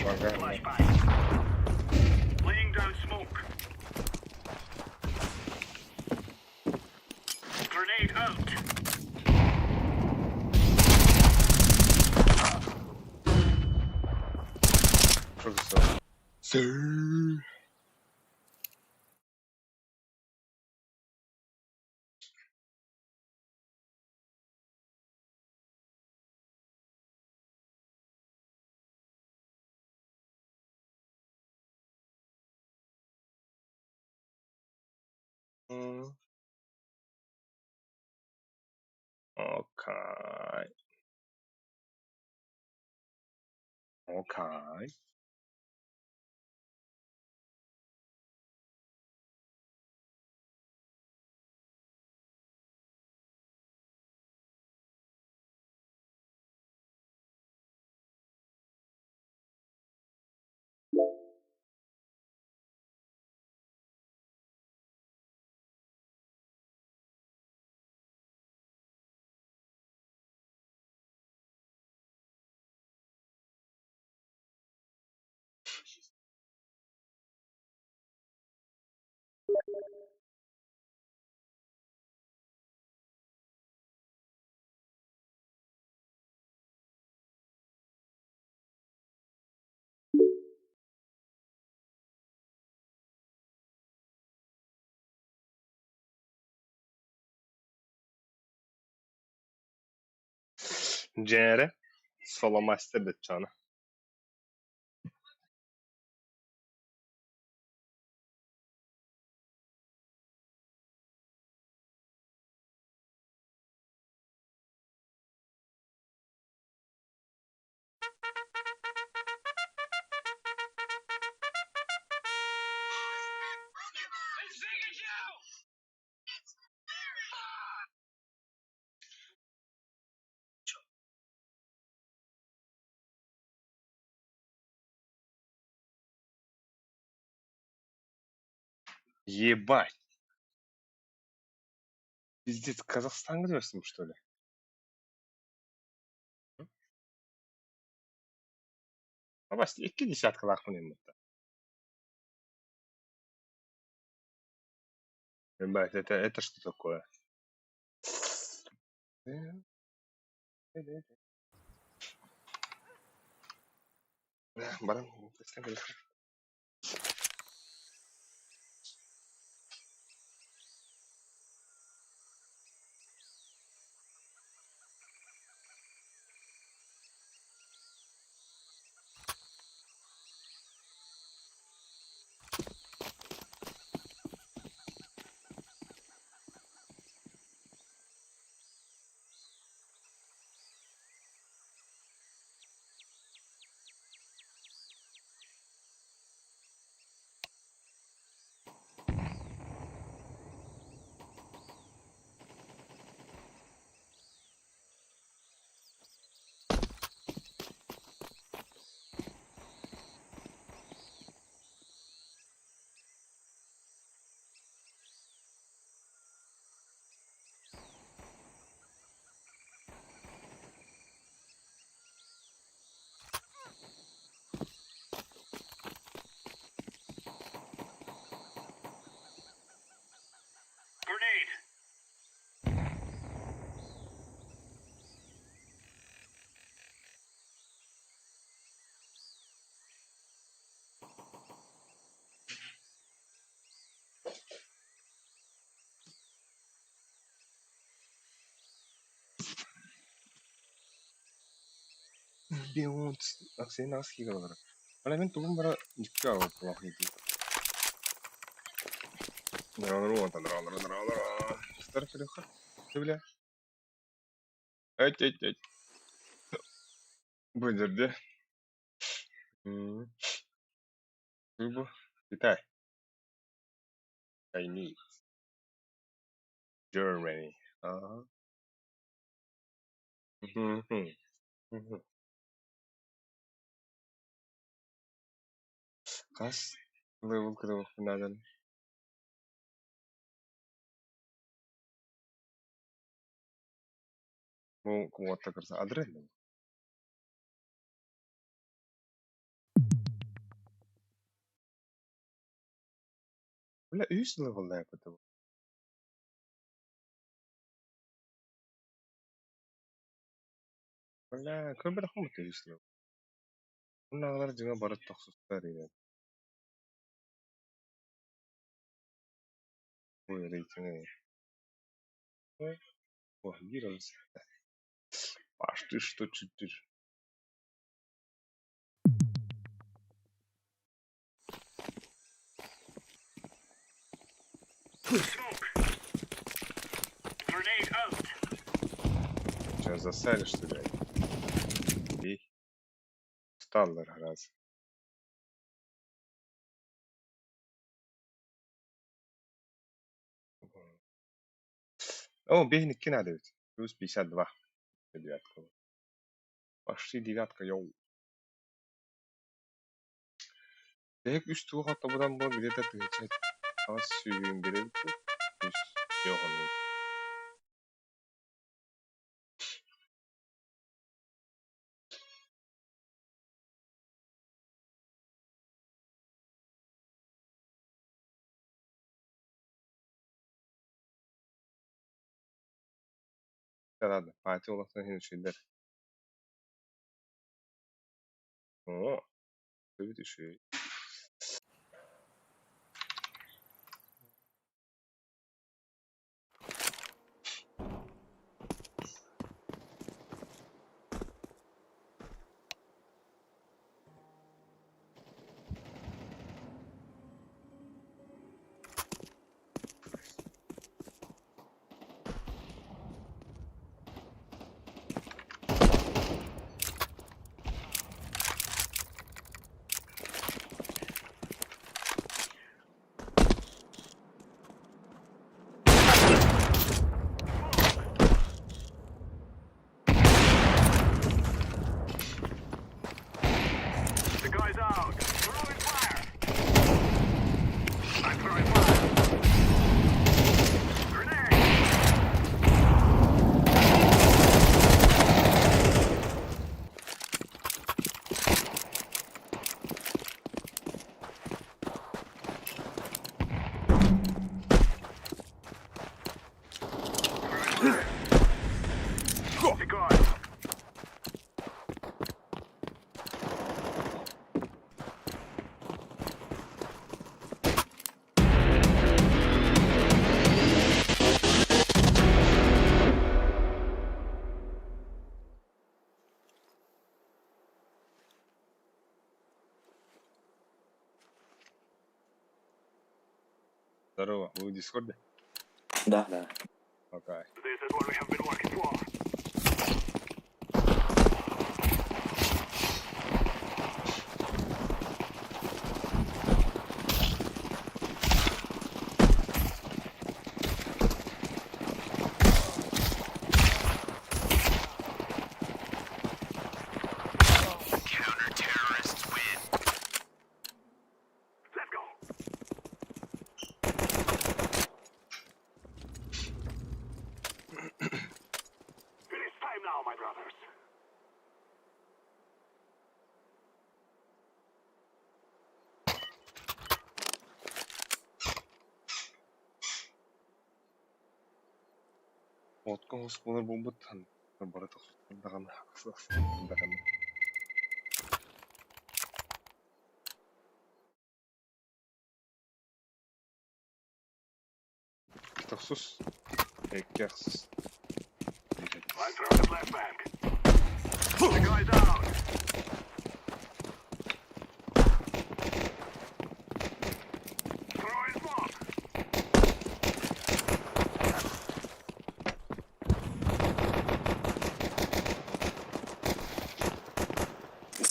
Ага. Что за всё? М. Окей. Окей. Дьээрэ, соломастер быччана. Ебать! Пиздец, Казахстан говоришь, что ли? Абас, икки десяткалаахпын эммитэ. Ебать, это что такое? Баран, Бионс киирэ олорор. Аны мин тугум бара икки аҕалбыт Бу Китай, Chinese, Germany. Аа. Хас level кытта Бу куотта кырса адрен. Бля, үс level лээппит. Бля, көрбөтөхпүн бу үс level. Уонна дьиҥэ бары тохсустар иһэн. Бу рейтинги. О, биир олус. Почти что четыре. Сейчас засалишься, блядь. И усталлар раз. О, бегник надо ведь. Плюс 52. Девятка. Почти девятка, йоу. Бэйк үс туох отобудан бу где-то тыһыынча аҕыс сүүһүн биэрэбит дуу, үс суох оннук. Ладно, паати улахан иһин үчүгэйдэр. Оо, эбит үчүгэй. Здорово, вы в Дискорде? Да, да. Окей. Отка хос буолар буолбуттан бары тохсустар даҕаны даҕаны Тохсус икки ахсыс.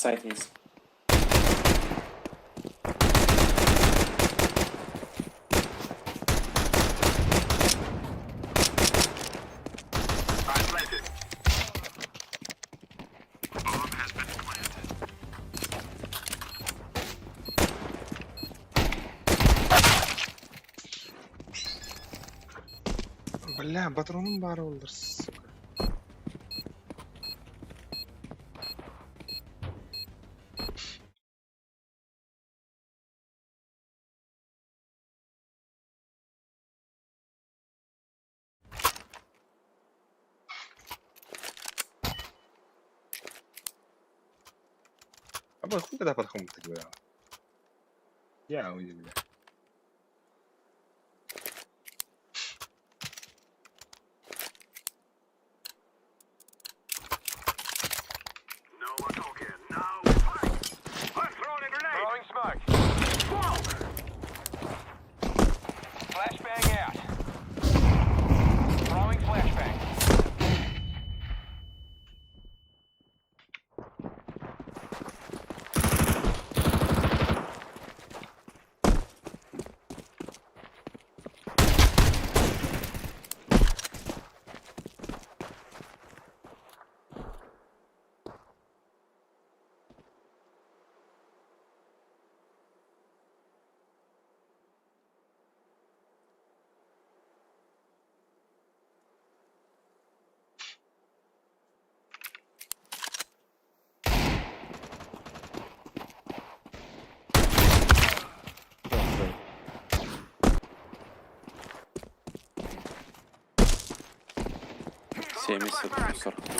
Бэксайд есть. Бля, патроным баар буоллар, сука. А хуй когда подхом ты говорил? Я уйду, бля. 70, 40.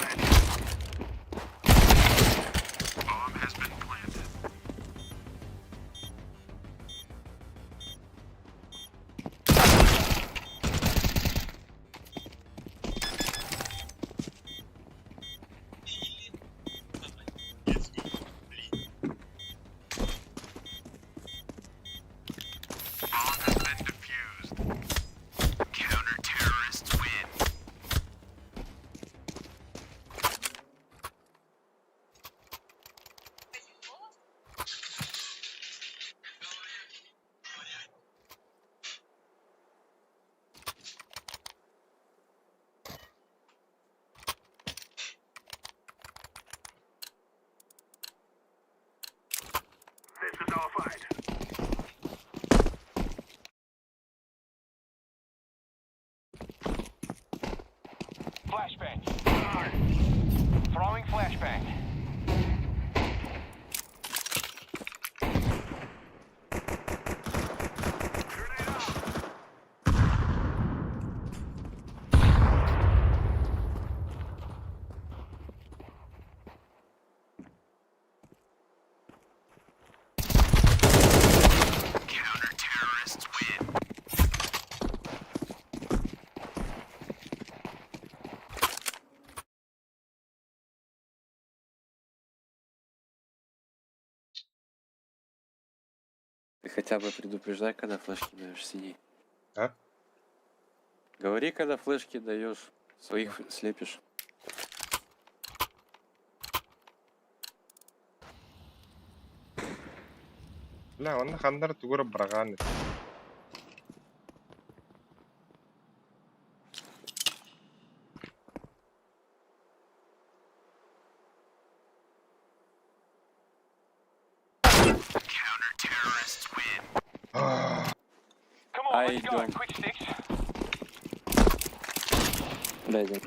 Ты хотя бы предупреждай, когда флешки даешь синий. А? Говори, когда флешки даешь, своих слепишь. Бля, онно ханнар тугура браҕаан Ай, идем. Бля, идем.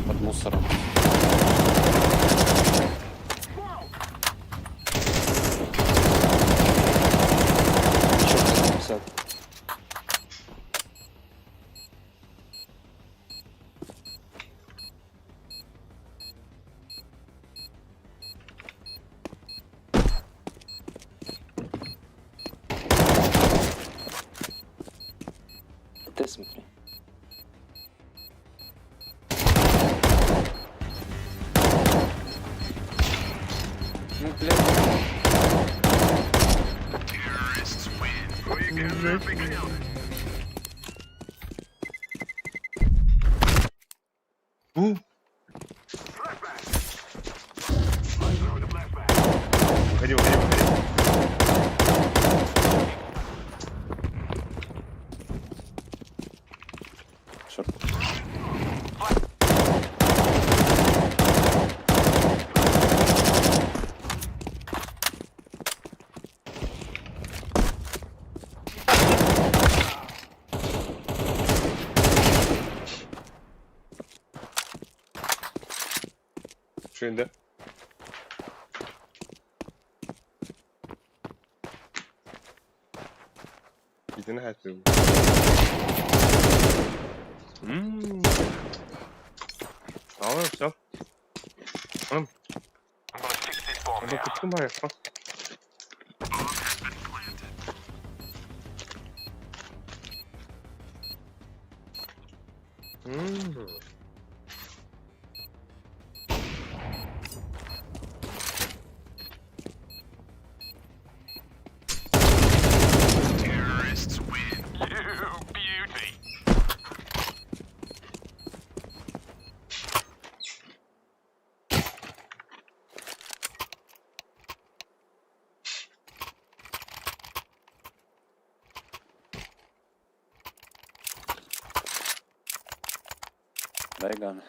Под мусором. Еще 50. Ты смотри. Ну, блядь. Бу. Выходи, выходи, выходи. Шорт. Şimdi. Gidin her türlü. Hmm. Tamam, все. Oğlum. Burada kutum var ya. Hmm. Дай ган.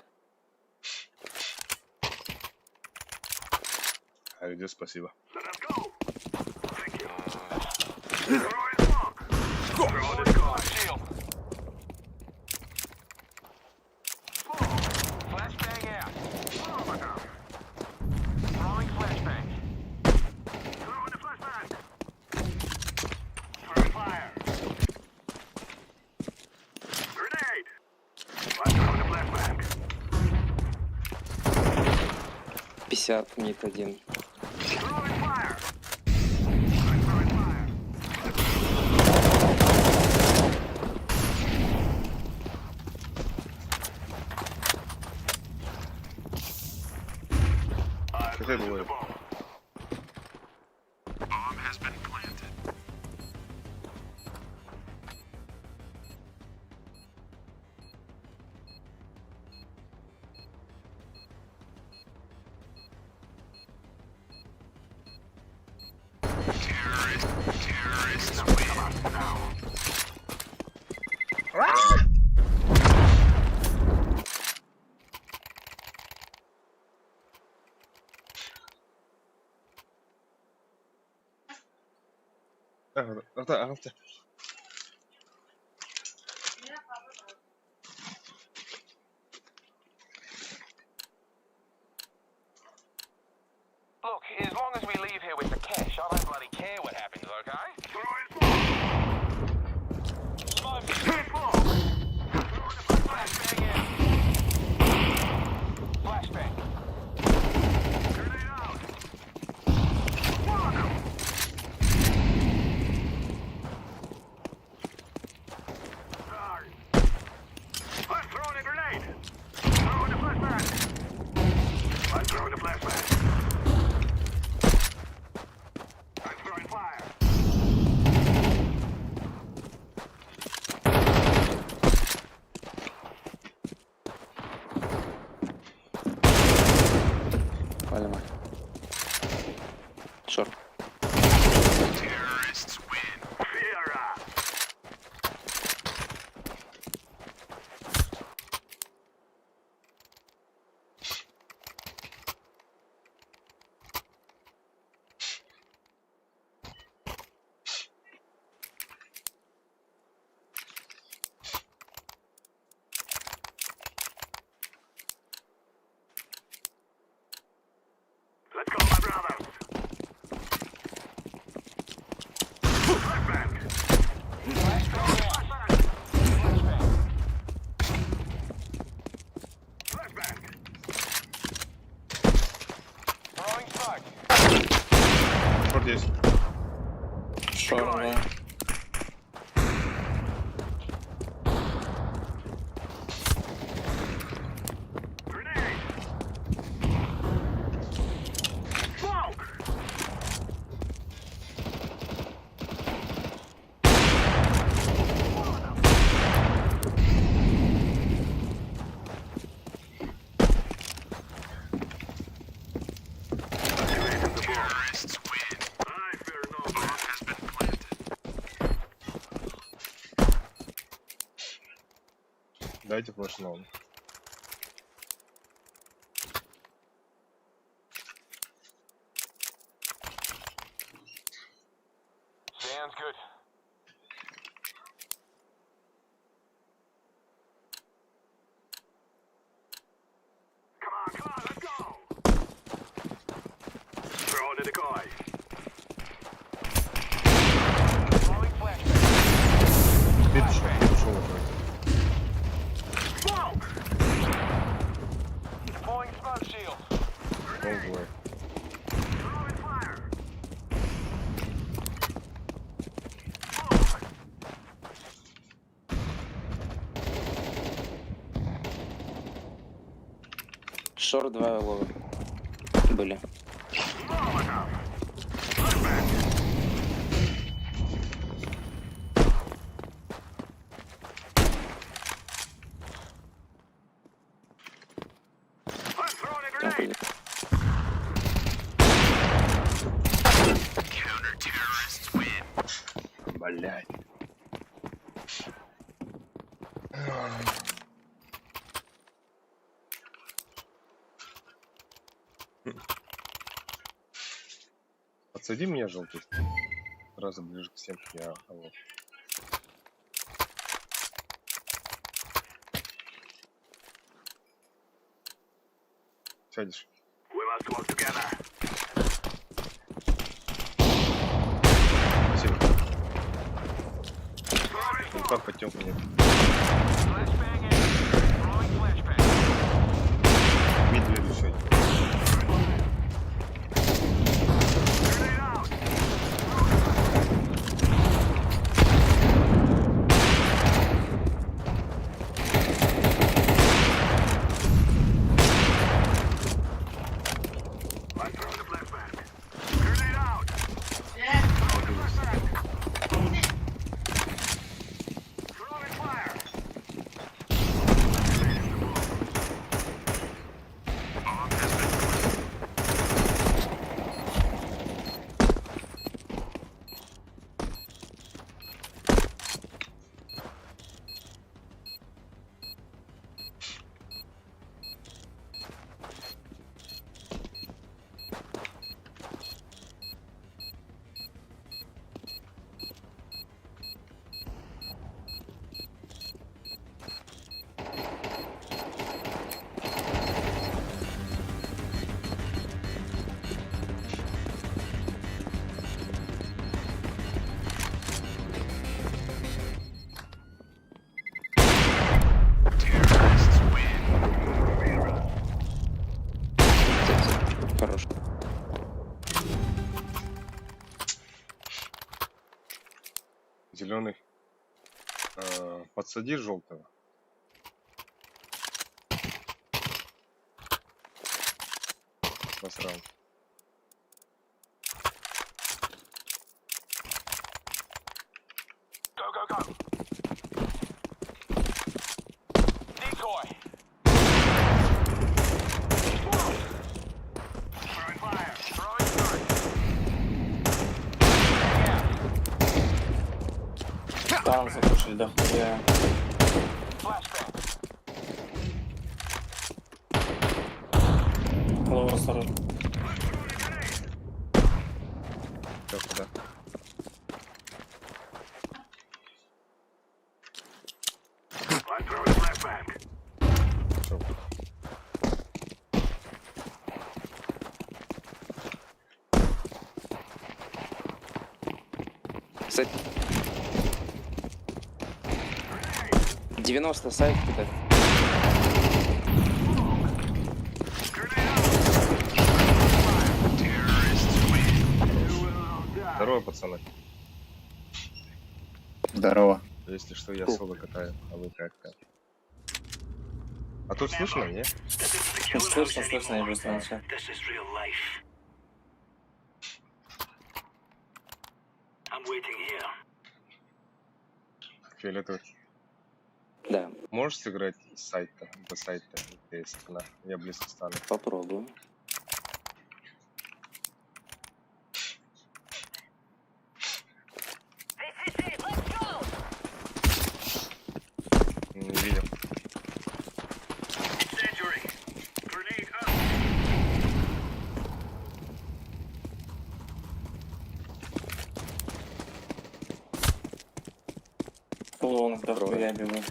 Haydi спасибо. Пятьдесят, мид один. Это двое. Ата, ата. Look, as long as we leave here with the cash, I don't bloody care what happens, okay? Пальма. Шорт. Шорт есть. Шорт, да. Дайте флеш на он. Sounds good. Come on, come on, let's go. Throw it to the guy. Throwing flashbang. Мид ушел, мид ушел вроде. Smoke. Deploying smoke shield. Он двое. Throwing fire. Шор 2 ловы. Были. I'm throwing a grenade. Блять. Подсади меня, желтый. Сразу ближе к всем. Я алло. Сядешь. We must work together. Спасибо. Ну как потемку нет. Flashbang in. Throwing flashbang. Мид ближе сядь. Grenade out. I'm throwing the flashbang. Grenade out. Throwing the flashbang. Throwing fire. Хорош. Зеленый. Подсади желтого. Посрал. Go, go, go. Decoy. Smoke. Throwing fire. Throwing stun. Hang out. Там запушили, да хуя. Flashbang. Lower осторожно. Все, куда? I'm throwing flashbang. Все. Сайт. 90 сайт куда? Здорово, пацаны. Здорово. Если что, я соло катаю, а вы как как? А тут слышно, не? Слышно, слышно, я просто начал. This is real life. I'm waiting here. Фиолетовый. Да, Можешь сыграть с сайта, до сайта, если окна? Я близко стану. попробую. Не видел. Лонг дохуя бегу.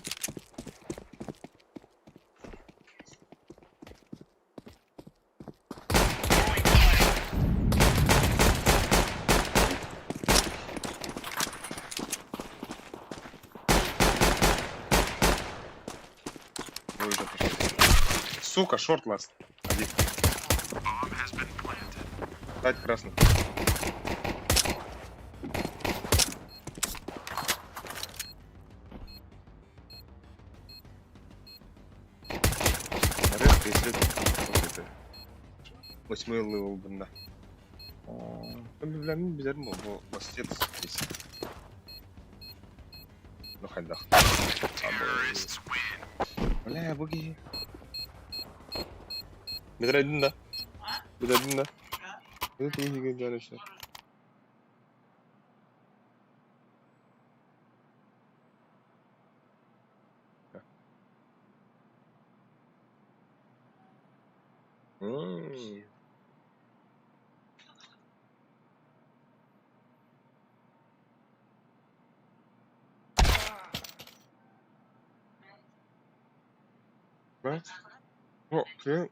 Ой, уже пошел. Сука, шорт ласт. Один. Дать красный. Редко, если вот это. Восьмой левел бында. Бля, мин билэрим бу бастет здесь. Ну хайдах. Бля, буги. Бедрәдин да. Бедрәдин да. Это не дальше. Да? О, ты...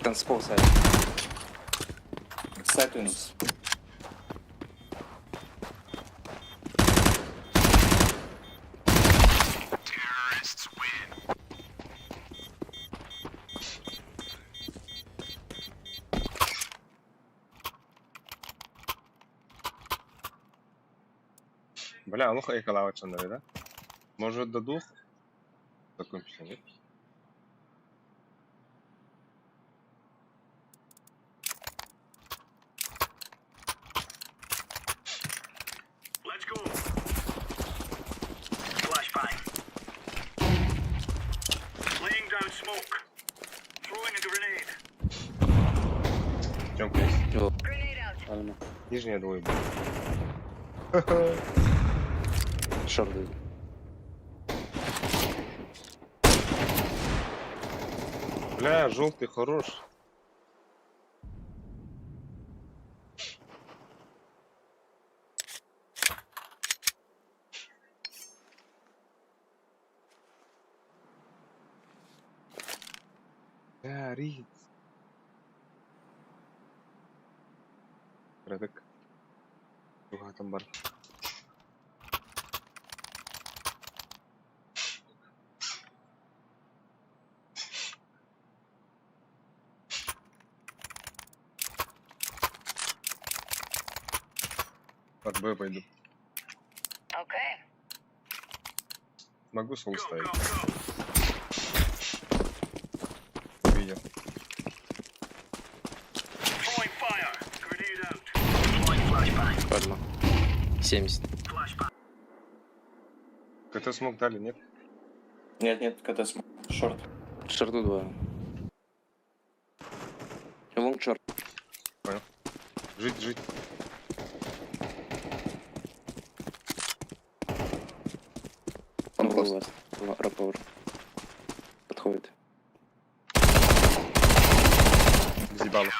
Танцпол сайт. Сайт у нас. Бля, лох эколавачандар, да? Может до двух? Закончится, нет? Тёмка есть? Нижняя двое будет. Шорт. Бля, желтый хорош. Бля, Риц. Порядок. Там бар. Под Б пойду. Могу сол ставить. Видел. Падла. 70. КТ смог дали, нет? Нет, нет, КТ смог. Шорт. Шорту два. Лонг шорт. Жить, жить. Он close. Рапор. Подходит. Заебало.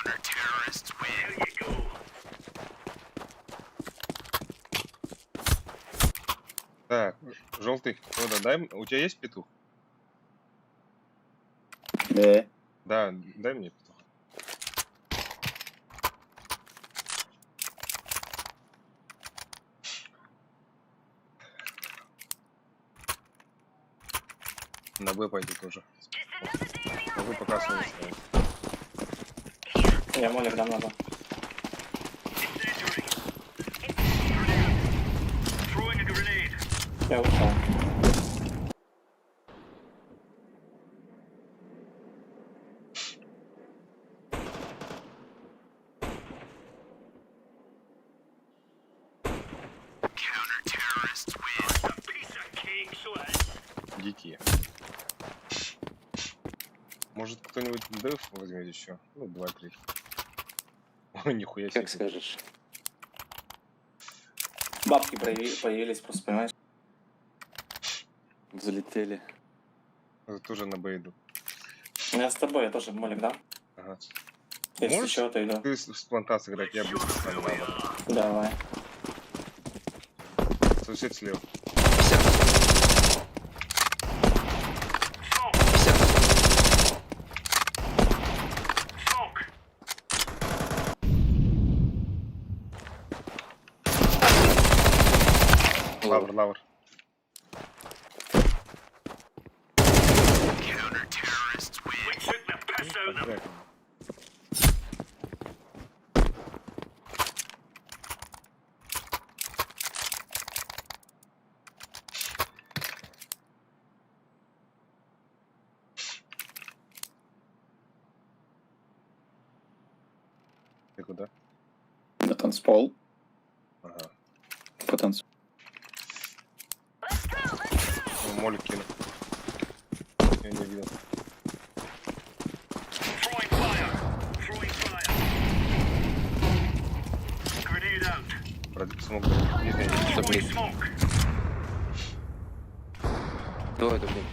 Так, желтый, Федор, дай, у тебя есть петух? Да. Да, дай мне петух. На Б пойду тоже. Могу пока соло ставить. Я молик дам надо. Я ушел. Может кто-нибудь деф возьмет еще? Ну, два-три. Ой, нихуя себе. Как скажешь. Бабки появились, просто понимаешь. Взлетели. Это тоже на Б иду. Я с тобой, я тоже молик, да? Ага. Если Можешь? что, то иду. Ты с планта сыграть, я близко стану. Давай. Сосед слева. Лавр, лавр. Поздравляю. Ты куда? На танцпол. Ага. Потанцуй. Ну, Молик кину. Я не видел. Вроде смог. Не знаю, Что, блин? Двое тут, блин.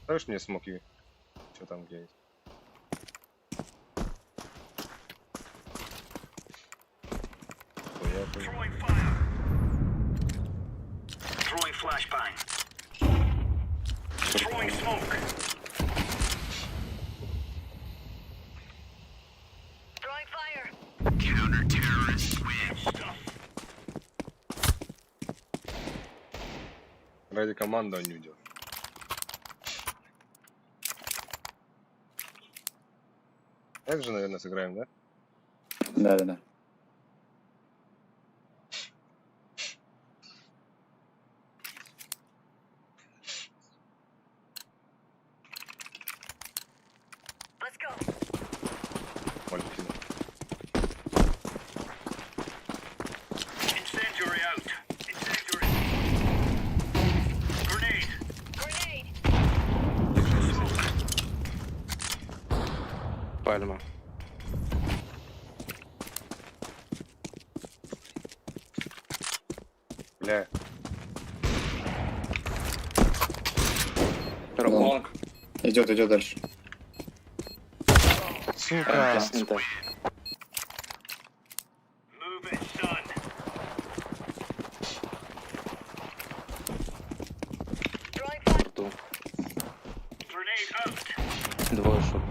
Ставишь мне смоки? Что там где есть? Ой, я тоже. Ради команды он не уйдет. Так же, наверное, сыграем, да? Да-да-да. Молик кину. Пальма. Бля, Long. Идет, идет дальше. сука! Это. Рту. Двое шот.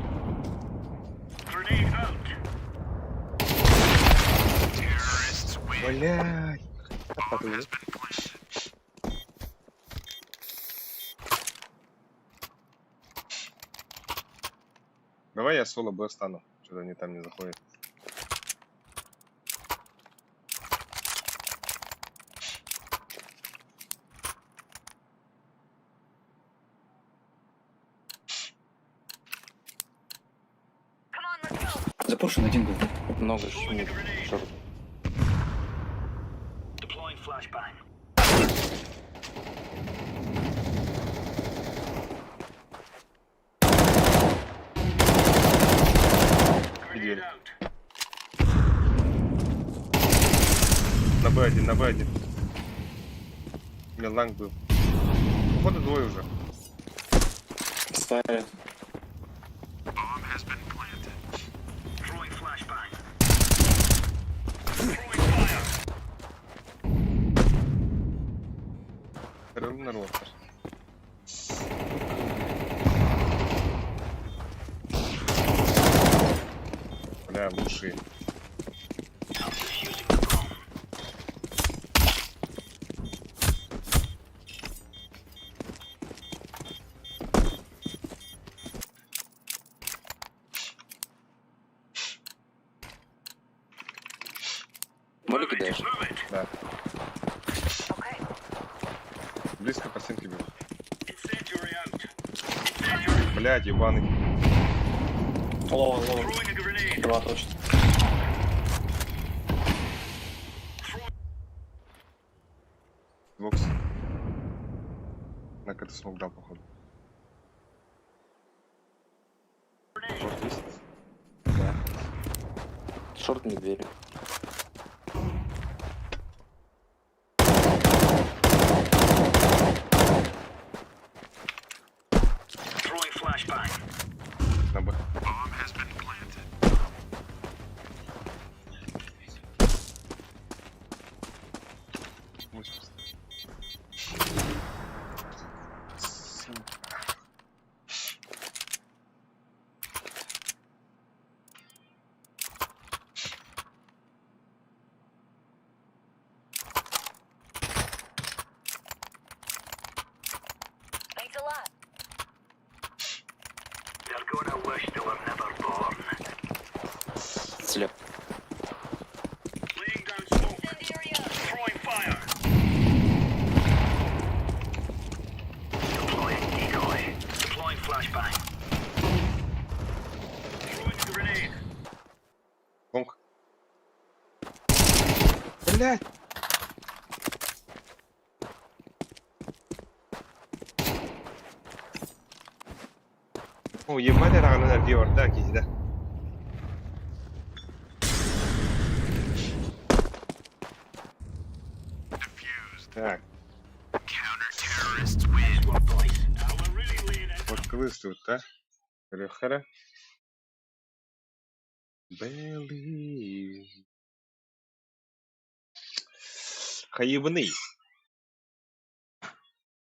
Бля! Давай я соло Б стану. Что-то они там не заходят. Запушен один был. Много шмит. Short. И дверь. На Б1, на Б1. У меня long был. Походу двое уже. Ставит. Рынок ротор. Бля, лучшие. Молю кидаешь? Да. Близко по стенке бегут. Блядь, ебаный. Low, low. Два точно. Бокс. На КТ smoke дал, походу. Шорт не двери. На Б. Слеп. Лонг. Блять! О, ебать, это она да, киси, да. Так. Вот кылыс тут, да? Хара. Believe. Хайыбыный.